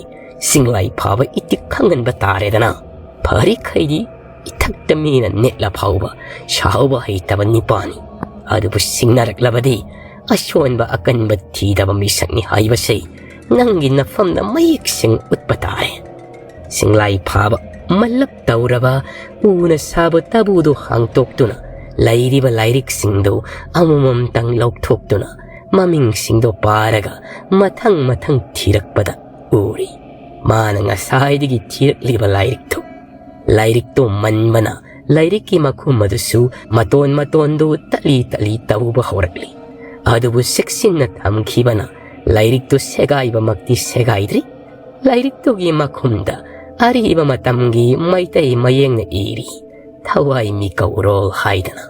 ꯁꯤꯡꯂꯥꯏ ꯐꯥꯕ ꯏꯇꯤꯛ ꯈꯪꯍꯟꯕ ꯇꯥꯔꯦꯗꯅ?" ꯐꯔꯤꯈꯩꯗꯤ ꯏꯊꯛꯇ ꯃꯤꯅ ꯅꯦꯠꯂ ꯐꯥꯎꯕ ꯁꯥꯎꯕ ꯍꯩꯇꯕ ꯅꯤꯄꯥꯅꯤ꯫ ꯑꯗꯨꯕꯨ ꯁꯤꯡꯅꯔꯛꯂꯕꯗꯤ ꯑꯁꯣꯟꯕ ꯑꯀꯟꯕ ꯊꯤꯗꯕ ꯃꯤꯁꯛꯅꯤ ꯍꯥꯏꯕꯁꯤ ꯅꯪꯒꯤ ꯅꯐꯝꯗ ꯃꯌꯦꯛ ꯁꯦꯡ ꯎꯠꯄ ꯇꯥꯔꯦ꯫ ꯁꯤꯡꯂꯥꯏ ꯐꯥꯕ ꯃꯜꯂꯞ ꯇꯧꯔꯕ ꯎꯅ ꯁꯥꯕ ꯇꯥꯕꯨꯗꯨ ꯍꯥꯡꯇꯣꯛꯇꯨꯅ ꯂꯩꯔꯤꯕ ꯂꯥꯏꯔꯤꯛꯁꯤꯡꯗꯨ ꯑꯃꯃꯝꯇꯪ ꯂꯧꯊꯣꯛꯇꯨꯅ ꯃꯃꯤꯡꯁꯤꯡꯗꯣ ꯄꯥꯔꯒ ꯃꯊꯪ ꯃꯊꯪ ꯊꯤꯔꯛꯄꯗ ꯎꯔꯤ꯫ ꯃꯥꯅ ꯉꯁꯥꯏꯗꯒꯤ ꯊꯤꯔꯛꯂꯤꯕ ꯂꯥꯏꯔꯤꯛꯇꯨ꯫ ꯂꯥꯏꯔꯤꯛꯇꯨ ꯃꯟꯕꯅ ꯂꯥꯏꯔꯤꯛꯀꯤ ꯃꯈꯨꯝ ꯑꯗꯨꯁꯨ ꯃꯇꯣꯟ ꯃꯇꯣꯟꯗꯨ ꯇꯠꯂꯤ ꯇꯠꯂꯤ ꯇꯧꯕ ꯍꯧꯔꯛꯂꯤ꯫ ꯑꯗꯨꯕꯨ ꯆꯦꯛꯁꯤꯟꯅ ꯊꯝꯈꯤꯕꯅ ꯂꯥꯏꯔꯤꯛꯇꯨ ꯁꯦꯒꯥꯏꯕꯃꯛꯇꯤ ꯁꯦꯒꯥꯏꯗ꯭ꯔꯤ꯫ ꯂꯥꯏꯔꯤꯛꯇꯨꯒꯤ ꯃꯈꯨꯝꯗ ꯑꯔꯤꯕ ꯃꯇꯝꯒꯤ ꯃꯩꯇꯩ ꯃꯌꯦꯛꯅ ꯏꯔꯤ, "ꯊꯋꯥꯏ ꯃꯤꯀꯧꯔꯣꯜ" ꯍꯥꯏꯗꯅ꯫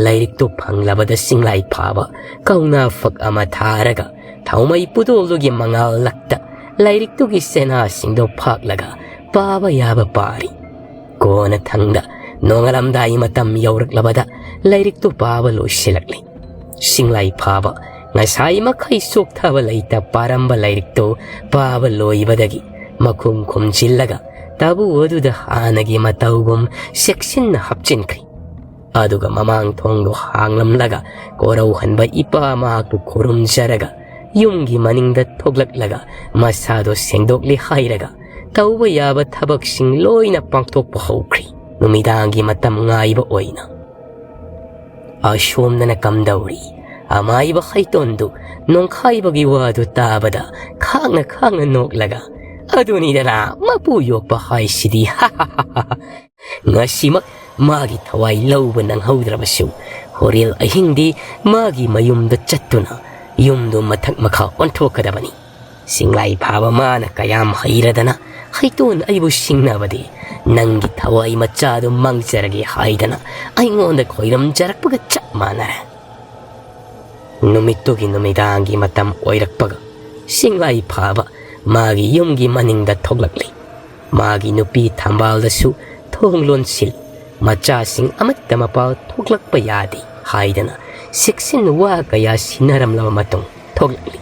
ꯂꯥꯏꯔꯤꯛꯇꯨ ꯐꯪꯂꯕꯗ ꯁꯤꯡꯂꯥꯏ ꯐꯥꯕ ꯀꯧꯅꯥ ꯐꯛ ꯑꯃ ꯊꯥꯔꯒ ꯊꯥꯎꯃꯩ ꯄꯨꯗꯣꯜꯗꯨꯒꯤ ꯃꯉꯥꯜ ꯂꯛꯇ ꯂꯥꯏꯔꯤꯛꯇꯨꯒꯤ ꯆꯦꯅꯥꯁꯤꯡꯗꯨ ꯐꯥꯛꯂꯒ ꯄꯥꯕ ꯌꯥꯕ ꯄꯥꯔꯤ꯫ ꯀꯣꯟꯅꯊꯪꯗ ꯅꯣꯡꯉꯥꯜꯂꯝꯗꯥꯏ ꯃꯇꯝ ꯌꯧꯔꯛꯂꯕꯗ ꯂꯥꯏꯔꯤꯛꯇꯨ ꯄꯥꯕ ꯂꯣꯏꯁꯤꯜꯂꯛꯂꯤ꯫ ꯁꯤꯡꯂꯥꯏ ꯐꯥꯕ ꯉꯁꯥꯏ ꯃꯈꯩ ꯆꯣꯛꯊꯕ ꯂꯩꯇ ꯄꯥꯔꯝꯕ ꯂꯥꯏꯔꯤꯛꯇꯨ ꯄꯥꯕ ꯂꯣꯏꯕꯗꯒꯤ ꯃꯈꯨꯝ ꯈꯨꯝꯖꯤꯜꯂꯒ ꯇꯥꯕꯨ ꯑꯗꯨꯗ ꯍꯥꯟꯅꯒꯤ ꯃꯇꯧꯒꯨꯝ ꯆꯦꯛꯁꯤꯟꯅ ꯍꯥꯞꯆꯤꯟꯈ꯭ꯔꯤ꯫ ꯑꯗꯨꯒ ꯃꯃꯥꯡ ꯊꯣꯡꯗꯨ ꯍꯥꯡꯂꯝꯂꯒ ꯀꯣꯔꯧꯍꯟꯕ ꯏꯄꯥ ꯃꯍꯥꯛꯄꯨ ꯈꯨꯔꯨꯝꯖꯔꯒ ꯌꯨꯝꯒꯤ ꯃꯅꯤꯡꯗ ꯊꯣꯛꯂꯛꯂꯒ ꯃꯁꯥꯗꯣ ꯁꯦꯡꯗꯣꯛꯂꯤ ꯍꯥꯏꯔꯒ ꯇꯧꯕ ꯌꯥꯕ ꯊꯕꯛꯁꯤꯡ ꯂꯣꯏꯅ ꯄꯥꯡꯊꯣꯛꯄ ꯍꯧꯈ꯭ꯔꯤ꯫ ꯅꯨꯃꯤꯗꯥꯡꯒꯤ ꯃꯇꯝ ꯉꯥꯏꯕ ꯑꯣꯏꯅ꯫ ꯑꯁꯣꯝꯗꯅ ꯀꯝꯗꯧꯔꯤ? ꯑꯃꯥꯏꯕ ꯍꯩꯇꯣꯟꯗꯨ ꯅꯣꯡꯈꯥꯏꯕꯒꯤ ꯋꯥꯗꯨ ꯇꯥꯕꯗ ꯈꯥꯡꯅ ꯈꯥꯡꯅ ꯅꯣꯛꯂꯒ, "ꯑꯗꯨꯅꯤꯗꯅ ꯃꯄꯨ ꯌꯣꯛꯄ ꯍꯥꯏꯁꯤꯗꯤ, ꯍꯥ ꯍꯥ ꯍꯥ ꯍꯥ꯫ ꯉꯁꯤꯃꯛ ꯃꯥꯒꯤ ꯊꯋꯥꯏ ꯂꯧꯕ ꯅꯪꯍꯧꯗ꯭ꯔꯕꯁꯨ ꯍꯣꯔꯦꯟ ꯑꯍꯤꯡꯗꯤ ꯃꯥꯒꯤ ꯃꯌꯨꯝꯗ ꯆꯠꯇꯨꯅ ꯌꯨꯝꯗꯨ ꯃꯊꯛ ꯃꯈꯥ ꯑꯣꯟꯊꯣꯛꯀꯗꯕꯅꯤ꯫ ꯁꯤꯡꯂꯥꯏ ꯐꯥꯕ ꯃꯥꯅ ꯀꯌꯥꯝ ꯍꯩꯔꯗꯅ ꯍꯩꯇꯣꯟ ꯑꯩꯕꯨ ꯁꯤꯡꯅꯕꯗꯤ ꯅꯪꯒꯤ ꯊꯋꯥꯏ ꯃꯆꯥꯗꯨ ꯃꯥꯡꯖꯔꯒꯦ ꯍꯥꯏꯗꯅ ꯑꯩꯉꯣꯟꯗ ꯈꯣꯏꯔꯝꯖꯔꯛꯄꯒ ꯆꯞ ꯃꯥꯟꯅꯔꯦ"꯫ ꯅꯨꯃꯤꯠꯇꯨꯒꯤ ꯅꯨꯃꯤꯗꯥꯡꯒꯤ ꯃꯇꯝ ꯑꯣꯏꯔꯛꯄꯒ ꯁꯤꯡꯂꯥꯏ ꯐꯥꯕ ꯃꯥꯒꯤ ꯌꯨꯝꯒꯤ ꯃꯅꯤꯡꯗ ꯊꯣꯛꯂꯛꯂꯤ꯫ ꯃꯥꯒꯤ ꯅꯨꯄꯤ ꯊꯝꯕꯥꯜꯗꯁꯨ ꯊꯣꯡ ꯂꯣꯟꯁꯤꯜ, ꯃꯆꯥꯁꯤꯡ ꯑꯃꯠꯇ ꯃꯄꯥꯜ ꯊꯣꯛꯂꯛꯄ ꯌꯥꯗꯦ ꯍꯥꯏꯗꯅ ꯆꯦꯛꯁꯤꯟ ꯋꯥ ꯀꯌꯥ ꯁꯤꯟꯅꯔꯝꯂꯕ ꯃꯇꯨꯡ ꯊꯣꯛꯂꯛꯂꯤ꯫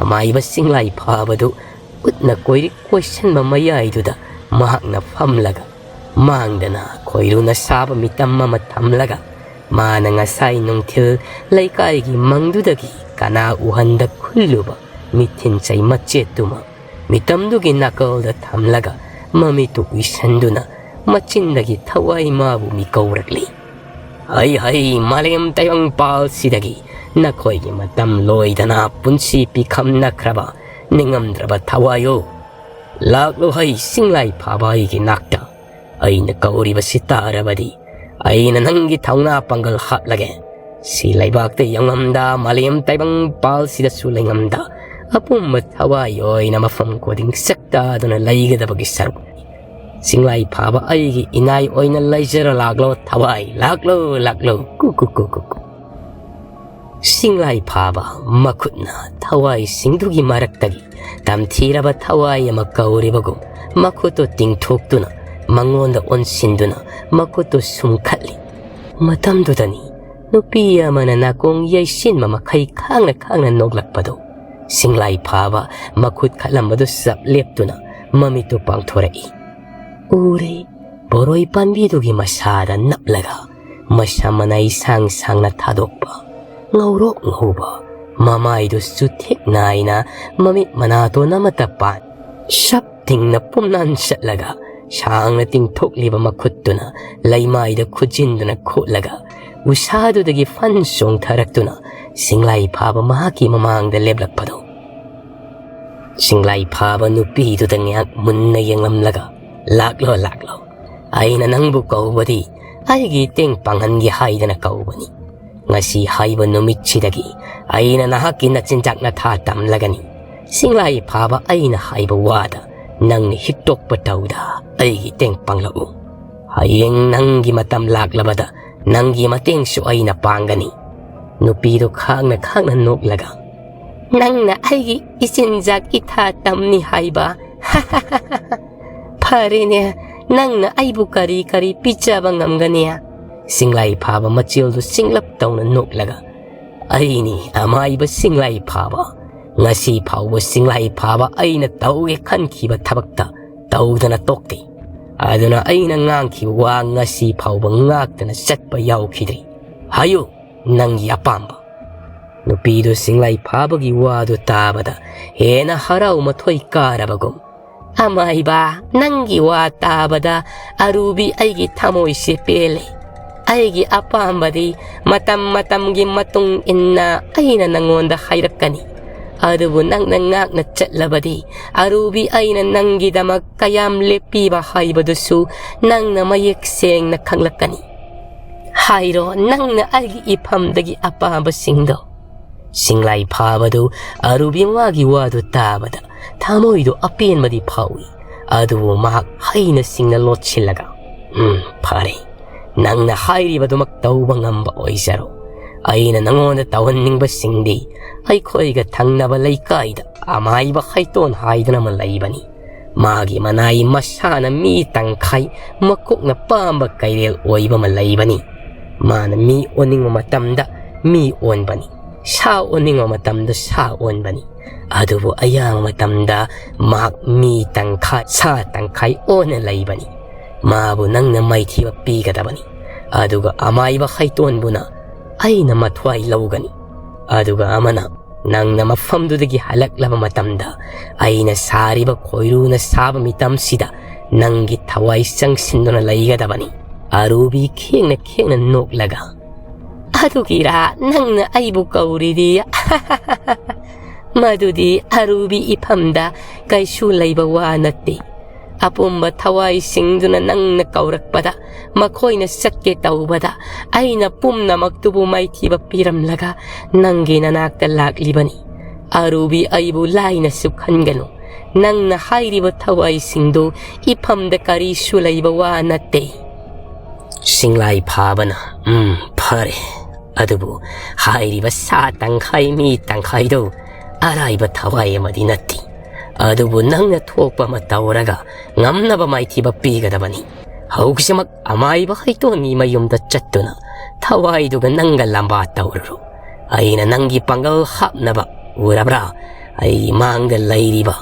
ꯑꯃꯥꯏꯕ ꯁꯤꯡꯂꯥꯏ ꯐꯥꯕꯗꯨ ꯎꯠꯅ ꯀꯣꯏꯔꯤꯛ ꯀꯣꯏꯁꯟꯕ ꯃꯌꯥꯏꯗꯨꯗ ꯃꯍꯥꯛꯅ ꯐꯝꯂꯒ ꯃꯥꯡꯗꯅ ꯈꯣꯏꯔꯨꯅ ꯁꯥꯕ ꯃꯤꯇꯝ ꯑꯃ ꯊꯝꯂꯒ ꯃꯥꯅ ꯉꯁꯥꯏ ꯅꯨꯡꯊꯤꯜ ꯂꯩꯀꯥꯏꯒꯤ ꯃꯪꯗꯨꯗꯒꯤ ꯀꯅꯥ ꯎꯍꯟꯗ ꯈꯨꯜꯂꯨꯕ ꯃꯤꯊꯤꯟꯆꯩ ꯃꯆꯦꯠꯇꯨꯃ ꯃꯤꯇꯝꯗꯨꯒꯤ ꯅꯥꯀꯜꯗ ꯊꯝꯂꯒ ꯃꯃꯤꯠꯇꯨ ꯎꯏꯁꯟꯗꯨꯅ ꯃꯆꯤꯟꯗꯒꯤ ꯊꯋꯥꯏ ꯃꯥꯕꯨ ꯃꯤꯀꯧꯔꯛꯂꯤ꯫ "ꯍꯩ ꯍꯩ, ꯃꯥꯂꯦꯝ ꯇꯥꯏꯕꯪꯄꯥꯜꯁꯤꯗꯒꯤ ꯅꯈꯣꯏꯒꯤ ꯃꯇꯝ ꯂꯣꯏꯗꯅ ꯄꯨꯟꯁꯤ ꯄꯤꯈꯝꯅꯈ꯭ꯔꯕ ꯅꯤꯡꯉꯝꯗ꯭ꯔꯕ ꯊꯋꯥꯏꯌꯣ, ꯂꯥꯛꯂꯣ ꯍꯩ ꯁꯤꯡꯂꯥꯏ ꯐꯥꯕ ꯑꯩꯒꯤ ꯅꯥꯛꯇ꯫ ꯑꯩꯅ ꯀꯧꯔꯤꯕꯁꯤ ꯇꯥꯔꯕꯗꯤ ꯑꯩꯅ ꯅꯪꯒꯤ ꯊꯧꯅꯥ ꯄꯥꯡꯒꯜ ꯍꯥꯠꯂꯒꯦ꯫ ꯁꯤ ꯂꯩꯕꯥꯛꯇ ꯌꯦꯡꯉꯝꯗ, ꯃꯥꯂꯦꯝ ꯇꯥꯏꯕꯪ ꯄꯥꯜꯁꯤꯗꯁꯨ ꯂꯩꯉꯝꯗ, ꯑꯄꯨꯝꯕ ꯊꯋꯥꯏ ꯑꯣꯏꯅ ꯃꯐꯝ ꯈꯨꯗꯤꯡ ꯆꯥꯛꯇꯥꯗꯨꯅ ꯂꯩꯒꯗꯕꯒꯤ ꯁꯔꯨꯛ꯫ ꯁꯤꯡꯂꯥꯏ ꯐꯥꯕ ꯑꯩꯒꯤ ꯏꯅꯥꯏ ꯑꯣꯏꯅ ꯂꯩꯖꯔ ꯂꯥꯛꯂꯣ ꯊꯋꯥꯏ, ꯂꯥꯛꯂꯣ, ꯂꯥꯛꯂꯣ, ꯀꯨ ꯀꯨ ꯀꯨ ꯀꯨ ꯀꯨ"꯫ ꯁꯤꯡꯂꯥꯏ ꯐꯥꯕ ꯃꯈꯨꯠꯅ ꯊꯋꯥꯏꯁꯤꯡꯗꯨꯒꯤ ꯃꯔꯛꯇꯒꯤ ꯇꯝꯊꯤꯔꯕ ꯊꯋꯥꯏ ꯑꯃ ꯀꯧꯔꯤꯕꯒꯨꯝ ꯃꯈꯨꯠꯇꯨ ꯇꯤꯡꯊꯣꯛꯇꯨꯅ ꯃꯉꯣꯟꯗ ꯑꯣꯟꯁꯤꯟꯗꯨꯅ ꯃꯈꯨꯠꯇꯨ ꯁꯨꯝꯈꯠꯂꯤ꯫ ꯃꯇꯝꯗꯨꯗꯅꯤ ꯅꯨꯄꯤ ꯑꯃꯅ ꯅꯥꯀꯣꯡ ꯌꯩꯁꯤꯟꯕ ꯃꯈꯩ ꯈꯥꯡꯅ ꯈꯥꯡꯅ ꯅꯣꯛꯂꯛꯄꯗꯨ꯫ ꯁꯤꯡꯂꯥꯏ ꯐꯥꯕ ꯃꯈꯨꯠ ꯈꯠꯂꯝꯕꯗꯨ ꯆꯞ ꯂꯦꯞꯇꯨꯅ ꯃꯃꯤꯠꯇꯨ ꯄꯥꯡꯊꯣꯔꯛꯏ꯫ ꯎꯔꯦ, ꯕꯣꯔꯣꯏ ꯄꯥꯝꯕꯤꯗꯨꯒꯤ ꯃꯁꯥꯗ ꯅꯞꯂꯒ ꯃꯁꯝ ꯃꯅꯥꯏ ꯁꯥꯡ ꯁꯥꯡꯅ ꯊꯥꯗꯣꯛꯄ, ꯉꯧꯔꯣꯛ ꯉꯧꯕ, ꯃꯃꯥꯏꯗꯨ ꯆꯨꯊꯦꯛ ꯅꯥꯏꯅ ꯃꯃꯤꯠ ꯃꯅꯥꯇꯣꯟ ꯑꯃꯠꯇ ꯄꯥꯟ, ꯁꯞ ꯇꯤꯡꯅ ꯄꯨꯝꯅꯥꯟ ꯆꯠꯂꯒ ꯁꯥꯡꯅ ꯇꯤꯡꯊꯣꯛꯂꯤꯕ ꯃꯈꯨꯠꯇꯨꯅ ꯂꯩꯃꯥꯏꯗ ꯈꯨꯖꯤꯟꯗꯨꯅ ꯈꯣꯠꯂꯒ ꯎꯁꯥꯗꯨꯗꯒꯤ ꯐꯟ ꯆꯣꯡꯊꯔꯛꯇꯨꯅ ꯁꯤꯡꯂꯥꯏ ꯐꯥꯕ ꯃꯍꯥꯛꯀꯤ ꯃꯃꯥꯡꯗ ꯂꯦꯞꯂꯛꯄꯗꯣ꯫ ꯁꯤꯡꯂꯥꯏ ꯐꯥꯕ ꯅꯨꯄꯤꯗꯨꯗ ꯉꯥꯏꯍꯥꯛ ꯃꯨꯟꯅ ꯌꯦꯡꯂꯝꯂꯒ, "ꯂꯥꯛꯂꯣ, ꯂꯥꯛꯂꯣ꯫ ꯑꯩꯅ ꯅꯪꯕꯨ ꯀꯧꯕꯗꯤ ꯑꯩꯒꯤ ꯏꯇꯦꯡ ꯄꯥꯡꯍꯟꯒꯦ ꯍꯥꯏꯗꯅ ꯀꯧꯕꯅꯤ꯫ ꯉꯁꯤ ꯍꯥꯏꯕ ꯅꯨꯃꯤꯠꯁꯤꯗꯒꯤ ꯑꯩꯅ ꯅꯍꯥꯛꯀꯤ ꯅꯆꯤꯟꯖꯥꯛ ꯅꯊꯥ ꯇꯝꯂꯒꯅꯤ꯫ ꯁꯤꯡꯂꯥꯏ ꯐꯥꯕ ꯑꯩꯅ ꯍꯥꯏꯕ ꯋꯥꯗ ꯅꯪꯅ ꯍꯤꯛꯇꯣꯛꯄ ꯇꯧꯗ ꯑꯩꯒꯤ ꯏꯇꯦꯡ ꯄꯥꯡꯂꯛꯎ꯫ ꯍꯌꯦꯡ ꯅꯪꯒꯤ ꯃꯇꯝ ꯂꯥꯛꯂꯕꯗ ꯅꯪꯒꯤ ꯃꯇꯦꯡꯁꯨ ꯑꯩꯅ ꯄꯥꯡꯒꯅꯤ꯫" ꯅꯨꯄꯤꯗꯨ ꯈꯥꯡꯅ ꯈꯥꯡꯅ ꯅꯣꯛꯂꯒ, "ꯅꯪꯅ ꯑꯩꯒꯤ ꯏꯆꯤꯟꯖꯥꯛ ꯏꯊꯥ ꯇꯝꯅꯤ ꯍꯥꯏꯕ? ꯐꯔꯦꯅꯦ, ꯅꯪꯅ ꯑꯩꯕꯨ ꯀꯔꯤ ꯀꯔꯤ ꯄꯤꯖꯕ ꯉꯝꯒꯅꯤ?" ꯁꯤꯡꯂꯥꯏ ꯐꯥꯕ ꯃꯆꯤꯜꯗꯨ ꯆꯤꯡꯂꯞ ꯇꯧꯅ ꯅꯣꯛꯂꯒ, "ꯑꯩꯅꯤ ꯑꯃꯥꯏꯕ ꯁꯤꯡꯂꯥꯏ ꯐꯥꯕ꯫ ꯉꯁꯤ ꯐꯥꯎꯕ ꯁꯤꯡꯂꯥꯏ ꯐꯥꯕ ꯑꯩꯅ ꯇꯧꯒꯦ ꯈꯟꯈꯤꯕ ꯊꯕꯛꯇ ꯇꯧꯗꯅ ꯇꯣꯛꯇꯦ꯫ ꯑꯗꯨꯅ ꯑꯩꯅ ꯉꯥꯡꯈꯤꯕ ꯋꯥ ꯉꯁꯤ ꯐꯥꯎꯕ ꯉꯥꯛꯇꯅ ꯆꯠꯄ ꯌꯥꯎꯈꯤꯗ꯭ꯔꯤ꯫ ꯍꯥꯏꯌꯨ, ꯅꯪꯒꯤ ꯑꯄꯥꯝꯕ꯫" ꯅꯨꯄꯤꯗꯨ ꯁꯤꯡꯂꯥꯏ ꯐꯥꯕꯒꯤ ꯋꯥꯗꯨ ꯇꯥꯕꯗ ꯍꯦꯟꯅ ꯍꯔꯥꯎ ꯃꯊꯣꯏ ꯀꯥꯔꯕꯒꯨꯝ, "ꯑꯃꯥꯏꯕ, ꯅꯪꯒꯤ ꯋꯥ ꯇꯥꯕꯗ ꯑꯔꯨꯕꯤ ꯑꯩꯒꯤ ꯊꯃꯣꯏꯁꯦ ꯄꯦꯜꯂꯦ꯫ ꯑꯩꯒꯤ ꯑꯄꯥꯝꯕꯗꯤ ꯃꯇꯝ ꯃꯇꯝꯒꯤ ꯃꯇꯨꯡ ꯏꯟꯅ ꯑꯩꯅ ꯅꯪꯉꯣꯟꯗ ꯍꯥꯏꯔꯛꯀꯅꯤ꯫ ꯑꯗꯨꯕꯨ ꯅꯪꯅ ꯉꯥꯛꯅ ꯆꯠꯂꯕꯗꯤ ꯑꯔꯨꯕꯤ ꯑꯩꯅ ꯅꯪꯒꯤꯗꯃꯛ ꯀꯌꯥꯝ ꯂꯦꯞꯄꯤꯕ ꯍꯥꯏꯕꯗꯨꯁꯨ ꯅꯪꯅ ꯃꯌꯦꯛ ꯁꯦꯡꯅ ꯈꯪꯂꯛꯀꯅꯤ꯫ ꯍꯥꯏꯔꯣ, ꯅꯪꯅ ꯑꯩꯒꯤ ꯏꯐꯝꯗꯒꯤ ꯑꯄꯥꯝꯕꯁꯤꯡꯗꯣ꯫" ꯁꯤꯡꯂꯥꯏ ꯐꯥꯕꯗꯨ ꯑꯔꯨꯕꯤ ꯃꯥꯒꯤ ꯋꯥꯗꯨ ꯇꯥꯕꯗ ꯊꯃꯣꯏꯗꯨ ꯑꯄꯦꯟꯕꯗꯤ ꯐꯥꯎꯏ꯫ ꯑꯗꯨꯕꯨ ꯃꯍꯥꯛ ꯍꯩꯅ ꯁꯤꯡꯅ ꯂꯣꯠꯁꯤꯜꯂꯒ, "ꯎꯝ, ꯐꯔꯦ꯫ ꯅꯪꯅ ꯍꯥꯏꯔꯤꯕꯗꯨꯃꯛ ꯇꯧꯕ ꯉꯝꯕ ꯑꯣꯏꯖꯔꯣ꯫ ꯑꯩꯅ ꯅꯉꯣꯟꯗ ꯇꯧꯍꯟꯅꯤꯡꯕꯁꯤꯡꯗꯤ ꯑꯩꯈꯣꯏꯒ ꯊꯪꯅꯕ ꯂꯩꯀꯥꯏꯗ ꯑꯃꯥꯏꯕ ꯈꯩꯇꯣꯟ ꯍꯥꯏꯗꯅ ꯑꯃ ꯂꯩꯕꯅꯤ꯫ ꯃꯥꯒꯤ ꯃꯅꯥꯏ ꯃꯁꯥꯅ ꯃꯤ ꯇꯪꯈꯥꯏ, ꯃꯀꯣꯛꯅ ꯄꯥꯝꯕ ꯀꯩꯔꯦꯜ ꯑꯣꯏꯕ ꯑꯃ ꯂꯩꯕꯅꯤ꯫ ꯃꯥꯅ ꯃꯤ ꯑꯣꯟꯅꯤꯡꯕ ꯃꯇꯝꯗ ꯃꯤ ꯑꯣꯟꯕꯅꯤ, ꯁꯥ ꯑꯣꯟꯅꯤꯡꯕ ꯃꯇꯝꯗ ꯁꯥ ꯑꯣꯟꯕꯅꯤ꯫ ꯑꯗꯨꯕꯨ ꯑꯌꯥꯝꯕ ꯃꯇꯝꯗ ꯃꯍꯥꯛ ꯃꯤ ꯇꯪꯈꯥꯏ, ꯁꯥ ꯇꯪꯈꯥꯏ ꯑꯣꯟꯅ ꯂꯩꯕꯅꯤ꯫ ꯃꯥꯕꯨ ꯅꯪꯅ ꯃꯥꯏꯊꯤꯕ ꯄꯤꯒꯗꯕꯅꯤ, ꯑꯗꯨꯒ ꯑꯃꯥꯏꯕ ꯍꯩꯇꯣꯟꯕꯨꯅ ꯑꯩꯅ ꯃꯊ꯭ꯋꯥꯏ ꯂꯧꯒꯅꯤ꯫ ꯑꯗꯨꯒ ꯑꯃꯅ ꯅꯪꯅ ꯃꯐꯝꯗꯨꯗꯒꯤ ꯍꯜꯂꯛꯂꯕ ꯃꯇꯝꯗ, ꯑꯩꯅ ꯁꯥꯔꯤꯕ ꯈꯣꯏꯔꯨꯅ ꯁꯥꯕ ꯃꯤꯇꯝꯁꯤꯗ ꯅꯪꯒꯤ ꯊꯋꯥꯏ ꯆꯪꯁꯤꯟꯗꯨꯅ ꯂꯩꯒꯗꯕꯅꯤ꯫ ꯑꯔꯨꯕꯤ ꯈꯦꯡꯅ ꯈꯦꯡꯅ ꯅꯣꯛꯂꯒ, "ꯑꯗꯨꯒꯤꯔꯥ ꯅꯪꯅ ꯑꯩꯕꯨ ꯀꯧꯔꯤꯗꯤ?" "ꯃꯗꯨꯗꯤ ꯑꯔꯨꯕꯤ ꯏꯐꯝꯗ ꯀꯩꯁꯨ ꯂꯩꯕ ꯋꯥ ꯅꯠꯇꯦ꯫ ꯑꯄꯨꯝꯕ ꯊꯋꯥꯏꯁꯤꯡꯗꯨꯅ ꯅꯪꯅ ꯀꯧꯔꯛꯄꯗ ꯃꯈꯣꯏꯅ ꯆꯠꯀꯦ ꯇꯧꯕꯗ ꯑꯩꯅ ꯄꯨꯝꯅꯃꯛꯇꯨꯕꯨ ꯃꯥꯏꯊꯤꯕ ꯄꯤꯔꯝꯂꯒ ꯅꯪꯒꯤ ꯅꯅꯥꯛꯇ ꯂꯥꯛꯂꯤꯕꯅꯤ꯫ ꯑꯔꯨꯕꯤ, ꯑꯩꯕꯨ ꯂꯥꯏꯅꯁꯨ ꯈꯟꯒꯅꯨ꯫ ꯅꯪꯅ ꯍꯥꯏꯔꯤꯕ ꯊꯋꯥꯏꯁꯤꯡꯗꯨ ꯏꯐꯝꯗ ꯀꯔꯤꯁꯨ ꯂꯩꯕ ꯋꯥ ꯅꯠꯇꯦ꯫" ꯁꯤꯡꯂꯥꯏ ꯐꯥꯕꯅ, "ꯎꯝ, ꯐꯔꯦ꯫ ꯑꯗꯨꯕꯨ ꯍꯥꯏꯔꯤꯕ ꯁꯥ ꯇꯪꯈꯥꯏ, ꯃꯤ ꯇꯪꯈꯥꯏꯗꯨ ꯑꯔꯥꯏꯕ ꯊꯋꯥꯏ ꯑꯃꯗꯤ ꯅꯠꯇꯦ꯫ ꯑꯗꯨꯕꯨ ꯅꯪꯅ ꯊꯣꯛꯄ ꯑꯃ ꯇꯧꯔꯒ ꯉꯝꯅꯕ ꯃꯥꯏꯊꯤꯕ ꯄꯤꯒꯗꯕꯅꯤ꯫ ꯍꯧꯖꯤꯛꯃꯛ ꯑꯃꯥꯏꯕ ꯍꯩꯇꯣꯟꯒꯤ ꯃꯌꯨꯝꯗ ꯆꯠꯇꯨꯅ ꯊꯋꯥꯏꯗꯨꯒ ꯅꯪꯒ ꯂꯝꯕꯥ ꯇꯧꯔꯨꯔꯣ꯫ ꯑꯩꯅ ꯅꯪꯒꯤ ꯄꯥꯡꯒꯜ ꯍꯥꯞꯅꯕ, ꯎꯔꯕ꯭ꯔꯥ? ꯑꯩ ꯃꯥꯡꯗ ꯂꯩꯔꯤꯕ,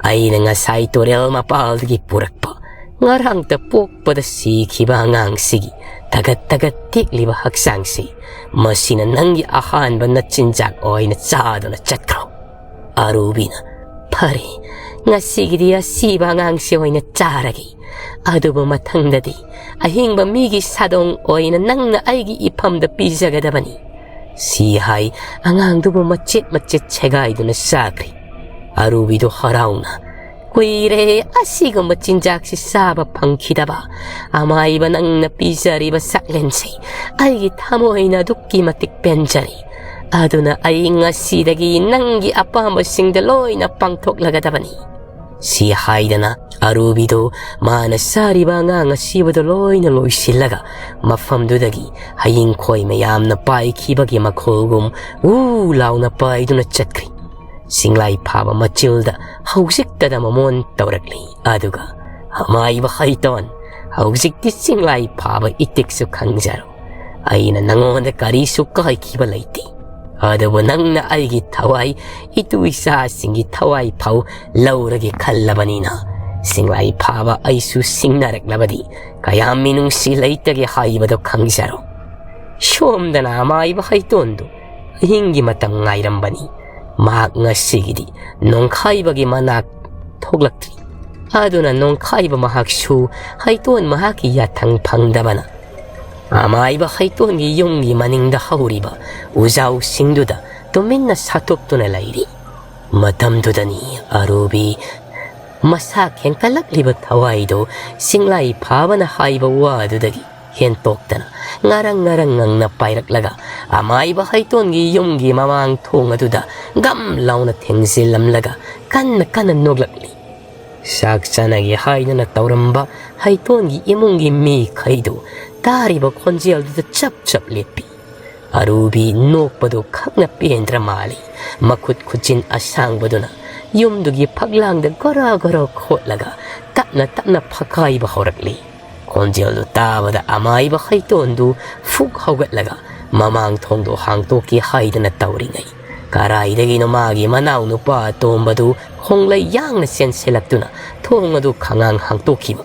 ꯑꯩꯅ ꯉꯁꯥꯏ ꯇꯨꯔꯦꯜ ꯃꯄꯥꯜꯗꯒꯤ ꯄꯨꯔꯛꯄ, ꯉꯔꯥꯡꯇ ꯄꯣꯛꯄꯗ ꯁꯤꯈꯤꯕ ꯑꯉꯥꯡꯁꯤꯒꯤ ꯊꯒꯠ ꯊꯒꯠ ꯇꯦꯛꯂꯤꯕ ꯍꯛꯆꯥꯡꯁꯤ, ꯃꯁꯤꯅ ꯅꯪꯒꯤ ꯑꯍꯥꯟꯕ ꯅꯆꯤꯟꯖꯥꯛ ꯑꯣꯏꯅ ꯆꯥꯗꯨꯅ ꯆꯠꯈ꯭ꯔꯣ꯫" ꯑꯔꯨꯕꯤꯅ, "ꯐꯔꯦ, ꯉꯁꯤꯒꯤꯗꯤ ꯑꯁꯤꯕ ꯑꯉꯥꯡꯁꯤ ꯑꯣꯏꯅ ꯆꯥꯔꯒꯦ꯫ ꯑꯗꯨꯕꯨ ꯃꯊꯪꯗꯗꯤ ꯑꯍꯤꯡꯕ ꯃꯤꯒꯤ ꯁꯥꯗꯣꯡ ꯑꯣꯏꯅ ꯅꯪꯅ ꯑꯩꯒꯤ ꯏꯐꯝꯗ ꯄꯤꯖꯒꯗꯕꯅꯤ꯫" ꯁꯤ ꯍꯥꯏ, ꯑꯉꯥꯡꯗꯨꯕꯨ ꯃꯆꯦꯠ ꯃꯆꯦꯠ ꯁꯦꯒꯥꯏꯗꯨꯅ ꯆꯥꯈ꯭ꯔꯦ꯫ ꯑꯔꯨꯕꯤꯗꯨ ꯍꯔꯥꯎꯅ, "ꯀꯨꯏꯔꯦ ꯑꯁꯤꯒꯨꯝꯕ ꯆꯤꯟꯖꯥꯛꯁꯤ ꯆꯥꯕ ꯐꯪꯈꯤꯗꯕ꯫ ꯑꯃꯥꯏꯕ, ꯅꯪꯅ ꯄꯤꯖꯔꯤꯕ ꯆꯥꯛꯂꯦꯟꯁꯤ ꯑꯩꯒꯤ ꯊꯃꯣꯏꯅ ꯑꯗꯨꯛꯀꯤ ꯃꯇꯤꯛ ꯄꯦꯟꯖꯔꯤ꯫ ꯑꯗꯨꯅ ꯑꯩ ꯉꯁꯤꯗꯒꯤ ꯅꯪꯒꯤ ꯑꯄꯥꯝꯕꯁꯤꯡꯗ ꯂꯣꯏꯅ ꯄꯥꯡꯊꯣꯛꯂꯒꯗꯕꯅꯤ꯫" ꯁꯤ ꯍꯥꯏꯗꯅ ꯑꯔꯨꯕꯤꯗꯨ ꯃꯥꯅ ꯆꯥꯔꯤꯕ ꯑꯉꯥꯡ ꯑꯁꯤꯕꯗꯨ ꯂꯣꯏꯅ ꯂꯣꯏꯁꯤꯜꯂꯒ ꯃꯐꯝꯗꯨꯗꯒꯤ ꯍꯌꯤꯡꯈꯣꯏ ꯃꯌꯥꯝꯅ ꯄꯥꯏꯈꯤꯕꯒꯤ ꯃꯈꯣꯜꯒꯨꯝ ꯎ ꯂꯥꯎꯅ ꯄꯥꯏꯗꯨꯅ ꯆꯠꯈ꯭ꯔꯦ꯫ ꯆꯤꯡꯂꯥꯏ ꯐꯥꯕ ꯃꯆꯤꯜꯗ ꯍꯧꯖꯤꯛꯇꯗ ꯃꯃꯣꯟ ꯇꯧꯔꯛꯂꯤ꯫ ꯑꯗꯨꯒ, "ꯑꯃꯥꯏꯕ ꯍꯩꯇꯣꯟ, ꯍꯧꯖꯤꯛꯇꯤ ꯆꯤꯡꯂꯥꯏ ꯐꯥꯕ ꯏꯇꯤꯛꯁꯨ ꯈꯪꯖꯔꯣ꯫ ꯑꯩꯅ ꯅꯉꯣꯟꯗ ꯀꯔꯤꯁꯨ ꯀꯥꯏꯈꯤꯕ ꯂꯩꯇꯦ꯫ ꯑꯗꯨꯕꯨ ꯅꯪꯅ ꯑꯩꯒꯤ ꯊꯋꯥꯏ, ꯏꯇꯨ ꯏꯆꯥꯁꯤꯡꯒꯤ ꯊꯋꯥꯏ ꯐꯥꯎ ꯂꯧꯔꯒꯦ ꯈꯜꯂꯕꯅꯤꯅ, ꯆꯤꯡꯂꯥꯏ ꯐꯥꯕ ꯑꯩꯁꯨ ꯁꯤꯡꯅꯔꯛꯂꯕꯗꯤ ꯀꯌꯥꯝ ꯃꯤꯅꯨꯡꯁꯤ ꯂꯩꯇꯒꯦ ꯍꯥꯏꯕꯗꯣ ꯈꯪꯖꯔꯣ꯫" ꯁꯣꯝꯗꯅ ꯑꯃꯥꯏꯕ ꯍꯩꯇꯣꯟꯗꯨ ꯑꯍꯤꯡꯒꯤ ꯃꯇꯝ ꯉꯥꯏꯔꯝꯕꯅꯤ꯫ ꯃꯍꯥꯛ ꯉꯁꯤꯒꯤꯗꯤ ꯅꯣꯡꯈꯥꯏꯕꯒꯤ ꯃꯅꯥꯛ ꯊꯣꯛꯂꯛꯇ꯭ꯔꯤ꯫ ꯑꯗꯨꯅ ꯅꯣꯡꯈꯥꯏꯕ ꯃꯍꯥꯛꯁꯨ ꯍꯩꯇꯣꯟ ꯃꯍꯥꯛꯀꯤ ꯌꯥꯊꯪ ꯐꯪꯗꯕꯅ, ꯑꯃꯥꯏꯕ ꯍꯩꯇꯣꯟꯒꯤ ꯌꯨꯝꯒꯤ ꯃꯅꯤꯡꯗ ꯍꯧꯔꯤꯕ ꯎꯖꯥꯎꯁꯤꯡꯗꯨꯗ ꯇꯨꯃꯤꯟꯅ ꯁꯥꯠꯇꯣꯛꯇꯨꯅ ꯂꯩꯔꯤ꯫ ꯃꯇꯝꯗꯨꯗꯅꯤ ꯑꯔꯨꯕꯤ ꯃꯁꯥ ꯈꯦꯡꯀꯠꯂꯛꯂꯤꯕ ꯊꯋꯥꯏꯗꯨ ꯆꯤꯡꯂꯥꯏ ꯐꯥꯕꯅ ꯍꯥꯏꯕ ꯋꯥꯗꯨꯗꯒꯤ ꯍꯦꯟꯇꯣꯛꯇꯅ ꯉꯔꯪ ꯉꯔꯪ ꯉꯪꯅ ꯄꯥꯏꯔꯛꯂꯒ ꯑꯃꯥꯏꯕ ꯍꯩꯇꯣꯟꯒꯤ ꯌꯨꯝꯒꯤ ꯃꯃꯥꯡ ꯊꯣꯡ ꯑꯗꯨꯗ ꯒꯝ ꯂꯥꯎꯅ ꯊꯦꯡꯖꯤꯜꯂꯝꯂꯒ ꯀꯟꯅ ꯀꯟꯅ ꯅꯣꯛꯂꯛꯂꯤ꯫ ꯆꯥꯛ ꯆꯥꯅꯒꯦ ꯍꯥꯏꯗꯨꯅ ꯇꯧꯔꯝꯕ ꯍꯩꯇꯣꯟꯒꯤ ꯏꯃꯨꯡꯒꯤ ꯃꯤꯈꯩꯗꯨ ꯇꯥꯔꯤꯕ ꯈꯣꯟꯖꯦꯜꯗꯨꯗ ꯆꯞ ꯆꯞ ꯂꯦꯞꯄꯤ꯫ ꯑꯔꯨꯕꯤ ꯅꯣꯛꯄꯗꯨ ꯈꯪꯅ ꯄꯦꯟꯗ꯭ꯔ ꯃꯥꯜꯂꯤ꯫ ꯃꯈꯨꯠ ꯈꯨꯠꯆꯤꯟ ꯑꯁꯥꯡꯕꯗꯨꯅ ꯌꯨꯝꯗꯨꯒꯤ ꯐꯛꯂꯥꯡꯗ ꯒꯣꯔꯣ ꯒꯣꯔꯣ ꯈꯣꯠꯂꯒ ꯇꯞꯅ ꯇꯞꯅ ꯐꯛꯀꯥꯏꯕ ꯍꯧꯔꯛꯂꯤ꯫ ꯈꯣꯟꯖꯦꯜꯗꯨ ꯇꯥꯕꯗ ꯑꯃꯥꯏꯕ ꯍꯩꯇꯣꯟꯗꯨ ꯐꯨꯛ ꯍꯧꯒꯠꯂꯒ ꯃꯃꯥꯡ ꯊꯣꯡꯗꯨ ꯍꯥꯡꯇꯣꯛꯀꯦ ꯍꯥꯏꯗꯅ ꯇꯧꯔꯤꯉꯩ, ꯀꯔꯥꯏꯗꯒꯤꯅꯣ ꯃꯥꯒꯤ ꯃꯅꯥꯎ ꯅꯨꯄꯥ ꯑꯇꯣꯝꯕꯗꯨ ꯈꯣꯡꯂꯩ ꯌꯥꯡꯅ ꯆꯦꯟꯁꯤꯜꯂꯛꯇꯨꯅ ꯊꯣꯡ ꯑꯗꯨ ꯈꯉꯥꯡ ꯍꯥꯡꯇꯣꯛꯈꯤꯕ꯫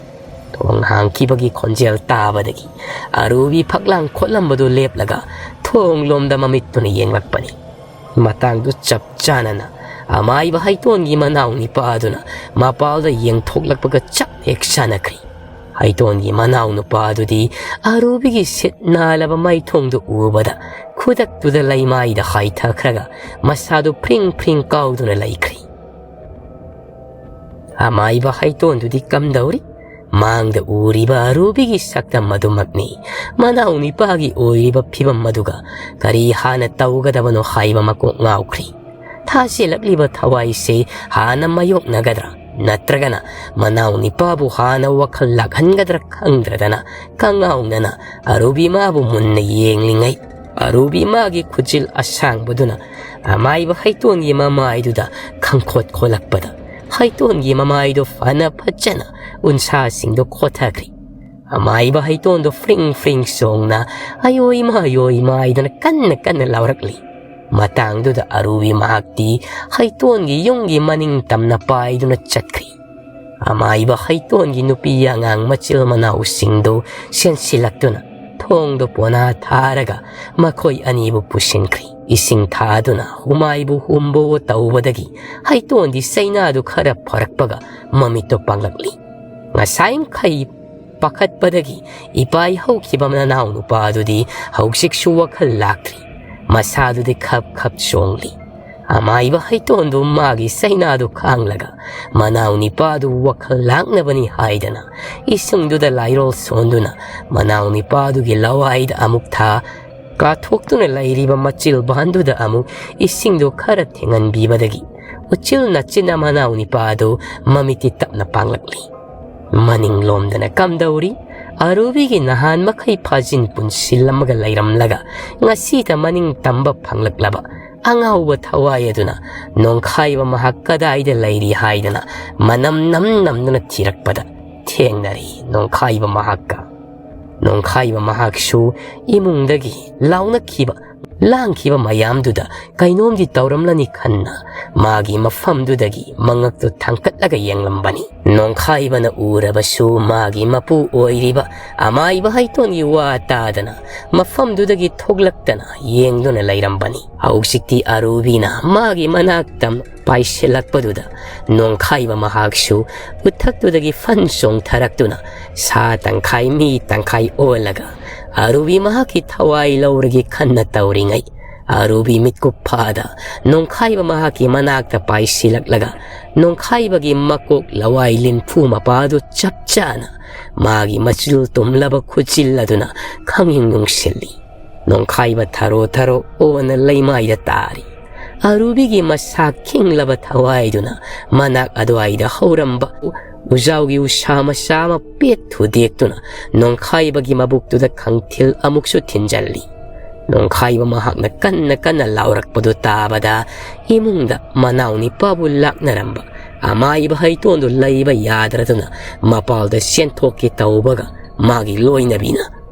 ꯊꯣꯡ ꯍꯥꯡꯈꯤꯕꯒꯤ ꯈꯣꯟꯖꯦꯜ ꯇꯥꯕꯗꯒꯤ ꯑꯔꯨꯕꯤ ꯐꯛꯂꯥꯡ ꯈꯣꯠꯂꯝꯕꯗꯨ ꯂꯦꯞꯂꯒ ꯊꯣꯡ ꯂꯣꯝꯗ ꯃꯃꯤꯠꯇꯨꯅ ꯌꯦꯡꯂꯛꯄꯅꯤ꯫ ꯃꯇꯥꯡꯗꯨ ꯆꯞ ꯆꯥꯅꯅ ꯑꯃꯥꯏꯕ ꯍꯩꯇꯣꯟꯒꯤ ꯃꯅꯥꯎ ꯅꯤꯄꯥ ꯑꯗꯨꯅ ꯃꯄꯥꯜꯗ ꯌꯦꯡꯊꯣꯛꯂꯛꯄꯒ ꯆꯞ ꯍꯦꯛ ꯆꯥꯅꯈ꯭ꯔꯤ꯫ ꯍꯩꯇꯣꯟꯒꯤ ꯃꯅꯥꯎ ꯅꯨꯄꯥ ꯑꯗꯨꯗꯤ ꯑꯔꯨꯕꯤꯒꯤ ꯁꯤꯠ ꯅꯥꯜꯂꯕ ꯃꯥꯏꯊꯣꯡꯗꯨ ꯎꯕꯗ ꯈꯨꯗꯛꯇꯨꯗ ꯂꯩꯃꯥꯏꯗ ꯍꯥꯏꯊꯈ꯭ꯔꯒ ꯃꯁꯥꯗꯨ ꯐ꯭ꯔꯤꯡ ꯐ꯭ꯔꯤꯡ ꯀꯥꯎꯗꯨꯅ ꯂꯩꯈ꯭ꯔꯤ꯫ ꯑꯃꯥꯏꯕ ꯍꯩꯇꯣꯟꯗꯨꯗꯤ ꯀꯝꯗꯧꯔꯤ? ꯃꯥꯡꯗ ꯎꯔꯤꯕ ꯑꯔꯨꯕꯤꯒꯤ ꯁꯛꯇꯝ ꯑꯗꯨꯃꯛꯅꯤ꯫ ꯃꯅꯥꯎ ꯅꯤꯄꯥꯒꯤ ꯑꯣꯏꯔꯤꯕ ꯐꯤꯕꯝ ꯑꯗꯨꯒ ꯀꯔꯤ ꯍꯥꯟꯅ ꯇꯧꯒꯗꯕꯅꯣ ꯍꯥꯏꯕ ꯃꯀꯣꯛ ꯉꯥꯎꯈ꯭ꯔꯤ꯫ ꯊꯥꯁꯤꯜꯂꯛꯂꯤꯕ ꯊꯋꯥꯏꯁꯤ ꯍꯥꯟꯅ ꯃꯥꯌꯣꯛꯅꯒꯗ꯭ꯔꯥ, ꯅꯠꯇ꯭ꯔꯒꯅ ꯃꯅꯥꯎ ꯅꯤꯄꯥꯕꯨ ꯍꯥꯟꯅ ꯋꯥꯈꯜ ꯂꯥꯛꯍꯟꯒꯗ꯭ꯔꯥ ꯈꯪꯗ꯭ꯔꯗꯅ ꯀꯉꯥꯎꯅꯅ ꯑꯔꯨꯕꯤ ꯃꯥꯕꯨ ꯃꯨꯟꯅ ꯌꯦꯡꯂꯤꯉꯩ, ꯑꯔꯨꯕꯤ ꯃꯥꯒꯤ ꯈꯨꯖꯤꯜ ꯑꯁꯥꯡꯕꯗꯨꯅ ꯑꯃꯥꯏꯕ ꯍꯩꯇꯣꯟꯒꯤ ꯃꯃꯥꯏꯗꯨꯗ ꯈꯪꯈꯣꯠ ꯈꯣꯠꯂꯛꯄꯗ ꯍꯩꯇꯣꯟꯒꯤ ꯃꯃꯥꯏꯗꯣ ꯐꯅ ꯐꯖꯅ ꯎꯟꯁꯥꯁꯤꯡꯗꯣ ꯈꯣꯠꯊꯈ꯭ꯔꯤ꯫ ꯑꯃꯥꯏꯕ ꯍꯩꯇꯣꯟꯗꯣ ꯐ꯭ꯔꯤꯡ ꯐ꯭ꯔꯤꯡ ꯆꯣꯡꯅ "ꯑꯌꯣꯏ ꯃꯥ, ꯑꯌꯣꯏ ꯃꯥ" ꯍꯥꯏꯗꯅ ꯀꯟꯅ ꯀꯟꯅ ꯂꯥꯎꯔꯛꯂꯤ꯫ ꯃꯇꯥꯡꯗꯨꯗ ꯑꯔꯨꯕꯤ ꯃꯍꯥꯛꯇꯤ ꯍꯩꯇꯣꯟꯒꯤ ꯌꯨꯝꯒꯤ ꯃꯅꯤꯡ ꯇꯝꯅ ꯄꯥꯏꯗꯨꯅ ꯆꯠꯈ꯭ꯔꯤ꯫ ꯑꯃꯥꯏꯕ ꯍꯩꯇꯣꯟꯒꯤ ꯅꯨꯄꯤ ꯑꯉꯥꯡ ꯃꯆꯤꯜ ꯃꯅꯥꯎꯁꯤꯡꯗꯨ ꯆꯦꯟꯁꯤꯜꯂꯛꯇꯨꯅ ꯊꯣꯡꯗꯨ ꯄꯣꯅꯥ ꯊꯥꯔꯒ ꯃꯈꯣꯏ ꯑꯅꯤꯕꯨ ꯄꯨꯁꯤꯟꯈ꯭ꯔꯤ꯫ ꯏꯁꯤꯡ ꯊꯥꯗꯨꯅ ꯍꯨꯃꯥꯏꯕꯨ ꯍꯨꯝꯕꯨ ꯇꯧꯕꯗꯒꯤ ꯍꯩꯇꯣꯟꯗꯤ ꯆꯩꯅꯥꯗꯨ ꯈꯔ ꯐꯔꯛꯄꯒ ꯃꯃꯤꯠꯇꯨ ꯄꯥꯡꯂꯛꯂꯤ꯫ ꯉꯁꯥꯏ ꯃꯈꯩ ꯄꯥꯈꯠꯄꯗꯒꯤ ꯏꯄꯥꯏ ꯍꯧꯈꯤꯕ ꯅꯅꯥꯎ ꯅꯨꯄꯥꯗꯨꯗꯤ ꯍꯧꯖꯤꯛꯁꯨ ꯋꯥꯈꯜ ꯂꯥꯛꯇ꯭ꯔꯤ꯫ ꯃꯁꯥꯗꯨꯗꯤ ꯈꯞ ꯈꯞ ꯆꯣꯡꯂꯤ꯫ ꯑꯃꯥꯏꯕ ꯍꯩꯇꯣꯟꯗꯨ ꯃꯥꯒꯤ ꯆꯩꯅꯥꯗꯨ ꯈꯥꯡꯂꯒ ꯃꯅꯥꯎ ꯅꯤꯄꯥꯗꯨ ꯋꯥꯈꯜ ꯂꯥꯛꯅꯕꯅꯤ ꯍꯥꯏꯗꯅ ꯏꯁꯤꯡꯗꯨꯗ ꯂꯥꯏꯔꯣꯜ ꯁꯣꯟꯗꯨꯅ ꯃꯅꯥꯎ ꯅꯤꯄꯥꯗꯨꯒꯤ ꯂꯋꯥꯏꯗ ꯑꯃꯨꯛ ꯊꯥ, ꯀꯥꯊꯣꯛꯇꯨꯅ ꯂꯩꯔꯤꯕ ꯃꯆꯤꯜꯕꯥꯟꯗꯨꯗ ꯑꯃꯨꯛ ꯏꯁꯤꯡꯗꯨ ꯈꯔ ꯊꯦꯡꯍꯟꯕꯤꯕꯗꯒꯤ ꯎꯆꯤꯜ ꯅꯥꯆꯤꯟꯅ ꯃꯅꯥꯎ ꯅꯤꯄꯥꯗꯨ ꯃꯃꯤꯠꯇꯤ ꯇꯞꯅ ꯄꯥꯡꯂꯛꯂꯤ꯫ ꯃꯅꯤꯡꯂꯣꯝꯗꯅ ꯀꯝꯗꯧꯔꯤ? ꯑꯔꯨꯕꯤꯒꯤ ꯅꯍꯥꯟ ꯃꯈꯩ ꯐꯥꯖꯤꯟ ꯄꯨꯟꯁꯤꯜꯂꯝꯃꯒ ꯂꯩꯔꯝꯂꯒ ꯉꯁꯤꯗ ꯃꯅꯤꯡ ꯇꯝꯕ ꯐꯪꯂꯛꯂꯕ ꯑꯉꯥꯎꯕ ꯊꯋꯥꯏ ꯑꯗꯨꯅ ꯅꯣꯡꯈꯥꯏꯕ ꯃꯍꯥꯛ ꯀꯗꯥꯏꯗ ꯂꯩꯔꯤ ꯍꯥꯏꯗꯅ ꯃꯅꯝ ꯅꯝ ꯅꯝꯗꯨꯅ ꯊꯤꯔꯛꯄꯗ ꯊꯦꯡꯅꯔꯤ ꯅꯣꯡꯈꯥꯏꯕ ꯃꯍꯥꯛꯀ꯫ ꯅꯣꯡꯈꯥꯏꯕ ꯃꯍꯥꯛꯁꯨ ꯏꯃꯨꯡꯗꯒꯤ ꯂꯥꯎꯅꯈꯤꯕ, ꯂꯥꯡꯈꯤꯕ ꯃꯌꯥꯝꯗꯨꯗ ꯀꯩꯅꯣꯝꯗꯤ ꯇꯧꯔꯝꯂꯅꯤ ꯈꯟꯅ ꯃꯥꯒꯤ ꯃꯐꯝꯗꯨꯗꯒꯤ ꯃꯉꯛꯇꯨ ꯊꯥꯡꯀꯠꯂꯒ ꯌꯦꯡꯂꯝꯕꯅꯤ꯫ ꯅꯣꯡꯈꯥꯏꯕꯅ ꯎꯔꯕꯁꯨ ꯃꯥꯒꯤ ꯃꯄꯨ ꯑꯣꯏꯔꯤꯕ ꯑꯃꯥꯏꯕ ꯍꯩꯇꯣꯟꯒꯤ ꯋꯥ ꯇꯥꯗꯅ ꯃꯐꯝꯗꯨꯗꯒꯤ ꯊꯣꯛꯂꯛꯇꯅ ꯌꯦꯡꯗꯨꯅ ꯂꯩꯔꯝꯕꯅꯤ꯫ ꯍꯧꯖꯤꯛꯇꯤ ꯑꯔꯨꯕꯤꯅ ꯃꯥꯒꯤ ꯃꯅꯥꯛꯇ ꯄꯥꯏꯁꯤꯜꯂꯛꯄꯗꯨꯗ ꯅꯣꯡꯈꯥꯏꯕ ꯃꯍꯥꯛꯁꯨ ꯎꯊꯛꯇꯨꯗꯒꯤ ꯐꯟ ꯆꯣꯡꯊꯔꯛꯇꯨꯅ ꯁꯥ ꯇꯪꯈꯥꯏ ꯃꯤ ꯇꯪꯈꯥꯏ ꯑꯣꯜꯂꯒ ꯑꯔꯨꯕꯤ ꯃꯍꯥꯛꯀꯤ ꯊꯋꯥꯏ ꯂꯧꯔꯒꯦ ꯈꯟꯅ ꯇꯧꯔꯤꯉꯩ, ꯑꯔꯨꯕꯤ ꯃꯤꯠꯀꯨꯞ ꯐꯥꯗ ꯅꯣꯡꯈꯥꯏꯕ ꯃꯍꯥꯛꯀꯤ ꯃꯅꯥꯛꯇ ꯄꯥꯏꯁꯤꯜꯂꯛꯂꯒ ꯅꯣꯡꯈꯥꯏꯕꯒꯤ ꯃꯀꯣꯛ ꯂꯋꯥꯏ ꯂꯤꯟꯐꯨ ꯃꯄꯥꯗꯨ ꯆꯞ ꯆꯥꯅ ꯃꯥꯒꯤ ꯃꯆꯤꯜ ꯇꯨꯝꯂꯕ ꯈꯨꯠꯆꯤꯜ ꯑꯗꯨꯅ ꯈꯪꯅꯤꯡ ꯅꯨꯡꯁꯤꯜꯂꯤ꯫ ꯅꯣꯡꯈꯥꯏꯕ ꯊꯔꯣ ꯊꯔꯣ ꯑꯣꯅ ꯂꯩꯃꯥꯏꯗ ꯇꯥꯔꯤ꯫ ꯑꯔꯨꯕꯤꯒꯤ ꯃꯁꯥ ꯈꯤꯡꯂꯕ ꯊꯋꯥꯏꯗꯨꯅ ꯃꯅꯥꯛ ꯑꯗꯨꯋꯥꯏꯗ ꯍꯧꯔꯝꯕ ꯎꯖꯥꯎꯒꯤ ꯎꯁꯥ ꯃꯆꯥ ꯑꯃ ꯄꯦꯠ ꯊꯨꯗꯦꯛꯇꯨꯅ ꯅꯣꯡꯈꯥꯏꯕꯒꯤ ꯃꯕꯨꯛꯇꯨꯗ ꯈꯪꯊꯤꯜ ꯑꯃꯨꯛꯁꯨ ꯊꯤꯟꯖꯜꯂꯤ꯫ ꯅꯣꯡꯈꯥꯏꯕ ꯃꯍꯥꯛꯅ ꯀꯟꯅ ꯀꯟꯅ ꯂꯥꯎꯔꯛꯄꯗꯨ ꯇꯥꯕꯗ ꯏꯃꯨꯡꯗ ꯃꯅꯥꯎ ꯅꯤꯄꯥꯕꯨ ꯂꯥꯛꯅꯔꯝꯕ ꯑꯃꯥꯏꯕ ꯍꯩꯇꯣꯟꯗꯨ ꯂꯩꯕ ꯌꯥꯗ꯭ꯔꯗꯨꯅ ꯃꯄꯥꯜꯗ ꯆꯦꯟꯊꯣꯛꯀꯦ ꯇꯧꯕꯒ ꯃꯥꯒꯤ ꯂꯣꯏꯅꯕꯤꯅ,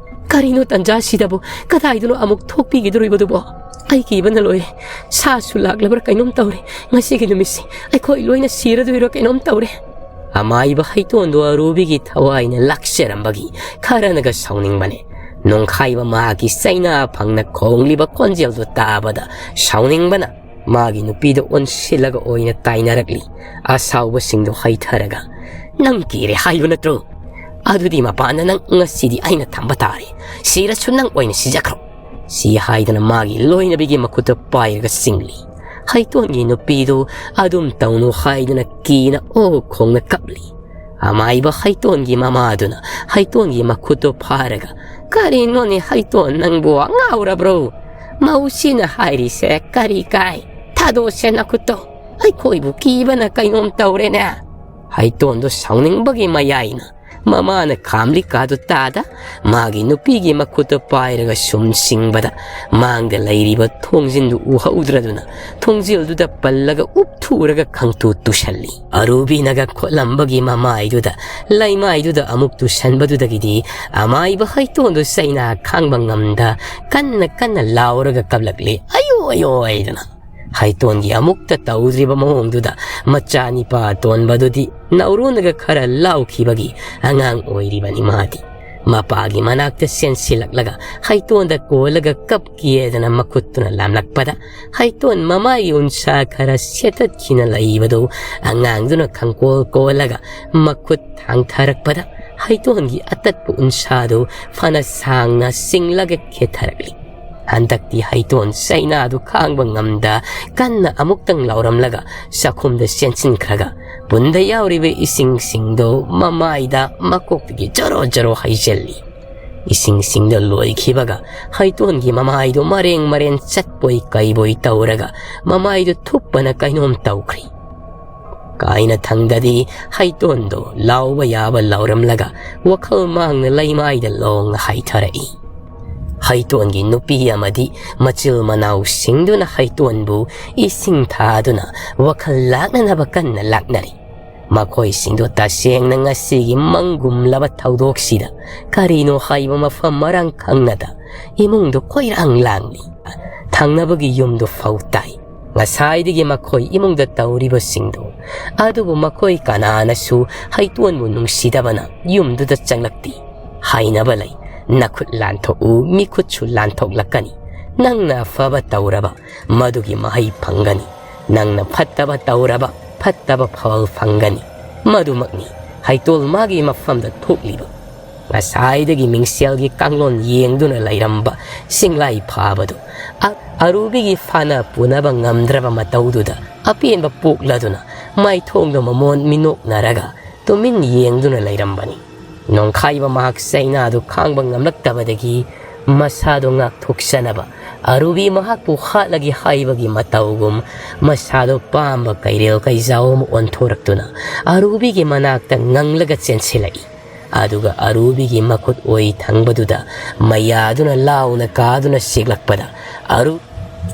"ꯀꯔꯤꯅꯣ ꯇꯟꯖꯥꯁꯤꯗꯕꯨ? ꯀꯗꯥꯏꯗꯅꯣ ꯑꯃꯨꯛ ꯊꯣꯛꯄꯤꯒꯗꯧꯔꯤꯕꯗꯨꯕꯣ? ꯑꯩ ꯀꯤꯕꯅ ꯂꯣꯏꯔꯦ꯫ ꯁꯥꯁꯨ ꯂꯥꯛꯂꯕ꯭ꯔꯥ ꯀꯩꯅꯣꯝ ꯇꯧꯔꯦ꯫ ꯉꯁꯤꯒꯤ ꯅꯨꯃꯤꯠꯁꯦ ꯑꯩꯈꯣꯏ ꯂꯣꯏꯅ ꯁꯤꯔꯗꯣꯏꯔꯣ ꯀꯩꯅꯣꯝ ꯇꯧꯔꯦ"꯫ ꯑꯃꯥꯏꯕ ꯍꯩꯇꯣꯟꯗꯨ ꯑꯔꯨꯕꯤꯒꯤ ꯊꯋꯥꯏꯅ ꯂꯥꯛꯆꯔꯝꯕꯒꯤ ꯈꯔꯅꯒ ꯁꯥꯎꯅꯤꯡꯕꯅꯦ꯫ ꯅꯣꯡꯈꯥꯏꯕ ꯃꯍꯥꯛꯀꯤ ꯆꯩꯅꯥ ꯐꯪꯅ ꯈꯣꯡꯂꯤꯕ ꯈꯣꯟꯖꯦꯜꯗꯨ ꯇꯥꯕꯗ ꯁꯥꯎꯅꯤꯡꯕꯅ ꯃꯥꯒꯤ ꯅꯨꯄꯤꯗ ꯑꯣꯟꯁꯤꯜꯂꯒ ꯑꯣꯏꯅ ꯇꯥꯏꯅꯔꯛꯂꯤ꯫ ꯑꯁꯥꯎꯕꯁꯤꯡꯗꯨ ꯍꯩꯊꯔꯒ, "ꯅꯪ ꯀꯤꯔꯦ ꯍꯥꯏꯕ ꯅꯠꯇ꯭ꯔꯣ? ꯑꯗꯨꯗꯤ ꯃꯄꯥꯟꯗ ꯅꯪ ꯉꯁꯤꯗꯤ ꯑꯩꯅ ꯊꯝꯕ ꯇꯥꯔꯦ꯫ ꯁꯤꯔꯁꯨ ꯅꯪ ꯑꯣꯏꯅ ꯁꯤꯖꯈ꯭ꯔꯣ"꯫ ꯁꯤ ꯍꯥꯏꯗꯅ ꯃꯥꯒꯤ ꯂꯣꯏꯅꯕꯤꯒꯤ ꯃꯈꯨꯠꯇ ꯄꯥꯏꯔꯒ ꯆꯤꯡꯂꯤ꯫ ꯍꯩꯇꯣꯟꯒꯤ ꯅꯨꯄꯤꯗꯨ ꯑꯗꯨꯝ ꯇꯧꯅꯨ ꯍꯥꯏꯗꯨꯅ ꯀꯤꯅ ꯑꯣ ꯈꯣꯡꯅ ꯀꯞꯂꯤ꯫ ꯑꯃꯥꯏꯕ ꯍꯩꯇꯣꯟꯒꯤ ꯃꯃꯥꯗꯨꯅ ꯍꯩꯇꯣꯟꯒꯤ ꯃꯈꯨꯠꯇꯨ ꯐꯥꯔꯒ, "ꯀꯔꯤꯅꯣꯅꯦ ꯍꯩꯇꯣꯟ, ꯅꯪꯕꯨ ꯉꯥꯎꯔꯕ꯭ꯔꯣ? ꯃꯧꯁꯤꯅ ꯍꯥꯏꯔꯤꯁꯦ ꯀꯔꯤ ꯀꯥꯏ? ꯊꯥꯗꯣꯛꯁꯦ ꯅꯈꯨꯠꯇꯣ꯫ ꯑꯩꯈꯣꯏꯕꯨ ꯀꯤꯕꯅ ꯀꯩꯅꯣꯝ ꯇꯧꯔꯦꯅꯦ"꯫ ꯍꯩꯇꯣꯟꯗꯨ ꯁꯥꯎꯅꯤꯡꯕꯒꯤ ꯃꯌꯥꯏꯅ ꯃꯃꯥꯅ ꯈꯥꯝꯂꯤ ꯀꯥꯗꯨ ꯇꯥꯗ ꯃꯥꯒꯤ ꯅꯨꯄꯤꯒꯤ ꯃꯈꯨꯠꯇꯨ ꯄꯥꯏꯔꯒ ꯁꯨꯝ ꯆꯤꯡꯕꯗ ꯃꯥꯡꯗ ꯂꯩꯔꯤꯕ ꯊꯣꯡꯖꯤꯟꯗꯨ ꯎꯍꯧꯗ꯭ꯔꯗꯨꯅ ꯊꯣꯡꯖꯤꯜꯗꯨꯗ ꯄꯜꯂꯒ ꯎꯞꯊꯨꯔꯒ ꯈꯪꯇꯨ ꯇꯨꯁꯜꯂꯤ꯫ ꯑꯔꯨꯕꯤꯅꯒ ꯈꯣꯠꯂꯝꯕꯒꯤ ꯃꯃꯥꯏꯗꯨꯗ ꯂꯩꯃꯥꯏꯗꯨꯗ ꯑꯃꯨꯛ ꯇꯨꯁꯟꯕꯗꯨꯗꯒꯤꯗꯤ ꯑꯃꯥꯏꯕ ꯍꯩꯇꯣꯟꯗꯨ ꯆꯩꯅꯥ ꯈꯥꯡꯕ ꯉꯝꯗ ꯀꯟꯅ ꯀꯟꯅ ꯂꯥꯎꯔꯒ ꯀꯞꯂꯛꯂꯤ, "ꯑꯌꯣ ꯑꯌꯣ" ꯍꯥꯏꯗꯅ꯫ ꯍꯩꯇꯣꯟꯒꯤ ꯑꯃꯨꯛꯇ ꯇꯧꯗ꯭ꯔꯤꯕ ꯃꯑꯣꯡꯗꯨꯗ ꯃꯆꯥ ꯅꯤꯄꯥ ꯑꯇꯣꯟꯕꯗꯨꯗꯤ ꯅꯧꯔꯨꯅꯒ ꯈꯔ ꯂꯥꯎꯈꯤꯕꯒꯤ ꯑꯉꯥꯡ ꯑꯣꯏꯔꯤꯕꯅꯤ ꯃꯥꯗꯤ꯫ ꯃꯄꯥꯒꯤ ꯃꯅꯥꯛꯇ ꯆꯦꯟꯁꯤꯜꯂꯛꯂꯒ ꯍꯩꯇꯣꯟꯗ ꯀꯣꯜꯂꯒ ꯀꯞꯀꯦꯗꯅ ꯃꯈꯨꯠꯇꯨꯅ ꯂꯥꯝꯂꯛꯄꯗ ꯍꯩꯇꯣꯟ ꯃꯃꯥꯏꯒꯤ ꯎꯟꯁꯥ ꯈꯔ ꯁꯦꯠꯇꯠꯈꯤꯅ ꯂꯩꯕꯗꯨ ꯑꯉꯥꯡꯗꯨꯅ ꯈꯪꯀꯣꯜ ꯀꯣꯜꯂꯒ ꯃꯈꯨꯠ ꯊꯥꯡꯊꯔꯛꯄꯗ ꯍꯩꯇꯣꯟꯒꯤ ꯑꯇꯠꯄ ꯎꯟꯁꯥꯗꯨ ꯐꯅ ꯁꯥꯡꯅ ꯆꯤꯡꯂꯒ ꯈꯦꯠꯊꯔꯛꯂꯤ꯫ ꯍꯟꯗꯛꯇꯤ ꯍꯩꯇꯣꯟ ꯆꯩꯅꯥꯗꯨ ꯈꯥꯡꯕ ꯉꯝꯗ ꯀꯟꯅ ꯑꯃꯨꯛꯇꯪ ꯂꯥꯎꯔꯝꯂꯒ ꯆꯥꯛꯈꯨꯝꯗ ꯆꯦꯟꯁꯤꯟꯈ꯭ꯔꯒ ꯄꯨꯟꯗ ꯌꯥꯎꯔꯤꯕ ꯏꯁꯤꯡꯁꯤꯡꯗꯨ ꯃꯃꯥꯏꯗ ꯃꯀꯣꯛꯇꯒꯤ ꯖꯔꯣ ꯖꯔꯣ ꯍꯩꯖꯤꯜꯂꯤ꯫ ꯏꯁꯤꯡꯁꯤꯡꯗꯨ ꯂꯣꯏꯈꯤꯕꯒ ꯍꯩꯇꯣꯟꯒꯤ ꯃꯃꯥꯏꯗꯨ ꯃꯔꯦꯡ ꯃꯔꯦꯟ ꯆꯠꯄꯣꯏ ꯀꯩꯕꯣꯏ ꯇꯧꯔꯒ ꯃꯃꯥꯏꯗꯨ ꯊꯨꯞꯄꯅ ꯀꯩꯅꯣꯝ ꯇꯧꯈ꯭ꯔꯤ꯫ ꯀꯥꯏꯅ ꯊꯪꯗꯗꯤ ꯍꯩꯇꯣꯟꯗꯨ ꯂꯥꯎꯕ ꯌꯥꯕ ꯂꯥꯎꯔꯝꯂꯒ ꯋꯥꯈꯜ ꯃꯥꯡꯅ ꯂꯩꯃꯥꯏꯗ ꯂꯣꯡꯅ ꯍꯥꯏꯊꯔꯛꯏ꯫ ꯍꯩꯇꯣꯟꯒꯤ ꯅꯨꯄꯤ ꯑꯃꯗꯤ ꯃꯆꯤꯜ ꯃꯅꯥꯎꯁꯤꯡꯗꯨꯅ ꯍꯩꯇꯣꯟꯕꯨ ꯏꯁꯤꯡ ꯊꯥꯗꯨꯅ ꯋꯥꯈꯜ ꯂꯥꯛꯅꯅꯕ ꯀꯟꯅ ꯂꯥꯛꯅꯔꯤ꯫ ꯃꯈꯣꯏꯁꯤꯡꯗꯨ ꯇꯁꯦꯡꯅ ꯉꯁꯤꯒꯤ ꯃꯪꯒꯨꯝꯂꯕ ꯊꯧꯗꯣꯛꯁꯤꯗ ꯀꯔꯤꯅꯣ ꯍꯥꯏꯕ ꯃꯐꯝ ꯃꯔꯥꯡ ꯈꯪꯅꯗ ꯏꯃꯨꯡꯗꯨ ꯀꯣꯏꯔꯥꯡ ꯂꯥꯡꯂꯤ꯫ ꯊꯪꯅꯕꯒꯤ ꯌꯨꯝꯗꯨ ꯐꯧ ꯇꯥꯏ꯫ ꯉꯁꯥꯏꯗꯒꯤ ꯃꯈꯣꯏ ꯏꯃꯨꯡꯗ ꯇꯧꯔꯤꯕꯁꯤꯡꯗꯨ꯫ ꯑꯗꯨꯕꯨ ꯃꯈꯣꯏ ꯀꯅꯥꯅꯁꯨ ꯍꯩꯇꯣꯟꯕꯨ ꯅꯨꯡꯁꯤꯗꯕꯅ ꯌꯨꯝꯗꯨꯗ ꯆꯪꯂꯛꯇꯦ꯫ ꯍꯥꯏꯅꯕ ꯂꯩ, "ꯅꯈꯨꯠ ꯂꯥꯟꯊꯣꯛꯎ, ꯃꯤꯈꯨꯠꯁꯨ ꯂꯥꯟꯊꯣꯛꯂꯛꯀꯅꯤ꯫ ꯅꯪꯅ ꯑꯐꯕ ꯇꯧꯔꯕ, ꯃꯗꯨꯒꯤ ꯃꯍꯩ ꯐꯪꯒꯅꯤ꯫ ꯅꯪꯅ ꯐꯠꯇꯕ ꯇꯧꯔꯕ, ꯐꯠꯇꯕ ꯐꯜ ꯐꯪꯒꯅꯤ"꯫ ꯃꯗꯨꯃꯛꯅꯤ ꯍꯩꯇꯣꯜ ꯃꯥꯒꯤ ꯃꯐꯝꯗ ꯊꯣꯛꯂꯤꯕ꯫ ꯉꯁꯥꯏꯗꯒꯤ ꯃꯤꯡꯁꯦꯜꯒꯤ ꯀꯥꯡꯂꯣꯟ ꯌꯦꯡꯗꯨꯅ ꯂꯩꯔꯝꯕ ꯁꯤꯡꯂꯥꯏ ꯐꯥꯕꯗꯨ ꯑ-, ꯑꯔꯨꯕꯤꯒꯤ ꯐꯥꯅ ꯄꯨꯅꯕ ꯉꯝꯗ꯭ꯔꯕ ꯃꯇꯧꯗꯨꯗ ꯑꯄꯦꯟꯕ ꯄꯣꯛꯂꯗꯨꯅ ꯃꯥꯏꯊꯣꯡꯗ ꯃꯃꯣꯟ ꯃꯤꯅꯣꯛꯅꯔꯒ ꯇꯨꯃꯤꯟ ꯌꯦꯡꯗꯨꯅ ꯂꯩꯔꯝꯕꯅꯤ꯫ ꯅꯣꯡꯈꯥꯏꯕ ꯃꯍꯥꯛ ꯆꯩꯅꯥꯗꯨ ꯈꯥꯡꯕ ꯉꯝꯂꯛꯇꯕꯗꯒꯤ ꯃꯁꯥꯗꯨ ꯉꯥꯛꯊꯣꯛꯆꯅꯕ ꯑꯔꯨꯕꯤ ꯃꯍꯥꯛꯄꯨ ꯍꯥꯠꯂꯒꯦ ꯍꯥꯏꯕꯒꯤ ꯃꯇꯧꯒꯨꯝ ꯃꯁꯥꯗꯨ ꯄꯥꯝꯕ ꯀꯩꯔꯦꯜ ꯀꯩꯖꯥꯎ ꯑꯃ ꯑꯣꯟꯊꯣꯔꯛꯇꯨꯅ ꯑꯔꯨꯕꯤꯒꯤ ꯃꯅꯥꯛꯇ ꯉꯪꯂꯒ ꯆꯦꯟꯁꯤꯜꯂꯛꯏ꯫ ꯑꯗꯨꯒ ꯑꯔꯨꯕꯤꯒꯤ ꯃꯈꯨꯠ ꯑꯣꯏ ꯊꯪꯕꯗꯨꯗ ꯃꯌꯥꯗꯨꯅ ꯂꯥꯎꯅ ꯀꯥꯗꯨꯅ ꯆꯤꯛꯂꯛꯄꯗ ꯑꯔꯨ-,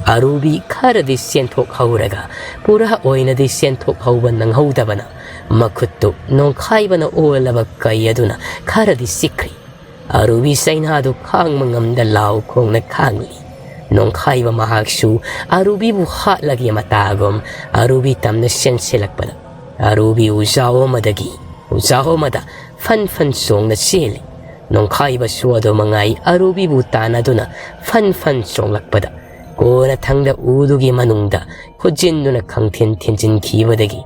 ꯑꯔꯨꯕꯤ ꯈꯔꯗꯤ ꯆꯦꯟꯊꯣꯛꯍꯧꯔꯒ ꯄꯨꯔꯥ ꯑꯣꯏꯅꯗꯤ ꯆꯦꯟꯊꯣꯛꯍꯧꯕ ꯅꯪꯍꯧꯗꯕꯅ ꯃꯈꯨꯠꯇꯨ ꯅꯣꯡꯈꯥꯏꯕꯅ ꯑꯣꯜꯂꯕ ꯀꯩ ꯑꯗꯨꯅ ꯈꯔꯗꯤ ꯆꯤꯛꯈ꯭ꯔꯤ꯫ ꯑꯔꯨꯕꯤ ꯆꯩꯅꯥꯗꯨ ꯈꯥꯡꯕ ꯉꯝꯗ ꯂꯥꯎ ꯈꯣꯡꯅ ꯈꯥꯡꯂꯤ꯫ ꯅꯣꯡꯈꯥꯏꯕ ꯃꯍꯥꯛꯁꯨ ꯑꯔꯨꯕꯤꯕꯨ ꯍꯥꯠꯂꯒꯦ ꯃꯇꯥꯒꯨꯝ ꯑꯔꯨꯕꯤ ꯇꯝꯅ ꯆꯦꯟꯁꯤꯜꯂꯛꯄꯗ ꯑꯔꯨꯕꯤ ꯎꯖꯥꯎ ꯑꯃꯗꯒꯤ ꯎꯖꯥꯎ ꯑꯃꯗ ꯐꯟ ꯐꯟ ꯆꯣꯡꯅ ꯆꯦꯜꯂꯤ꯫ ꯅꯣꯡꯈꯥꯏꯕꯁꯨ ꯑꯗꯨ ꯃꯉꯥꯏ ꯑꯔꯨꯕꯤꯕꯨ ꯇꯥꯟꯅꯗꯨꯅ ꯐꯟ ꯐꯟ ꯆꯣꯡꯂꯛꯄꯗ ꯀꯣꯟꯅꯊꯪꯗ ꯎꯗꯨꯒꯤ ꯃꯅꯨꯡꯗ ꯈꯨꯖꯤꯟꯗꯨꯅ ꯈꯪꯊꯤꯟ ꯊꯤꯟꯖꯤꯟꯈꯤꯕꯗꯒꯤ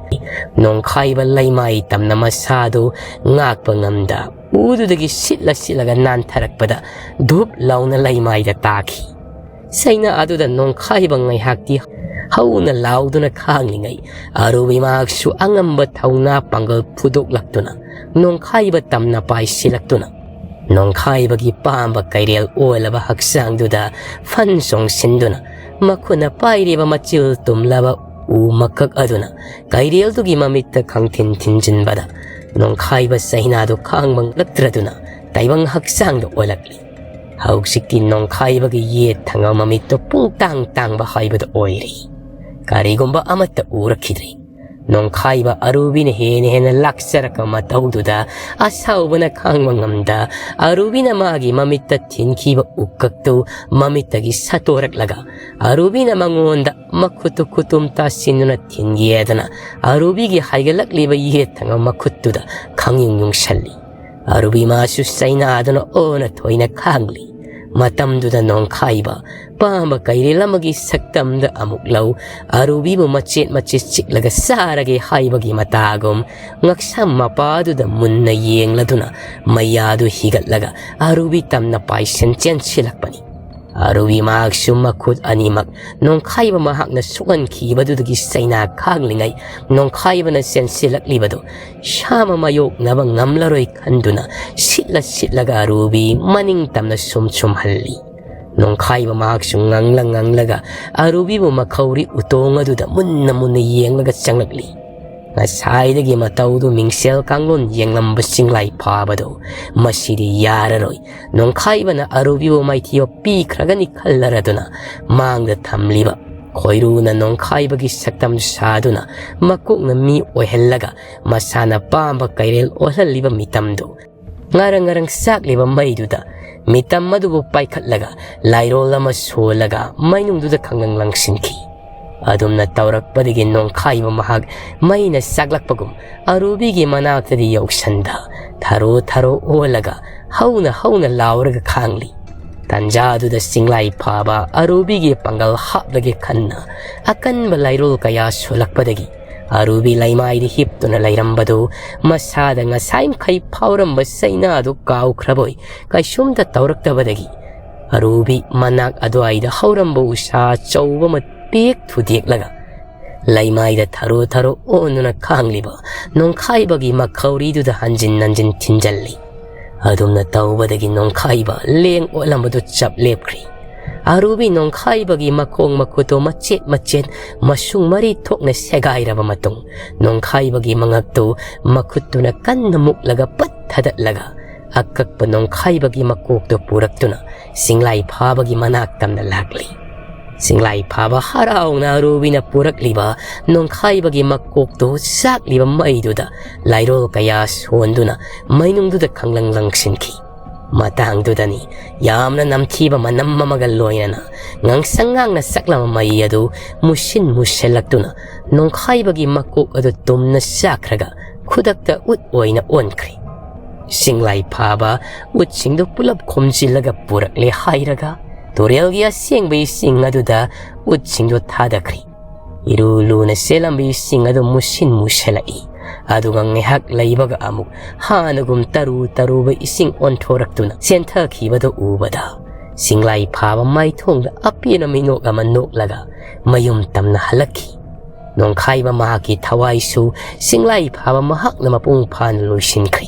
ꯅꯣꯡꯈꯥꯏꯕ ꯂꯩꯃꯥꯏ ꯇꯝꯅ ꯃꯁꯥꯗꯨ ꯉꯥꯛꯄ ꯉꯝꯗ ꯎꯗꯨꯗꯒꯤ ꯁꯤꯠꯂ ꯁꯤꯠꯂꯒ ꯅꯥꯟꯊꯔꯛꯄꯗ ꯙꯨꯞ ꯂꯥꯎꯅ ꯂꯩꯃꯥꯏꯗ ꯇꯥꯈꯤ꯫ ꯆꯩꯅꯥ ꯑꯗꯨꯗ ꯅꯣꯡꯈꯥꯏꯕ ꯉꯥꯏꯍꯥꯛꯇꯤ ꯍꯧꯅ ꯂꯥꯎꯗꯨꯅ ꯈꯥꯡꯂꯤꯉꯩ ꯑꯔꯨꯕꯤ ꯃꯍꯥꯛꯁꯨ ꯑꯉꯝꯕ ꯊꯧꯅꯥ ꯄꯥꯡꯒꯜ ꯐꯨꯗꯣꯛꯂꯛꯇꯨꯅ ꯅꯣꯡꯈꯥꯏꯕ ꯇꯝꯅ ꯄꯥꯏꯁꯤꯜꯂꯛꯇꯨꯅ ꯅꯣꯡꯈꯥꯏꯕꯒꯤ ꯄꯥꯝꯕ ꯀꯩꯔꯦꯜ ꯑꯣꯜꯂꯕ ꯍꯛꯆꯥꯡꯗꯨꯗ ꯐꯟ ꯆꯣꯡꯁꯤꯟꯗꯨꯅ ꯃꯈꯨꯠꯅ ꯄꯥꯏꯔꯤꯕ ꯃꯆꯤꯜ ꯇꯨꯝꯂꯕ ꯎ ꯃꯀꯛ ꯑꯗꯨꯅ ꯀꯩꯔꯦꯜꯗꯨꯒꯤ ꯃꯃꯤꯠꯇ ꯈꯪꯊꯤꯟ ꯊꯤꯟꯖꯤꯟꯕꯗ ꯅꯣꯡꯈꯥꯏꯕ ꯆꯩꯅꯥꯗꯨ ꯈꯥꯡꯕ ꯉꯝꯂꯛꯇ꯭ꯔꯗꯨꯅ ꯇꯥꯏꯕꯪ ꯍꯛꯆꯥꯡꯗ ꯑꯣꯜꯂꯛꯂꯤ꯫ ꯍꯧꯖꯤꯛꯇꯤ ꯅꯣꯡꯈꯥꯏꯕꯒꯤ ꯌꯦꯠ ꯊꯪꯕ ꯃꯃꯤꯠꯇꯣ ꯄꯨꯡꯇꯥꯡ ꯇꯥꯡꯕ ꯍꯥꯏꯕꯗꯨ ꯑꯣꯏꯔꯦ꯫ ꯀꯔꯤꯒꯨꯝꯕ ꯑꯃꯠꯇ ꯎꯔꯛꯈꯤꯗ꯭ꯔꯦ꯫ ꯅꯣꯡꯈꯥꯏꯕ ꯑꯔꯨꯕꯤꯅ ꯍꯦꯟꯅ ꯍꯦꯟꯅ ꯂꯥꯛꯆꯔꯛꯄ ꯃꯇꯧꯗꯨꯗ ꯑꯁꯥꯎꯕꯅ ꯈꯥꯡꯕ ꯉꯝꯗ ꯑꯔꯨꯕꯤꯅ ꯃꯥꯒꯤ ꯃꯃꯤꯠꯇ ꯊꯤꯟꯈꯤꯕ ꯎꯀꯛꯇꯨ ꯃꯃꯤꯠꯇꯒꯤ ꯁꯠꯇꯣꯔꯛꯂꯒ ꯑꯔꯨꯕꯤꯅ ꯃꯉꯣꯟꯗ ꯃꯈꯨꯠꯇꯨ ꯈꯨꯇꯨꯝ ꯇꯥꯁꯤꯟꯗꯨꯅ ꯊꯤꯟꯒꯦꯗꯅ ꯑꯔꯨꯕꯤꯒꯤ ꯍꯥꯏꯒꯠꯂꯛꯂꯤꯕ ꯌꯦꯠ ꯊꯪꯕ ꯃꯈꯨꯠꯇꯨꯗ ꯈꯪꯌꯨꯡ ꯌꯨꯡꯁꯜꯂꯤ꯫ ꯑꯔꯨꯕꯤ ꯃꯥꯁꯨ ꯆꯩꯅꯥꯗꯨꯅ ꯑꯣꯟꯅ ꯊꯣꯏꯅ ꯈꯥꯡꯂꯤ꯫ ꯃꯇꯝꯗꯨꯗ ꯅꯣꯡꯈꯥꯏꯕ ꯄꯥꯝꯕ ꯀꯩꯔꯦꯜ ꯑꯃꯒꯤ ꯁꯛꯇꯝꯗ ꯑꯃꯨꯛ ꯂꯧ ꯑꯔꯨꯕꯤꯕꯨ ꯃꯆꯦꯠ ꯃꯆꯦꯠ ꯆꯤꯛꯂꯒ ꯆꯥꯔꯒꯦ ꯍꯥꯏꯕꯒꯤ ꯃꯇꯥꯒꯨꯝ ꯉꯛꯁꯝ ꯃꯄꯥꯗꯨꯗ ꯃꯨꯟꯅ ꯌꯦꯡꯂꯗꯨꯅ ꯃꯌꯥꯗꯨ ꯍꯤꯒꯠꯂꯒ ꯑꯔꯨꯕꯤ ꯇꯝꯅ ꯄꯥꯏꯁꯤꯟ ꯆꯦꯟꯁꯤꯜꯂꯛꯄꯅꯤ꯫ ꯑꯔꯨꯕꯤ ꯃꯍꯥꯛꯁꯨ ꯃꯈꯨꯠ ꯑꯅꯤꯃꯛ ꯅꯣꯡꯈꯥꯏꯕ ꯃꯍꯥꯛꯅ ꯁꯣꯛꯍꯟꯈꯤꯕꯗꯨꯗꯒꯤ ꯆꯩꯅꯥ ꯈꯥꯡꯂꯤꯉꯩ ꯅꯣꯡꯈꯥꯏꯕꯅ ꯆꯦꯟꯁꯤꯜꯂꯛꯂꯤꯕꯗꯨ ꯁꯥꯃ ꯃꯥꯌꯣꯛꯅꯕ ꯉꯝꯂꯔꯣꯏ ꯈꯟꯗꯨꯅ ꯁꯤꯠꯂ ꯁꯤꯠꯂꯒ ꯑꯔꯨꯕꯤ ꯃꯅꯤꯡ ꯇꯝꯅ ꯁꯨꯝ ꯁꯨꯝ ꯍꯜꯂꯤ꯫ ꯅꯣꯡꯈꯥꯏꯕ ꯃꯍꯥꯛꯁꯨ ꯉꯪꯂ ꯉꯪꯂꯒ ꯑꯔꯨꯕꯤꯕꯨ ꯃꯈꯧꯔꯤ ꯎꯇꯣꯡ ꯑꯗꯨꯗ ꯃꯨꯟꯅ ꯃꯨꯟꯅ ꯌꯦꯡꯂꯒ ꯆꯪꯂꯛꯂꯤ꯫ ꯉꯁꯥꯏꯗꯒꯤ ꯃꯇꯧꯗꯨ ꯃꯤꯡꯁꯦꯜ ꯀꯥꯡꯂꯣꯟ ꯌꯦꯡꯂꯝꯕ ꯆꯤꯡꯂꯥꯏ ꯐꯥꯕꯗꯨ ꯃꯁꯤꯗꯤ ꯌꯥꯔꯔꯣꯏ, ꯅꯣꯡꯈꯥꯏꯕꯅ ꯑꯔꯨꯕꯤꯕꯨ ꯃꯥꯏꯊꯤꯕ ꯄꯤꯈ꯭ꯔꯒꯅꯤ ꯈꯜꯂꯔꯗꯨꯅ ꯃꯥꯡꯗ ꯊꯝꯂꯤꯕ ꯈꯣꯏꯔꯨꯅ ꯅꯣꯡꯈꯥꯏꯕꯒꯤ ꯁꯛꯇꯝ ꯁꯥꯗꯨꯅ ꯃꯀꯣꯛꯅ ꯃꯤ ꯑꯣꯏꯍꯜꯂꯒ ꯃꯁꯥꯅ ꯄꯥꯝꯕ ꯀꯩꯔꯦꯜ ꯑꯣꯜꯍꯜꯂꯤꯕ ꯃꯤꯇꯝꯗꯨ ꯉꯔꯪ ꯉꯔꯪ ꯆꯥꯛꯂꯤꯕ ꯃꯩꯗꯨꯗ ꯃꯤꯇꯝ ꯑꯗꯨꯕꯨ ꯄꯥꯏꯈꯠꯂꯒ ꯂꯥꯏꯔꯣꯜ ꯑꯃ ꯁꯣꯜꯂꯒ ꯃꯩꯅꯨꯡꯗꯨꯗ ꯈꯪꯂꯪ ꯂꯪꯁꯤꯟꯈꯤ꯫ ꯑꯗꯨꯝꯅ ꯇꯧꯔꯛꯄꯗꯒꯤ ꯅꯣꯡꯈꯥꯏꯕ ꯃꯍꯥꯛ ꯃꯩꯅ ꯆꯥꯛꯂꯛꯄꯒꯨꯝ ꯑꯔꯨꯕꯤꯒꯤ ꯃꯅꯥꯛꯇꯗꯤ ꯌꯧꯁꯟꯗ ꯊꯔꯣ ꯊꯔꯣ ꯑꯣꯜꯂꯒ ꯍꯧꯅ ꯍꯧꯅ ꯂꯥꯎꯔꯒ ꯈꯥꯡꯂꯤ꯫ ꯇꯟꯖꯥꯗꯨꯗ ꯆꯤꯡꯂꯥꯏ ꯐꯥꯕ ꯑꯔꯨꯕꯤꯒꯤ ꯄꯥꯡꯒꯜ ꯍꯥꯞꯂꯒꯦ ꯈꯟꯅ ꯑꯀꯟꯕ ꯂꯥꯏꯔꯣꯜ ꯀꯌꯥ ꯁꯣꯜꯂꯛꯄꯗꯒꯤ ꯑꯔꯨꯕꯤ ꯂꯩꯃꯥꯏꯗ ꯍꯤꯞꯇꯨꯅ ꯂꯩꯔꯝꯕꯗꯨ ꯃꯁꯥꯗ ꯉꯁꯥꯏ ꯃꯈꯩ ꯐꯥꯎꯔꯝꯕ ꯆꯩꯅꯥꯗꯨ ꯀꯥꯎꯈ꯭ꯔꯕꯣꯏ ꯀꯩꯁꯨꯝꯇ ꯇꯧꯔꯛꯇꯕꯗꯒꯤ ꯑꯔꯨꯕꯤ ꯃꯅꯥꯛ ꯑꯗꯨꯋꯥꯏꯗ ꯍꯧꯔꯝꯕ ꯎꯁꯥ ꯑꯆꯧꯕ ꯑꯃ ꯄꯦꯛ ꯊꯨꯗꯦꯛꯂꯒ ꯂꯩꯃꯥꯏꯗ ꯊꯔꯣ ꯊꯔꯣ ꯑꯣꯟꯗꯨꯅ ꯈꯥꯡꯂꯤꯕ ꯅꯣꯡꯈꯥꯏꯕꯒꯤ ꯃꯈꯧꯔꯤꯗꯨꯗ ꯍꯟꯖꯤꯟ ꯍꯟꯖꯤꯟ ꯊꯤꯟꯖꯜꯂꯤ꯫ ꯑꯗꯨꯝꯅ ꯇꯧꯕꯗꯒꯤ ꯅꯣꯡꯈꯥꯏꯕ ꯂꯦꯡ ꯑꯣꯠꯂꯝꯕꯗꯨ ꯆꯞ ꯂꯦꯞꯈ꯭ꯔꯤ꯫ ꯑꯔꯨꯕꯤ ꯅꯣꯡꯈꯥꯏꯕꯒꯤ ꯃꯈꯣꯡ ꯃꯈꯨꯠꯇꯨ ꯃꯆꯦꯠ ꯃꯆꯦꯠ ꯃꯁꯨꯡ ꯃꯔꯤ ꯊꯣꯛꯅ ꯁꯦꯒꯥꯏꯔꯕ ꯃꯇꯨꯡ ꯅꯣꯡꯈꯥꯏꯕꯒꯤ ꯃꯉꯛꯇꯨ ꯃꯈꯨꯠꯇꯨꯅ ꯀꯟꯅ ꯃꯨꯛꯂꯒ ꯄꯠ ꯊꯗꯠꯂꯒ ꯑꯀꯛꯄ ꯅꯣꯡꯈꯥꯏꯕꯒꯤ ꯃꯀꯣꯛꯇꯨ ꯄꯨꯔꯛꯇꯨꯅ ꯁꯤꯡꯂꯥꯏ ꯐꯥꯕꯒꯤ ꯃꯅꯥꯛ ꯇꯝꯅ ꯂꯥꯛꯂꯤ꯫ ꯁꯤꯡꯂꯥꯏ ꯐꯥꯕ ꯍꯔꯥꯎꯅ ꯑꯔꯨꯕꯤꯅ ꯄꯨꯔꯛꯂꯤꯕ ꯅꯣꯡꯈꯥꯏꯕꯒꯤ ꯃꯀꯣꯛꯇꯨ ꯆꯥꯛꯂꯤꯕ ꯃꯩꯗꯨꯗ ꯂꯥꯏꯔꯣꯜ ꯀꯌꯥ ꯁꯣꯟꯗꯨꯅ ꯃꯩꯅꯨꯡꯗꯨꯗ ꯈꯪꯂꯪ ꯂꯪꯁꯤꯟꯈꯤ꯫ ꯃꯇꯥꯡꯗꯨꯗꯅꯤ ꯌꯥꯝꯅ ꯅꯝꯊꯤꯕ ꯃꯅꯝ ꯑꯃꯒ ꯂꯣꯏꯅꯅ ꯉꯥꯡꯁꯪ ꯉꯥꯡꯅ ꯆꯥꯛꯂꯝꯕ ꯃꯩ ꯑꯗꯨ ꯃꯨꯁꯤꯟ ꯃꯨꯁꯤꯜꯂꯛꯇꯨꯅ ꯅꯣꯡꯈꯥꯏꯕꯒꯤ ꯃꯀꯣꯛ ꯑꯗꯨ ꯇꯨꯝꯅ ꯆꯥꯛꯈ꯭ꯔꯒ ꯈꯨꯗꯛꯇ ꯎꯠ ꯑꯣꯏꯅ ꯑꯣꯟꯈ꯭ꯔꯦ꯫ ꯁꯤꯡꯂꯥꯏ ꯐꯥꯕ ꯎꯠꯁꯤꯡꯗꯨ ꯄꯨꯂꯞ ꯈꯣꯝꯖꯤꯜꯂꯒ ꯄꯨꯔꯛꯂꯦ ꯍꯥꯏꯔꯒ ꯇꯨꯔꯦꯜꯒꯤ ꯑꯁꯦꯡꯕ ꯏꯁꯤꯡ ꯑꯗꯨꯗ ꯎꯠꯁꯤꯡꯗꯨ ꯊꯥꯗꯈ꯭ꯔꯦ꯫ ꯏꯔꯨ ꯂꯨꯅ ꯆꯦꯜꯂꯝꯕ ꯏꯁꯤꯡ ꯑꯗꯨ ꯃꯨꯁꯤꯟ ꯃꯨꯁꯤꯜꯂꯛꯏ꯫ ꯑꯗꯨꯒ ꯉꯥꯏꯍꯥꯛ ꯂꯩꯕꯒ ꯑꯃꯨꯛ ꯍꯥꯟꯅꯒꯨꯝ ꯇꯔꯨ ꯇꯔꯨꯕ ꯏꯁꯤꯡ ꯑꯣꯟꯊꯣꯔꯛꯇꯨꯅ ꯆꯦꯟꯊꯈꯤꯕꯗꯨ ꯎꯕꯗ ꯁꯤꯡꯂꯥꯏ ꯐꯥꯕ ꯃꯥꯏꯊꯣꯡꯗ ꯑꯄꯦꯟꯕ ꯃꯤꯅꯣꯛ ꯑꯃ ꯅꯣꯛꯂꯒ ꯃꯌꯨꯝ ꯇꯝꯅ ꯍꯜꯂꯛꯈꯤ꯫ ꯅꯣꯡꯈꯥꯏꯕ ꯃꯍꯥꯛꯀꯤ ꯊꯋꯥꯏꯁꯨ ꯁꯤꯡꯂꯥꯏ ꯐꯥꯕ ꯃꯍꯥꯛꯅ ꯃꯄꯨꯡ ꯐꯥꯅ ꯂꯣꯏꯁꯤꯟꯈ꯭ꯔꯦ꯫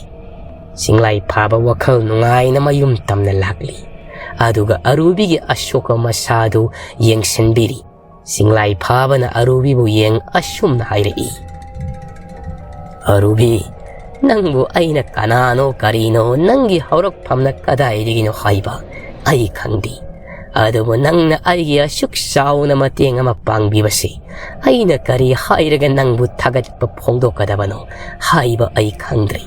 ꯁꯤꯡꯂꯥꯏ ꯐꯥꯕ ꯋꯥꯈꯜ ꯅꯨꯡꯉꯥꯏꯅ ꯃꯌꯨꯝ ꯇꯝꯅ ꯂꯥꯛꯂꯤ꯫ ꯑꯗꯨꯒ ꯑꯔꯨꯕꯤꯒꯤ ꯑꯁꯣꯛꯄ ꯃꯁꯥꯗꯨ ꯌꯦꯡꯁꯤꯟꯕꯤꯔꯤ꯫ ꯁꯤꯡꯂꯥꯏ ꯐꯥꯕꯅ ꯑꯔꯨꯕꯤꯕꯨ ꯌꯦꯡ ꯑꯁꯨꯝꯅ ꯍꯥꯏꯔꯛꯏ, "ꯑꯔꯨꯕꯤ, ꯅꯪꯕꯨ ꯑꯩꯅ ꯀꯅꯥꯅꯣ ꯀꯔꯤꯅꯣ, ꯅꯪꯒꯤ ꯍꯧꯔꯛꯐꯝꯅ ꯀꯗꯥꯏꯗꯒꯤꯅꯣ ꯍꯥꯏꯕ ꯑꯩ ꯈꯪꯗꯦ꯫ ꯑꯗꯨꯕꯨ ꯅꯪꯅ ꯑꯩꯒꯤ ꯑꯁꯨꯛ ꯆꯥꯎꯅ ꯃꯇꯦꯡ ꯑꯃ ꯄꯥꯡꯕꯤꯕꯁꯤ ꯑꯩꯅ ꯀꯔꯤ ꯍꯥꯏꯔꯒ ꯅꯪꯕꯨ ꯊꯥꯒꯠꯄ ꯐꯣꯡꯗꯣꯛꯀꯗꯕꯅꯣ ꯍꯥꯏꯕ ꯑꯩ ꯈꯪꯗ꯭ꯔꯦ꯫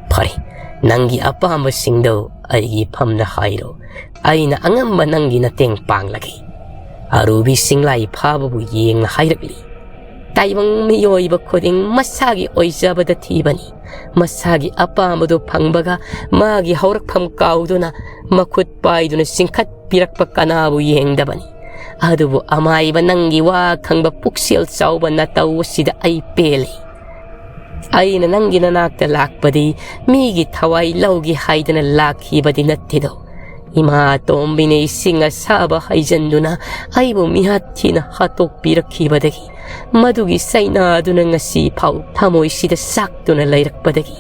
ꯐꯔꯦ, ꯅꯪꯒꯤ ꯑꯄꯥꯝꯕꯁꯤꯡꯗꯨ ꯑꯩꯒꯤ ꯐꯝꯗ ꯍꯥꯏꯔꯣ꯫ ꯑꯩꯅ ꯑꯉꯝꯕ ꯅꯪꯒꯤ ꯃꯇꯦꯡ ꯄꯥꯡꯂꯒꯦ꯫" ꯑꯔꯨꯕꯤ ꯁꯤꯡꯂꯥꯏ ꯐꯥꯕꯕꯨ ꯌꯦꯡꯅ ꯍꯥꯏꯔꯛꯂꯤ, "ꯇꯥꯏꯕꯪ ꯃꯤꯑꯣꯏꯕ ꯈꯨꯗꯤꯡ ꯃꯁꯥꯒꯤ ꯑꯣꯏꯖꯕꯗ ꯊꯤꯕꯅꯤ꯫ ꯃꯁꯥꯒꯤ ꯑꯄꯥꯝꯕꯗꯨ ꯐꯪꯕꯒ ꯃꯥꯒꯤ ꯍꯧꯔꯛꯐꯝ ꯀꯥꯎꯗꯨꯅ ꯃꯈꯨꯠ ꯄꯥꯏꯗꯨꯅ ꯆꯤꯡꯈꯠꯄꯤꯔꯛꯄ ꯀꯅꯥꯕꯨ ꯌꯦꯡꯗꯕꯅꯤ꯫ ꯑꯗꯨꯕꯨ ꯑꯃꯥꯏꯕ ꯅꯪꯒꯤ ꯋꯥ ꯈꯪꯕ ꯄꯨꯛꯆꯦꯜ ꯆꯥꯎꯕ ꯅꯇꯧ ꯑꯁꯤꯗ ꯑꯩ ꯄꯦꯜꯂꯤ꯫ ꯑꯩꯅ ꯅꯪꯒꯤ ꯅꯅꯥꯛꯇ ꯂꯥꯛꯄꯗꯤ ꯃꯤꯒꯤ ꯊꯋꯥꯏ ꯂꯧꯒꯦ ꯍꯥꯏꯗꯅ ꯂꯥꯛꯈꯤꯕꯗꯤ ꯅꯠꯇꯦꯗꯣ꯫ ꯏꯃꯥ ꯇꯣꯝꯕꯤꯅ ꯏꯁꯤꯡ ꯑꯁꯥꯕ ꯍꯩꯖꯤꯟꯗꯨꯅ ꯑꯩꯕꯨ ꯃꯤꯍꯥꯠ ꯊꯤꯅ ꯍꯥꯠꯇꯣꯛꯄꯤꯔꯛꯈꯤꯕꯗꯒꯤ ꯃꯗꯨꯒꯤ ꯆꯩꯅꯥꯗꯨꯅ ꯉꯁꯤ ꯐꯥꯎ ꯊꯃꯣꯏꯁꯤꯗ ꯆꯥꯛꯇꯨꯅ ꯂꯩꯔꯛꯄꯗꯒꯤ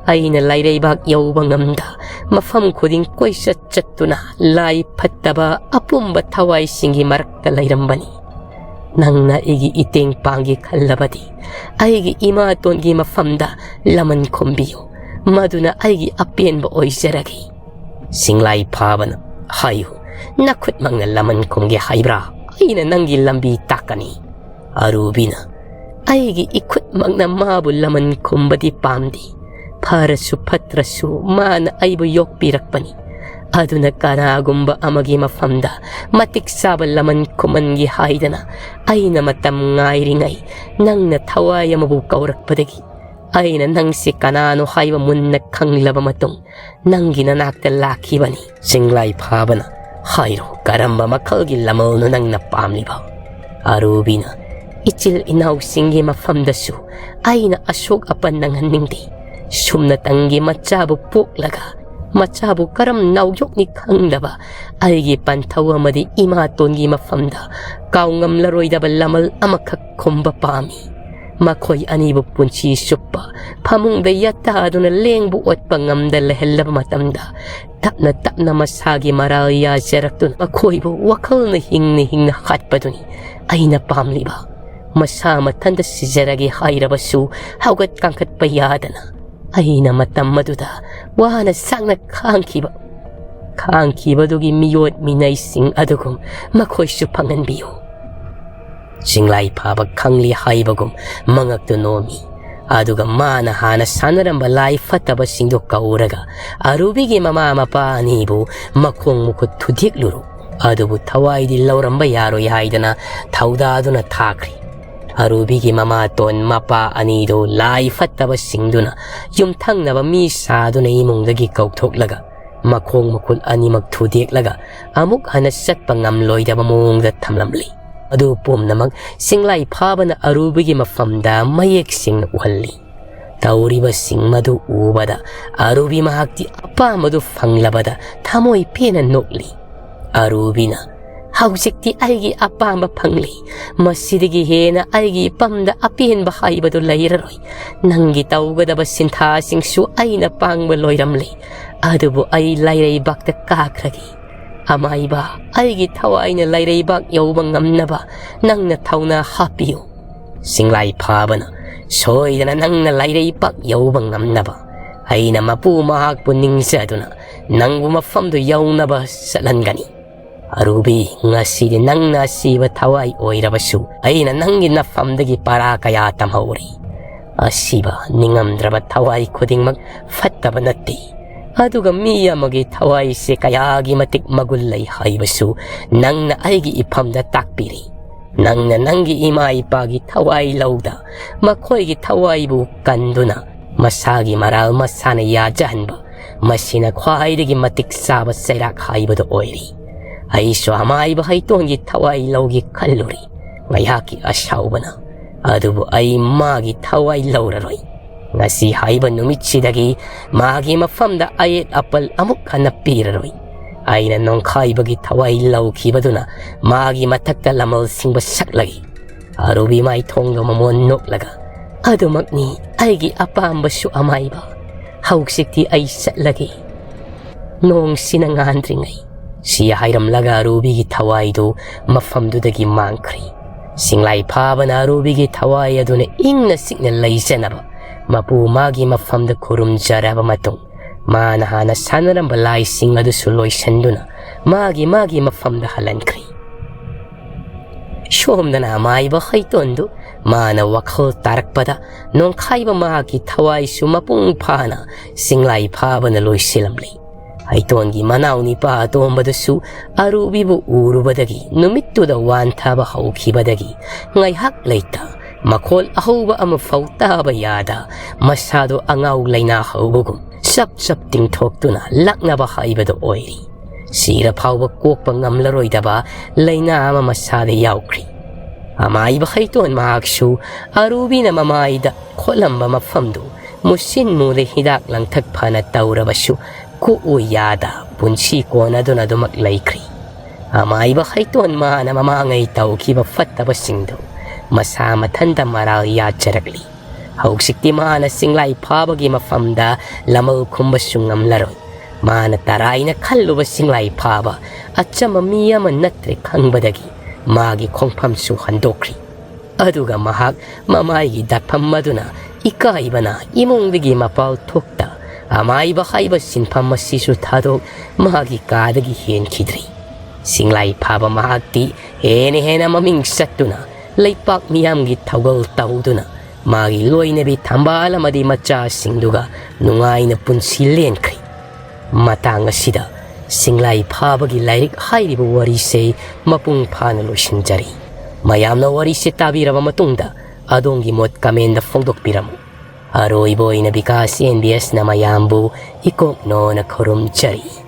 ꯑꯩꯅ ꯂꯥꯏꯔꯩꯕꯥꯛ ꯌꯧꯕ ꯉꯝꯗ ꯃꯐꯝ ꯈꯨꯗꯤꯡ ꯀꯣꯏꯆꯠ ꯆꯠꯇꯨꯅ ꯂꯥꯏ ꯐꯠꯇꯕ ꯑꯄꯨꯝꯕ ꯊꯋꯥꯏꯁꯤꯡꯒꯤ ꯃꯔꯛꯇ ꯂꯩꯔꯝꯕꯅꯤ꯫ ꯅꯪꯅ ꯑꯩꯒꯤ ꯏꯇꯦꯡ ꯄꯥꯡꯒꯦ ꯈꯜꯂꯕꯗꯤ ꯑꯩꯒꯤ ꯏꯃꯥꯇꯣꯟꯒꯤ ꯃꯐꯝꯗ ꯂꯃꯟ ꯈꯨꯝꯕꯤꯌꯨ꯫ ꯃꯗꯨꯅ ꯑꯩꯒꯤ ꯑꯄꯦꯟꯕ ꯑꯣꯏꯖꯔꯒꯦ꯫ ꯁꯤꯡꯂꯥꯏ ꯐꯥꯕꯅ, "ꯍꯥꯏꯌꯨ, ꯅꯈꯨꯠꯃꯛꯅ ꯂꯃꯟ ꯈꯨꯝꯒꯦ ꯍꯥꯏꯕ꯭ꯔꯥ? ꯑꯩꯅ ꯅꯪꯒꯤ ꯂꯝꯕꯤ ꯇꯥꯛꯀꯅꯤ꯫" ꯑꯔꯨꯕꯤꯅ, "ꯑꯩꯒꯤ ꯏꯈꯨꯠꯃꯛꯅ ꯃꯥꯕꯨ ꯂꯃꯟ ꯈꯨꯝꯕꯗꯤ ꯄꯥꯝꯗꯦ꯫ ꯐꯔꯁꯨ ꯐꯠꯇ꯭ꯔꯁꯨ ꯃꯥꯅ ꯑꯩꯕꯨ ꯌꯣꯛꯄꯤꯔꯛꯄꯅꯤ꯫ ꯑꯗꯨꯅ ꯀꯅꯥꯒꯨꯝꯕ ꯑꯃꯒꯤ ꯃꯐꯝꯗ ꯃꯇꯤꯛ ꯆꯥꯕ ꯂꯃꯟ ꯈꯨꯝꯍꯟꯒꯦ ꯍꯥꯏꯗꯅ ꯑꯩꯅ ꯃꯇꯝ ꯉꯥꯏꯔꯤꯉꯩ ꯅꯪꯅ ꯊꯋꯥꯏ ꯑꯃꯕꯨ ꯀꯧꯔꯛꯄꯗꯒꯤ ꯑꯩꯅ ꯅꯪꯁꯦ ꯀꯅꯥꯅꯣ ꯍꯥꯏꯕ ꯃꯨꯟꯅ ꯈꯪꯂꯕ ꯃꯇꯨꯡ ꯅꯪꯒꯤ ꯅꯅꯥꯛꯇ ꯂꯥꯛꯈꯤꯕꯅꯤ꯫" ꯁꯤꯡꯂꯥꯏ ꯐꯥꯕꯅ, "ꯍꯥꯏꯔꯣ, ꯀꯔꯝꯕ ꯃꯈꯜꯒꯤ ꯂꯃꯜꯅꯣ ꯅꯪꯅ ꯄꯥꯝꯂꯤꯕ?" ꯑꯔꯨꯕꯤꯅ, "ꯏꯆꯤꯜ ꯏꯅꯥꯎꯁꯤꯡꯒꯤ ꯃꯐꯝꯗꯁꯨ ꯑꯩꯅ ꯑꯁꯣꯛ ꯑꯄꯟ ꯅꯪꯍꯟꯅꯤꯡꯗꯦ꯫ ꯁꯨꯝꯅꯇꯪꯒꯤ ꯃꯆꯥꯕꯨ ꯄꯣꯛꯂꯒ ꯃꯆꯥꯕꯨ ꯀꯔꯝ ꯅꯥꯎꯌꯣꯛꯅꯤ ꯈꯪꯗꯕ ꯑꯩꯒꯤ ꯄꯟꯊꯧ ꯑꯃꯗꯤ ꯏꯃꯥꯇꯣꯟꯒꯤ ꯃꯐꯝꯗ ꯀꯥꯎꯉꯝꯂꯔꯣꯏꯗꯕ ꯂꯃꯜ ꯑꯃꯈꯛ ꯈꯨꯝꯕ ꯄꯥꯝꯃꯤ꯫ ꯃꯈꯣꯏ ꯑꯅꯤꯕꯨ ꯄꯨꯟꯁꯤ ꯆꯨꯞꯄ ꯐꯃꯨꯡꯗ ꯌꯥꯇꯥꯗꯨꯅ ꯂꯦꯡꯕ ꯑꯣꯠꯄ ꯉꯝꯗ ꯂꯩꯍꯜꯂꯕ ꯃꯇꯝꯗ ꯇꯞꯅ ꯇꯞꯅ ꯃꯁꯥꯒꯤ ꯃꯔꯥꯜ ꯌꯥꯖꯔꯛꯇꯨꯅ ꯃꯈꯣꯏꯕꯨ ꯋꯥꯈꯜꯅ ꯍꯤꯡꯅ ꯍꯤꯡꯅ ꯍꯥꯠꯄꯗꯨꯅꯤ ꯑꯩꯅ ꯄꯥꯝꯂꯤꯕ꯫ ꯃꯁꯥ ꯃꯊꯟꯇ ꯁꯤꯖꯔꯒꯦ ꯍꯥꯏꯔꯕꯁꯨ ꯍꯧꯒꯠ ꯀꯥꯡꯈꯠꯄ ꯌꯥꯗꯅ ꯑꯩꯅ ꯃꯇꯝ ꯑꯗꯨꯗ ꯋꯥꯅ ꯁꯥꯡꯅ ꯈꯥꯡꯈꯤꯕ, ꯈꯥꯡꯈꯤꯕꯗꯨꯒꯤ ꯃꯤꯑꯣꯠ ꯃꯤꯅꯩꯁꯤꯡ ꯑꯗꯨꯒꯨꯝ ꯃꯈꯣꯏꯁꯨ ꯐꯪꯍꯟꯕꯤꯌꯨ꯫" ꯁꯤꯡꯂꯥꯏ ꯐꯥꯕ ꯈꯪꯂꯤ ꯍꯥꯏꯕꯒꯨꯝ ꯃꯉꯛꯇꯨ ꯅꯣꯝꯃꯤ꯫ ꯑꯗꯨꯒ ꯃꯥꯅ ꯍꯥꯟꯅ ꯁꯥꯟꯅꯔꯝꯕ ꯂꯥꯏ ꯐꯠꯇꯕꯁꯤꯡꯗꯨ ꯀꯧꯔꯒ ꯑꯔꯨꯕꯤꯒꯤ ꯃꯃꯥ ꯃꯄꯥ ꯑꯅꯤꯕꯨ ꯃꯈꯣꯡ ꯃꯈꯨꯠ ꯊꯨꯗꯦꯛꯂꯨꯔꯣ꯫ ꯑꯗꯨꯕꯨ ꯊꯋꯥꯏꯗꯤ ꯂꯧꯔꯝꯕ ꯌꯥꯔꯣꯏ ꯍꯥꯏꯗꯅ ꯊꯧꯗꯥꯗꯨꯅ ꯊꯥꯈ꯭ꯔꯦ꯫ ꯑꯔꯨꯕꯤꯒꯤ ꯃꯃꯥꯇꯣꯟ ꯃꯄꯥ ꯑꯅꯤꯗꯨ ꯂꯥꯏ ꯐꯠꯇꯕꯁꯤꯡꯗꯨꯅ ꯌꯨꯝꯊꯪꯅꯕ ꯃꯤ ꯁꯥꯗꯨꯅ ꯏꯃꯨꯡꯗꯒꯤ ꯀꯧꯊꯣꯛꯂꯒ ꯃꯈꯣꯡ ꯃꯈꯨꯠ ꯑꯅꯤꯃꯛ ꯊꯨꯗꯦꯛꯂꯒ ꯑꯃꯨꯛ ꯍꯟꯅ ꯆꯠꯄ ꯉꯝꯂꯣꯏꯗꯕ ꯃꯑꯣꯡꯗ ꯊꯝꯂꯝꯂꯤ꯫ ꯑꯗꯨ ꯄꯨꯝꯅꯃꯛ ꯁꯤꯡꯂꯥꯏ ꯐꯥꯕꯅ ꯑꯔꯨꯕꯤꯒꯤ ꯃꯐꯝꯗ ꯃꯌꯦꯛ ꯁꯦꯡꯅ ꯎꯍꯜꯂꯤ꯫ ꯇꯧꯔꯤꯕꯁꯤꯡ ꯃꯗꯨ ꯎꯕꯗ ꯑꯔꯨꯕꯤ ꯃꯍꯥꯛꯇꯤ ꯑꯄꯥꯝꯕꯗꯨ ꯐꯪꯂꯕꯗ ꯊꯃꯣꯏ ꯄꯦꯟꯅ ꯅꯣꯛꯂꯤ꯫ ꯑꯔꯨꯕꯤꯅ, "ꯍꯧꯖꯤꯛꯇꯤ ꯑꯩꯒꯤ ꯑꯄꯥꯝꯕ ꯐꯪꯂꯤ꯫ ꯃꯁꯤꯗꯒꯤ ꯍꯦꯟꯅ ꯑꯩꯒꯤ ꯏꯄꯝꯗ ꯑꯄꯦꯟꯕ ꯍꯥꯏꯕꯗꯨ ꯂꯩꯔꯔꯣꯏ꯫ ꯅꯪꯒꯤ ꯇꯧꯒꯗꯕ ꯁꯤꯟꯊꯥꯁꯤꯡꯁꯨ ꯑꯩꯅ ꯄꯥꯡꯕ ꯂꯣꯏꯔꯝꯂꯦ꯫ ꯑꯗꯨꯕꯨ ꯑꯩ ꯂꯥꯏꯔꯩꯕꯥꯛꯇ ꯀꯥꯈ꯭ꯔꯒꯦ꯫ ꯑꯃꯥꯏꯕ, ꯑꯩꯒꯤ ꯊꯋꯥꯏꯅ ꯂꯥꯏꯔꯩꯕꯥꯛ ꯌꯧꯕ ꯉꯝꯅꯕ ꯅꯪꯅ ꯊꯧꯅꯥ ꯍꯥꯞꯄꯤꯌꯨ꯫" ꯁꯤꯡꯂꯥꯏ ꯐꯥꯕꯅ, "ꯁꯣꯏꯗꯅ ꯅꯪꯅ ꯂꯥꯏꯔꯩꯕꯥꯛ ꯌꯧꯕ ꯉꯝꯅꯕ ꯑꯩꯅ ꯃꯄꯨ ꯃꯍꯥꯛꯄꯨ ꯅꯤꯡꯖꯗꯨꯅ ꯅꯪꯕꯨ ꯃꯐꯝꯗꯨ ꯌꯧꯅꯕ ꯆꯠꯍꯟꯒꯅꯤ꯫ ꯑꯔꯨꯕꯤ, ꯉꯁꯤꯗꯤ ꯅꯪꯅ ꯑꯁꯤꯕ ꯊꯋꯥꯏ ꯑꯣꯏꯔꯕꯁꯨ, ꯑꯩꯅ ꯅꯪꯒꯤ ꯅꯐꯝꯗꯒꯤ ꯄꯔꯥ ꯀꯌꯥ ꯇꯝꯍꯧꯔꯦ꯫ ꯑꯁꯤꯕ, ꯅꯤꯡꯉꯝꯗ꯭ꯔꯕ ꯊꯋꯥꯏ ꯈꯨꯗꯤꯡꯃꯛ ꯐꯠꯇꯕ ꯅꯠꯇꯦ꯫ ꯑꯗꯨꯒ ꯃꯤ ꯑꯃꯒꯤ ꯊꯋꯥꯏꯁꯦ ꯀꯌꯥꯒꯤ ꯃꯇꯤꯛ ꯃꯒꯨꯟ ꯂꯩ ꯍꯥꯏꯕꯁꯨ ꯅꯪꯅ ꯑꯩꯒꯤ ꯏꯐꯝꯗ ꯇꯥꯛꯄꯤꯔꯤ꯫ ꯅꯪꯅ ꯅꯪꯒꯤ ꯏꯃꯥ ꯏꯄꯥꯒꯤ ꯊꯋꯥꯏ ꯂꯧꯗ, ꯃꯈꯣꯏꯒꯤ ꯊꯋꯥꯏꯕꯨ ꯀꯟꯗꯨꯅ, ꯃꯁꯥꯒꯤ ꯃꯔꯥꯜ ꯃꯁꯥꯅ ꯌꯥꯖꯍꯟꯕ, ꯃꯁꯤꯅ ꯈ꯭ꯋꯥꯏꯗꯒꯤ ꯃꯇꯤꯛ ꯆꯥꯕ ꯆꯩꯔꯥꯛ ꯍꯥꯏꯕꯗꯨ ꯑꯣꯏꯔꯤ꯫ ꯑꯩꯁꯨ ꯑꯃꯥꯏꯕ ꯍꯩꯇꯣꯟꯒꯤ ꯊꯋꯥꯏ ꯂꯧꯒꯦ ꯈꯜꯂꯨꯔꯤ꯫ ꯉꯥꯏꯍꯥꯛꯀꯤ ꯑꯁꯥꯎꯕꯅ꯫ ꯑꯗꯨꯕꯨ ꯑꯩ ꯃꯥꯒꯤ ꯊꯋꯥꯏ ꯂꯧꯔꯔꯣꯏ꯫ ꯉꯁꯤ ꯍꯥꯏꯕ ꯅꯨꯃꯤꯠꯁꯤꯗꯒꯤ ꯃꯥꯒꯤ ꯃꯐꯝꯗ ꯑꯌꯦꯠ ꯑꯄꯜ ꯑꯃꯨꯛ ꯍꯟꯅ ꯄꯤꯔꯔꯣꯏ꯫ ꯑꯩꯅ ꯅꯣꯡꯈꯥꯏꯕꯒꯤ ꯊꯋꯥꯏ ꯂꯧꯈꯤꯕꯗꯨꯅ ꯃꯥꯒꯤ ꯃꯊꯛꯇ ꯂꯃꯜ ꯁꯤꯡꯕ ꯁꯛꯂꯒꯦ꯫ ꯑꯔꯨꯕꯤ ꯃꯥꯏꯊꯣꯡꯗꯣ ꯃꯃꯣꯟ ꯅꯣꯛꯂꯒ, "ꯑꯗꯨꯃꯛꯅꯤ ꯑꯩꯒꯤ ꯑꯄꯥꯝꯕꯁꯨ ꯑꯃꯥꯏꯕ꯫ ꯍꯧꯖꯤꯛꯇꯤ ꯑꯩ ꯆꯠꯂꯒꯦ, ꯅꯣꯡꯁꯤꯅ ꯉꯥꯟꯗ꯭ꯔꯤꯉꯩ"꯫ ꯁꯤ ꯍꯥꯏꯔꯝꯂꯒ ꯑꯔꯨꯕꯤꯒꯤ ꯊꯋꯥꯏꯗꯨ ꯃꯐꯝꯗꯨꯗꯒꯤ ꯃꯥꯡꯈ꯭ꯔꯤ꯫ ꯁꯤꯡꯂꯥꯏ ꯐꯥꯕꯅ ꯑꯔꯨꯕꯤꯒꯤ ꯊꯋꯥꯏ ꯑꯗꯨꯅ ꯏꯪꯅ ꯆꯤꯛꯅ ꯂꯩꯖꯅꯕ ꯃꯄꯨ ꯃꯥꯒꯤ ꯃꯐꯝꯗ ꯈꯨꯔꯨꯝꯖꯔꯕ ꯃꯇꯨꯡ, ꯃꯥꯅ ꯍꯥꯟꯅ ꯁꯥꯟꯅꯔꯝꯕ ꯂꯥꯏꯁꯤꯡ ꯑꯗꯨꯁꯨ ꯂꯣꯏꯁꯤꯟꯗꯨꯅ ꯃꯥꯒꯤ ꯃꯥꯒꯤ ꯃꯐꯝꯗ ꯍꯜꯍꯟꯈ꯭ꯔꯤ꯫ ꯁꯣꯝꯗꯅ ꯑꯃꯥꯏꯕ ꯍꯩꯇꯣꯟꯗꯨ ꯃꯥꯅ ꯋꯥꯈꯜ ꯇꯥꯔꯛꯄꯗ ꯅꯣꯡꯈꯥꯏꯕ ꯃꯍꯥꯛꯀꯤ ꯊꯋꯥꯏꯁꯨ ꯃꯄꯨꯡ ꯐꯥꯅ ꯁꯤꯡꯂꯥꯏ ꯐꯥꯕꯅ ꯂꯣꯏꯁꯤꯜꯂꯝꯂꯤ꯫ ꯍꯩꯇꯣꯟꯒꯤ ꯃꯅꯥꯎ ꯅꯤꯄꯥ ꯑꯇꯣꯝꯕꯗꯨꯁꯨ ꯑꯔꯨꯕꯤꯕꯨ ꯎꯔꯨꯕꯗꯒꯤ ꯅꯨꯃꯤꯠꯇꯨꯗ ꯋꯥꯟꯊꯕ ꯍꯧꯈꯤꯕꯗꯒꯤ ꯉꯥꯏꯍꯥꯛ ꯂꯩꯇ ꯃꯈꯣꯜ ꯑꯍꯧꯕ ꯑꯃꯐꯥꯎ ꯇꯥꯕ ꯌꯥꯗ ꯃꯁꯥꯗꯣ ꯑꯉꯥꯎ ꯂꯩꯅꯥ ꯍꯧꯕꯒꯨꯝ ꯆꯞ ꯆꯞ ꯇꯤꯡꯊꯣꯛꯇꯨꯅ ꯂꯥꯛꯅꯕ ꯍꯥꯏꯕꯗꯨ ꯑꯣꯏꯔꯤ꯫ ꯁꯤꯔ ꯐꯥꯎꯕ ꯀꯣꯛꯄ ꯉꯝꯂꯔꯣꯏꯗꯕ ꯂꯩꯅꯥ ꯑꯃ ꯃꯁꯥꯗ ꯌꯥꯎꯈ꯭ꯔꯤ꯫ ꯑꯃꯥꯏꯕ ꯍꯩꯇꯣꯟ ꯃꯍꯥꯛꯁꯨ ꯑꯔꯨꯕꯤꯅ ꯃꯃꯥꯏꯗ ꯈꯣꯠꯂꯝꯕ ꯃꯐꯝꯗꯨ ꯃꯨꯁꯤꯟ ꯃꯨꯗ ꯍꯤꯗꯥꯛ ꯂꯥꯡꯊꯛ ꯐꯅ ꯇꯧꯔꯕꯁꯨ ꯀꯣꯛꯎ ꯌꯥꯗ ꯄꯨꯟꯁꯤ ꯀꯣꯟꯅꯗꯨꯅ ꯑꯗꯨꯃꯛ ꯂꯩꯈ꯭ꯔꯤ꯫ ꯑꯃꯥꯏꯕ ꯍꯩꯇꯣꯟ ꯃꯥꯅ ꯃꯃꯥꯡꯉꯩ ꯇꯧꯈꯤꯕ ꯐꯠꯇꯕꯁꯤꯡꯗꯨ ꯃꯁꯥ ꯃꯊꯟꯇ ꯃꯔꯥꯜ ꯌꯥꯖꯔꯛꯂꯤ꯫ ꯍꯧꯖꯤꯛꯇꯤ ꯃꯥꯅ ꯆꯤꯡꯂꯥꯏ ꯐꯥꯕꯒꯤ ꯃꯐꯝꯗ ꯂꯃꯜ ꯈꯨꯝꯕꯁꯨ ꯉꯝꯂꯔꯣꯏ꯫ ꯃꯥꯅ ꯇꯔꯥꯏꯅ ꯈꯜꯂꯨꯕ ꯆꯤꯡꯂꯥꯏ ꯐꯥꯕ ꯑꯆꯝꯕ ꯃꯤ ꯑꯃ ꯅꯠꯇ꯭ꯔꯦ ꯈꯪꯕꯗꯒꯤ ꯃꯥꯒꯤ ꯈꯣꯡꯐꯝꯁꯨ ꯍꯟꯗꯣꯛꯈ꯭ꯔꯤ꯫ ꯑꯗꯨꯒ ꯃꯍꯥꯛ ꯃꯃꯥꯏꯒꯤ ꯗꯥꯛꯐꯝ ꯑꯗꯨꯅ ꯏꯀꯥꯏꯕꯅ ꯏꯃꯨꯡꯗꯒꯤ ꯃꯄꯥꯜ ꯊꯣꯛꯇ ꯑꯃꯥꯏꯕ ꯍꯥꯏꯕ ꯁꯤꯟꯐꯝ ꯑꯁꯤꯁꯨ ꯊꯥꯗꯣꯛ ꯃꯍꯥꯛꯀꯤ ꯀꯥꯗꯒꯤ ꯍꯦꯟꯈꯤꯗ꯭ꯔꯤ꯫ ꯁꯤꯡꯂꯥꯏ ꯐꯥꯕ ꯃꯍꯥꯛꯇꯤ ꯍꯦꯟꯅ ꯍꯦꯟꯅ ꯃꯃꯤꯡ ꯆꯠꯇꯨꯅ ꯂꯩꯄꯥꯛ ꯃꯤꯌꯥꯝꯒꯤ ꯊꯧꯒꯜ ꯇꯧꯗꯨꯅ ꯃꯥꯒꯤ ꯂꯣꯏꯅꯕꯤ ꯊꯝꯕꯥꯜ ꯑꯃꯗꯤ ꯃꯆꯥꯁꯤꯡꯗꯨꯒ ꯅꯨꯡꯉꯥꯏꯅ ꯄꯨꯟꯁꯤ ꯂꯦꯟꯈ꯭ꯔꯤ꯫ ꯃꯇꯥꯡ ꯑꯁꯤꯗ ꯁꯤꯡꯂꯥꯏ ꯐꯥꯕꯒꯤ ꯂꯥꯏꯔꯤꯛ ꯍꯥꯏꯔꯤꯕ ꯋꯥꯔꯤꯁꯦ ꯃꯄꯨꯡ ꯐꯥꯅ ꯂꯣꯏꯁꯤꯟꯖꯔꯤ꯫ ꯃꯌꯥꯝꯅ ꯋꯥꯔꯤꯁꯦ ꯇꯥꯕꯤꯔꯕ ꯃꯇꯨꯡꯗ ꯑꯗꯣꯝꯒꯤ ꯃꯣꯠ ꯀꯃꯦꯟꯗ ꯐꯣꯡꯗꯣꯛꯄꯤꯔꯝꯃꯨ꯫ ꯑꯔꯣꯏꯕ ꯑꯣꯏꯅ ꯕꯤꯀꯥꯁ ꯑꯦꯟ ꯕꯤ ꯑꯦꯁꯅ ꯃꯌꯥꯝꯕꯨ ꯏꯀꯣꯛꯅꯣꯅ ꯈꯨꯔꯨꯝꯖꯔꯤ꯫